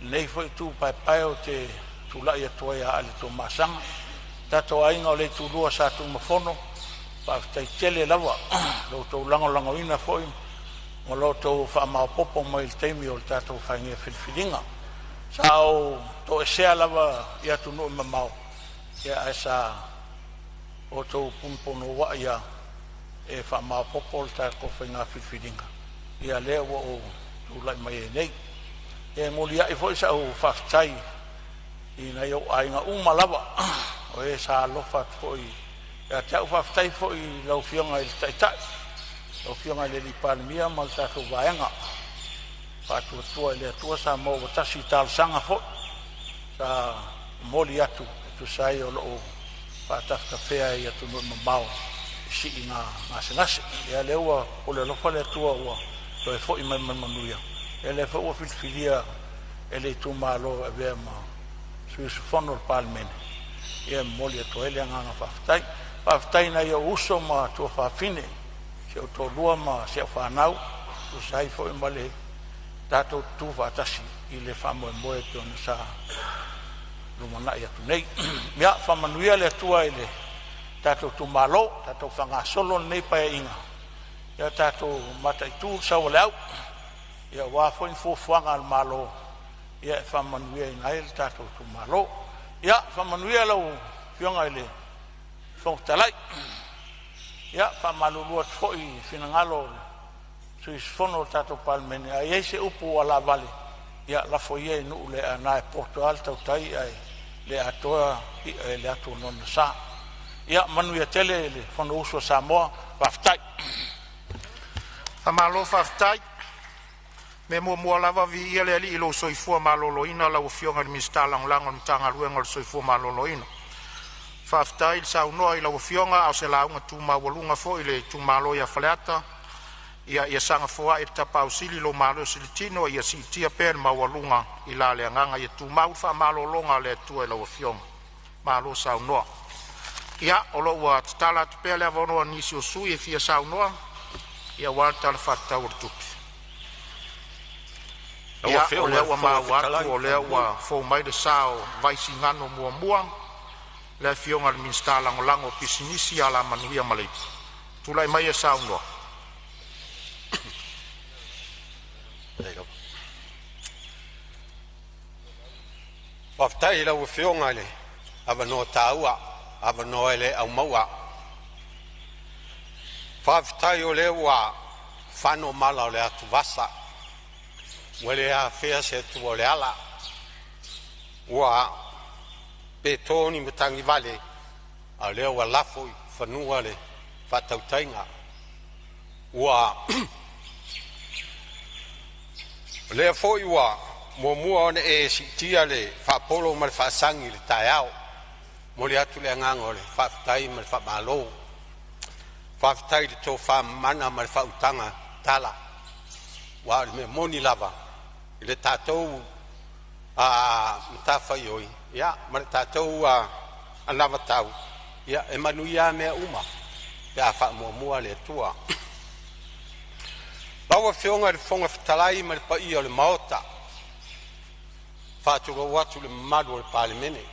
lenei foi itupaepae ou te tulai atu ai ia Ale Tuamasaga. Tatou aiga o le Itulua o Sa Tunumafono, faafetai tele lava lo outou lagolagoina foi ma lo outou faamaopoopo mai i le taimi o le tatou faiga filifiliga. Sa ou toesea lava i atunuu e mamao, ae sa outou punopunouai lava e faamaopoopo le tatou faiga filifiliga, ia lea ua ou tulai mai ai nei. E muliai foi sau faafetai i nai ou aiga uma lava o e sa alofa atu foi ia te au. Faafetai foi i lau Afioga i le Taitai, lau Afioga i le Palemia ma le tatou Vaega Faatuatua i le Atua Samoa ua Tasi, i talosaga foi sa momoli atu e tusa ai o lou faatafetafea i atunuu e mamao i siiga gasegase. Ia lea ua pule alofa le Atua ua toe foi mai ma le manuia. Ia lea foi ua filifilia e le itumalo e avea ma sui usufono o le Palemene, ia e momoli atu ai le agaga faafetai. Faafetai i nai ou uso ma tuafafine, si ou toalua ma si au fanau, e tusa ai foi ma le tatou tutu faatasi i le faamoemoe e pei ona sa lumanai atu nei. Ia faamanuia le Atua i le tatou itumalo, tatou faagasolo lenei Paeaiga, ia tatou mataitu le sau o le au aua foi fuafuaga a le Malo e faamanuiaina ai le tatou itumalo. Ia faamanuia lau Afioga i le Fofoga Fetalai. Ia faamalulu atu foi i finagalo o sui usufono o le tatou Palemene, a i ai se upu ua laavale, ia lafo ia i nuu le aana e poto a le tautai ae le atoa i'a i le atu onoononesa. Ia manuia tele le Fonousu a Samoa. Faafetai. Faamalo faafetai. O le mea muamua lava, viia le Alii i lou soifua maloloina lau Afioga i le Minisita Lagolago o le Matagaluega o le Soifua Maloloina. Faafetai le saunoa i lau Afioga a o se lauga tu maualuga foi i le itumalo ia Faleata. Ia saga foai e le Tapaau Sili lou malosi i le tino ia siitia pea le maualuga i la le agaga, ia tumau le faamalologa a le Atua i lau Afioga. Malo saunoa. Ia o lo o ua tatala atu pea le avanoa mo nisi o sui usufono e fia saunoa aua le Tala Faatatau o le Tupe. Lau Ia, o Afioga i lea le ua Fofoga maua Fetalai, atu o lea ua fou mai le sa o Vaisigano 1, le Afioga i le Minisita Lagolago o Pisinisi, Alamanuia ma Leipa. Tulai mai e saunoa. Faafetai i lau Afioga i le avanoa taua, avanoa e le aumaua. Faafetai o lea ua fano mala o le atuvasa, ua le afea e se atua o le ala, ua pe to ni matagi vale, a o lea ua lafo i fanua le faatautaiga. Ua o lea foi ua muamua ona e siitia le faapolo ma le faasagi i le taeao. E momoli atu le agaga o le faafetai ma le faamalo. Faafetai i le tofa mamana ma le faautaga tatala, aua o le mea moni lava i le tatou matafaioi ma le tatou anavatau, ia e manuia lava mea uma pe a faamuamua le Atua. Lau Afioga i le Fofoga Fetalai ma le paia o le Maota, e faatulou atu i le mamalu o le Palemene.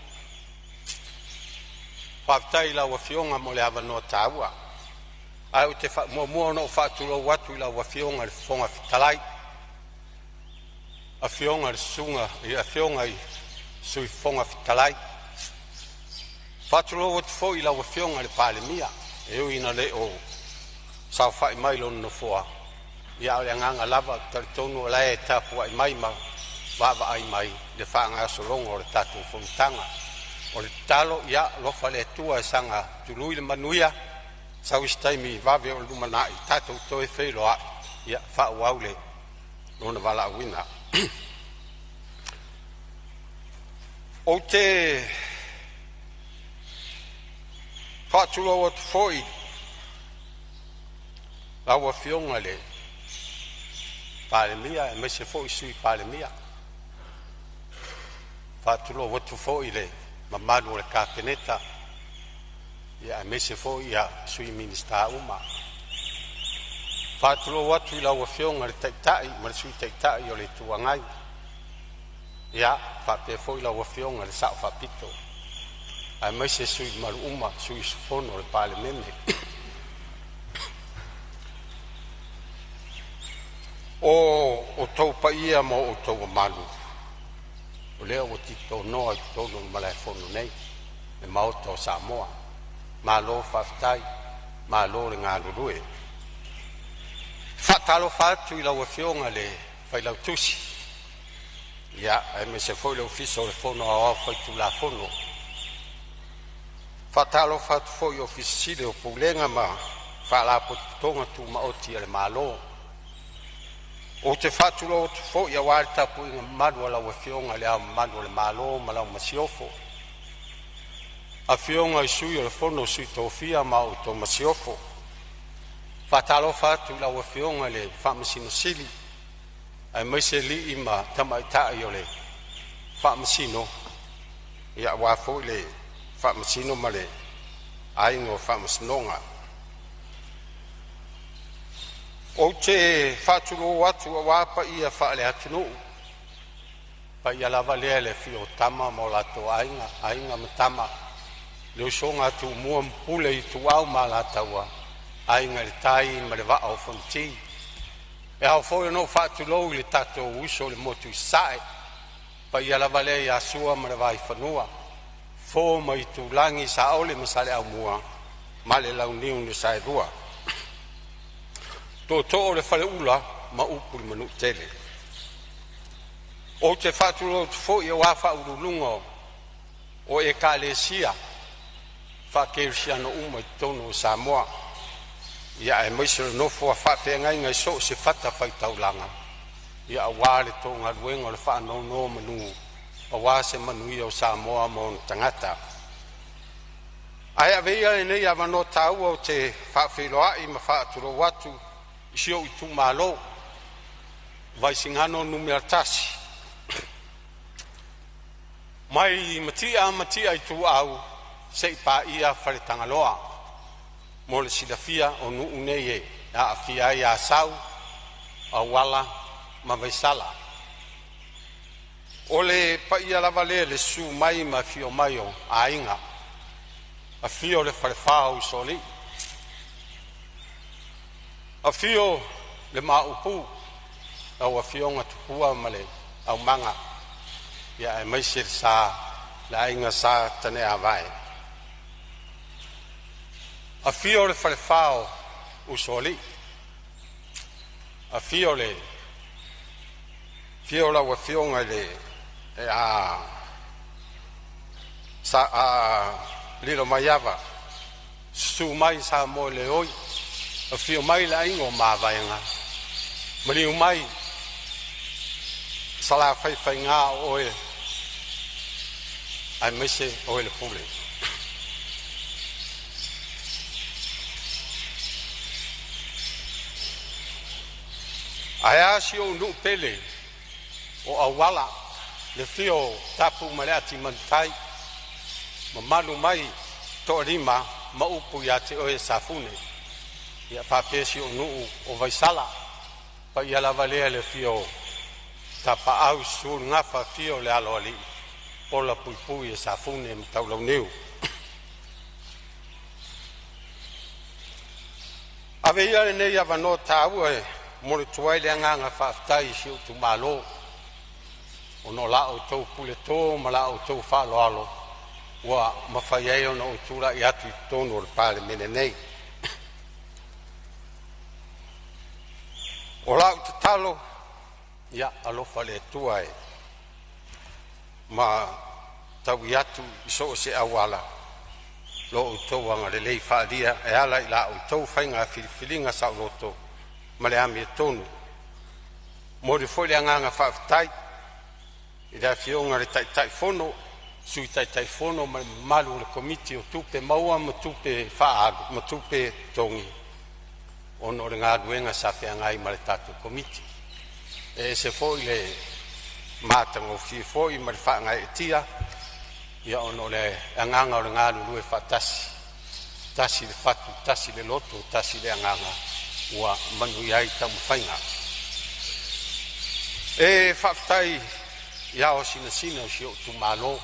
Faafetai i lau Afioga mo le avanoa taua. Ae ou te muamua ona ou faatulou atu i lau Afioga i le Fofoga Fetalai, afioga i Sui Fofoga Fetalai. E faatulou atu foi i lau Afioga i le Palemia, e ui ina le o saofai mai i lona nofoa, a o le agaga lava ou te talitonu o la e tapuai mai ma vaavaai mai i le faagasologa o le tatou fonotaga. O le tatalo, ia alofa le Atua e saga tului le manuia, sau se taimi vave o le lumanai tatou toe feiloai e faaauau lona valaauina. Ou te faatulou atu foi i lau Afioga i le Palemia aemaise foi le Sui Palemia. E faatulou atu foi i le mamalu o le Kapeneta aemaise foi Sui Minisita uma. E faatulou atu i lau Afioga i le Taitai ma le Sui Taitai o le Itu Agai, faapea foi lau Afioga i le Sao Faapito, aemaise sui usufono mamalu uma o le Palemene. O outou paia ma outou mamalu o lea ua titonoa i totonu o le Malaefono nei, le Maota o Samoa. Malo faafetai, malo le galulue. E faatalofa atu i lau Afioga i le Failautusi aemaise foi le Ofisa o le Fono Aoao Faitulafono. E faatalofa atu foi i Ofisa Sili o Pulega ma Faalapotopotoga Tumaoti a le Malo. Ou te faatulou atu foi aua le tapuaiga mamalu a lau Afioga i Le Ao Mamalu o le Malo ma lau Masiofo, Afioga i Sui o le Fono a Sui Tofia ma le Masiofo. E faatalofa atu i lau Afioga i le Faamasino Sili aemaise alii ma tamaitai o le Faamasino, aua foi le Faamasino ma le Aiga o Faamasinoga. Ou te faatulou atu aua paia faale-atunuu, paia lava lea i le afio o Tama ma o latou Aiga, Aiga ma Tama, le usoga a Tumua ma Pule, Ituau ma Alataua, Aiga i le Tai ma le Vaa o Fonoti. E ao foi ona ou faatulou i le tatou uso i le motu i Sasae, paia lava lea ia Sua ma le Vaifanua, Fofo ma Aitulagi, Saole ma Saleaaumua ma le Launiu na Saelua. Tootoo o le Faleula ma upu i le Manuatele. Ou te faatulou atu foi aua faauluuluga o Ekalesia faakerisiano uma i totonu o Samoa, ia aemaise o le nofo a faafeagaiga i so o se fatafaitaulaga, ia aua le tou galuega o le faanonomanu aua se manuia o Samoa ma ona tagata. Ae avea ia lenei avanoa taua ou te faafeiloai ma faatulou atu i si ou itumalo Vaisigano Nu.1. Mai Matia Matia Ituau seia paia Faletagaloa. Mo le silafia o nuu nei e aafia ai Asau, Auala ma Vaisala. O le paia lava lea i le susu mai ma afio mai o aiga, afio le falefa o Usoalii, afio le Maopu, lau afioga Tupua ma le Aumaga, ia aemaise le sa le aiga Sa Taneavae. Afio le falefa o Usoalii, afio le afio lau afioga i le Lilomaiava, susu mai Samoeleoi, afio mai le aiga o Mavaega, maliu mai Salafaifaiga o oe aemaise oe le Pule. Ae a si ou nuu pele o Auala, le afio o Tapu ma le Atimanutai, mamalu mai Toalima ma upu ia te oe Safune. Ia faapea si ou nuu o Vaisala, paia lava lea i le afio o Tapaau, susu le Gafa, afio le Aloalii, ola puipui e Safune ma Taulauniu. Ave ia lenei avanoa taua e momoli atu ai le agaga faafetai i si ou itumalo, ona o la outou puleto ma la outou faaaloalo ua mafai ai ona ou tulai atu i totonu o le Palemene nei. O lau tatalo, ia alofa le Atua e ma taui atu i so o se auala lo outou agalelei faaalia e ala i la outou faiga filifiliga saoloto ma le amiotonu. E momoli foi le agaga faafetai i le Afioga i le Taitaifono, Sui Taitaifono ma le mamalu o le Komiti o Tupe Maua ma Tupe Faaalu ma Tupe Totogi ona o le galuega sa feagai ma le tatou Komiti. E ese foi le matagofie foi ma le faagaeetia ia ona o le agaga o le galulue faatasi, tasi le fatu, tasi le loto, tasi le agaga ua manuia ai taumafaiga. E faafetai i ao sinasina o si ou itumalo,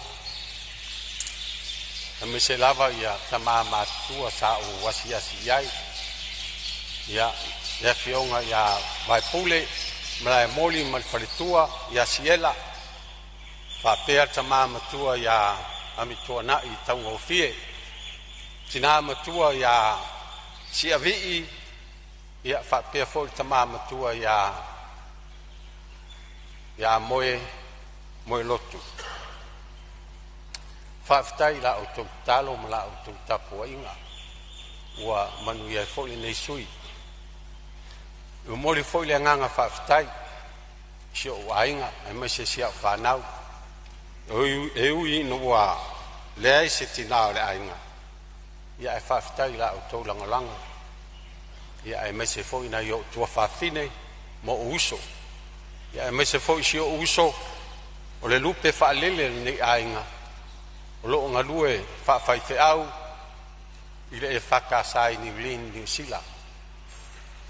aemaise lava ia tama matutua sa ou asiasi i ai, ia le afioga ia Vaepule Malaemoli ma le faletua ia Siela, faapea le tama matua ia Amituanai Taugofie, tina matua ia Siavii, ia faapea foi le tama matua ia Moe Moelotu. Faafetai i la outou tatalo ma la outou tapuaiga ua manuia ai foi lenei sui. E momoli foi le agaga faafetai i si ou aiga aemaise si au fanau, e ui ina ua leai se tina o le aiga, ia ae faafetai i la outou lagolago, ia aemaise foi nai ou tuafafine ma ou uso, ia aemaise foi si ou uso o le lupe faalele o lenei aiga o lo o galue faafaifeau i le EFKS i Niu Sila.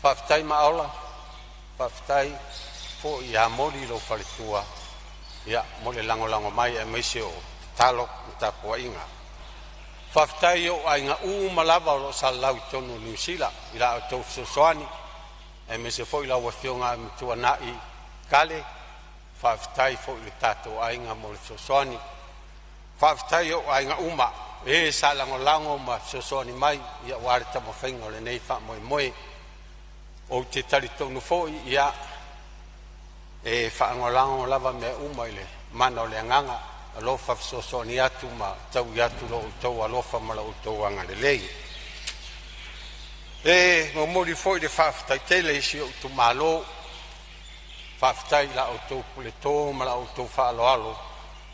Faafetai Maola, faafetai foi ia Moli lou faletua ia mo le lagolago mai aemaise o tatalo ma tapuaiga. Faafetai i ou aiga uma lava o lo o salalau i totonu o Niu Sila i la outou fesoasoani aemaise foi lau Afioga Amituanai Kale, faafetai foi i le tatou aiga mo le fesoasoani. Faafetai i ou aiga uma e sa lagolago ma fesoasoani mai aua le taumafaiga o lenei faamoemoe. Ou te talitonu foi ia e faalagolago lava mea uma i le mana o le agaga alofa fesoasoani atu ma taui atu lo outou alofa ma lo outou agalelei. E momoli foi le faafetai tele i si ou itumalo, faafetai i la outou puleto ma la outou faaaloalo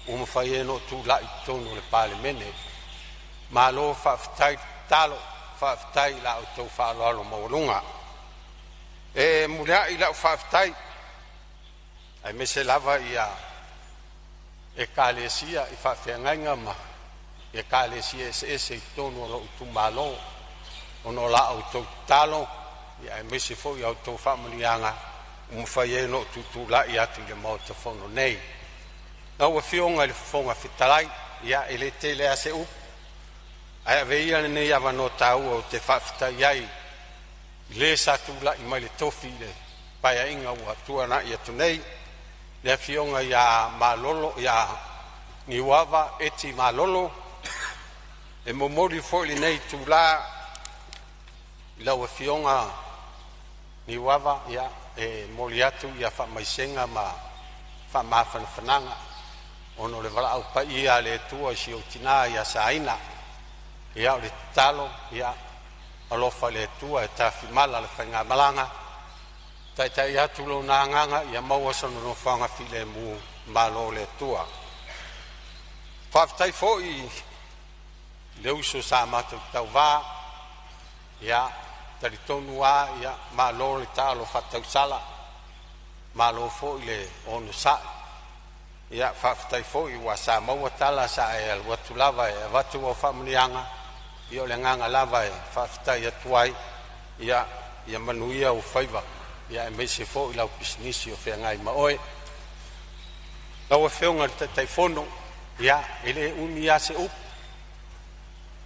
ua mafai ai ona ou tulai i totonu o le Palemene. Malo faafetai tatalo, faafetai i la outou faaaloalo maualuga. E muliai lau faafetai aemaise lava ia Ekalesia i faafeagaiga ma Ekalesia eseese i totonu o lou itumalo ona o la outou tatalo aemaise foi a outou faamanuiaga ua mafai ai ona ou tutulai atu i le Maota Fono nei. Lau Afioga i le Fofoga Fetalai, ia e le tele lava se upu, ae avea ia lenei avanoa taua ou te faafetai ai i le sa tulai mai i le tofi i le Paeaiga ua tuanai atu nei, le Afioga ia Niuava Eti Malolo. E momoli foi lenei itula i lau Afioga Niuava, e momoli atu faamaisega ma faamafanafanaga ona o le valaau paia a le Atua i si ou tina ia Saina. Ia o le tatalo, ia alofa le Atua e tafimala le faigamalaga, taitai atu Lona Agaga ia maua sona nofoaga filemu. Malo le Atua. Faafetai foi i le uso sa matou tauva, ia talitonu lava, malo le taalo faatausala, malo foi le onosai. Ia faafetai foi aua sa maua tala sa e alu atu lava e avatu au faamanuiaga. Ia o le agaga lava e faafetai atu ai, ia manuia ou faiva aemaise foi lau pisinisi o feagai ma oe. Lau Afioga i le Taitaifono, ia e le umi lava se upu,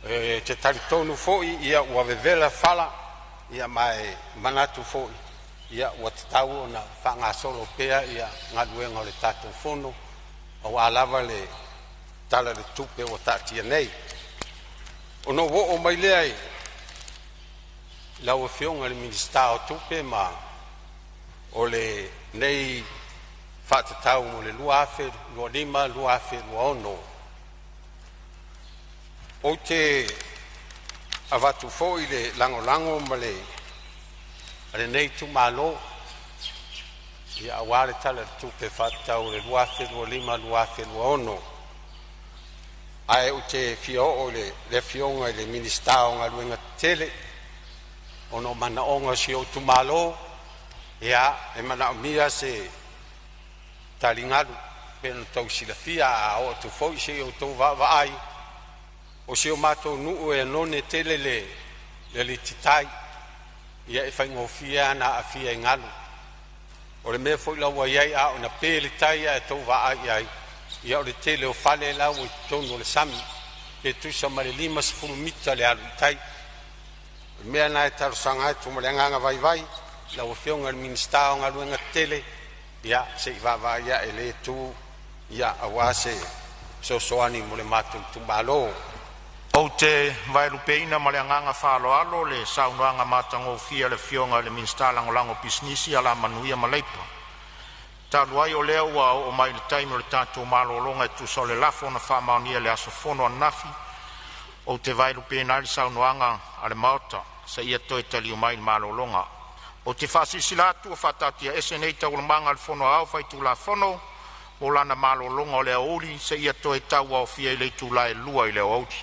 ou te talitonu foi ua vevela fala, ma e manatu foi ua tatau ona faagasolo pea galuega o le tatou Fono aua lava le Tala o le Tupe ua taatia nei. Ona ou oo mai lea i lau Afioga i le Minisita o Tupe ma o lenei faatatau mo le 2025/2026. Ou te avatu foi le lagolago ma le a lenei itumalo aua le Tala o le Tupe Faatatau o le 2025/2026. Ae ou te fia oo i le Afioga i le Minisita o Galuega Tetele ona o manaoga o si ou itumalo, e manaomia se taligalu. E pei ona outou silafia, a oo atu foi se i outou vaavaai, o si o matou nuu e oneone tele le alititai, e faigofie lava ona aafia i galu. O le mea foi la ua i ai, a oo ina pe le tai ae outou vaai i ai, ia o le tele o fale la ua i totonu o le sami, pe tusa ma le 50 mita le alu i tai. O le mea lena e talosaga atu ma le agaga vaivai i lau Afioga i le Minisita o Galuega Tetele, ia se i vaavaai ane i lea itu aua se fesoasoani mo le matou itumalo. Ou te vaelupeina ma le agaga faaaloalo le saunoaga matagofie a le Afioga i le Minisita Lagolago o Pisinisi, Alamanuia ma Leipa. Talu ai o lea ua oo mai le taimi o le tatou malologa e tusa o le lafo na faamaonia i le aso fono ananafi, ou te vaelupeina ai le saunoaga a le Maota seia toe taliu mai i le malologa. Ou te faasilasila atu ua faataatiaese nei Taualumaga a le Fono Aoao Faitulafono mo lana malologa o le aoauli seia toe tauaofia i le itula e 2:00 i le aoauli.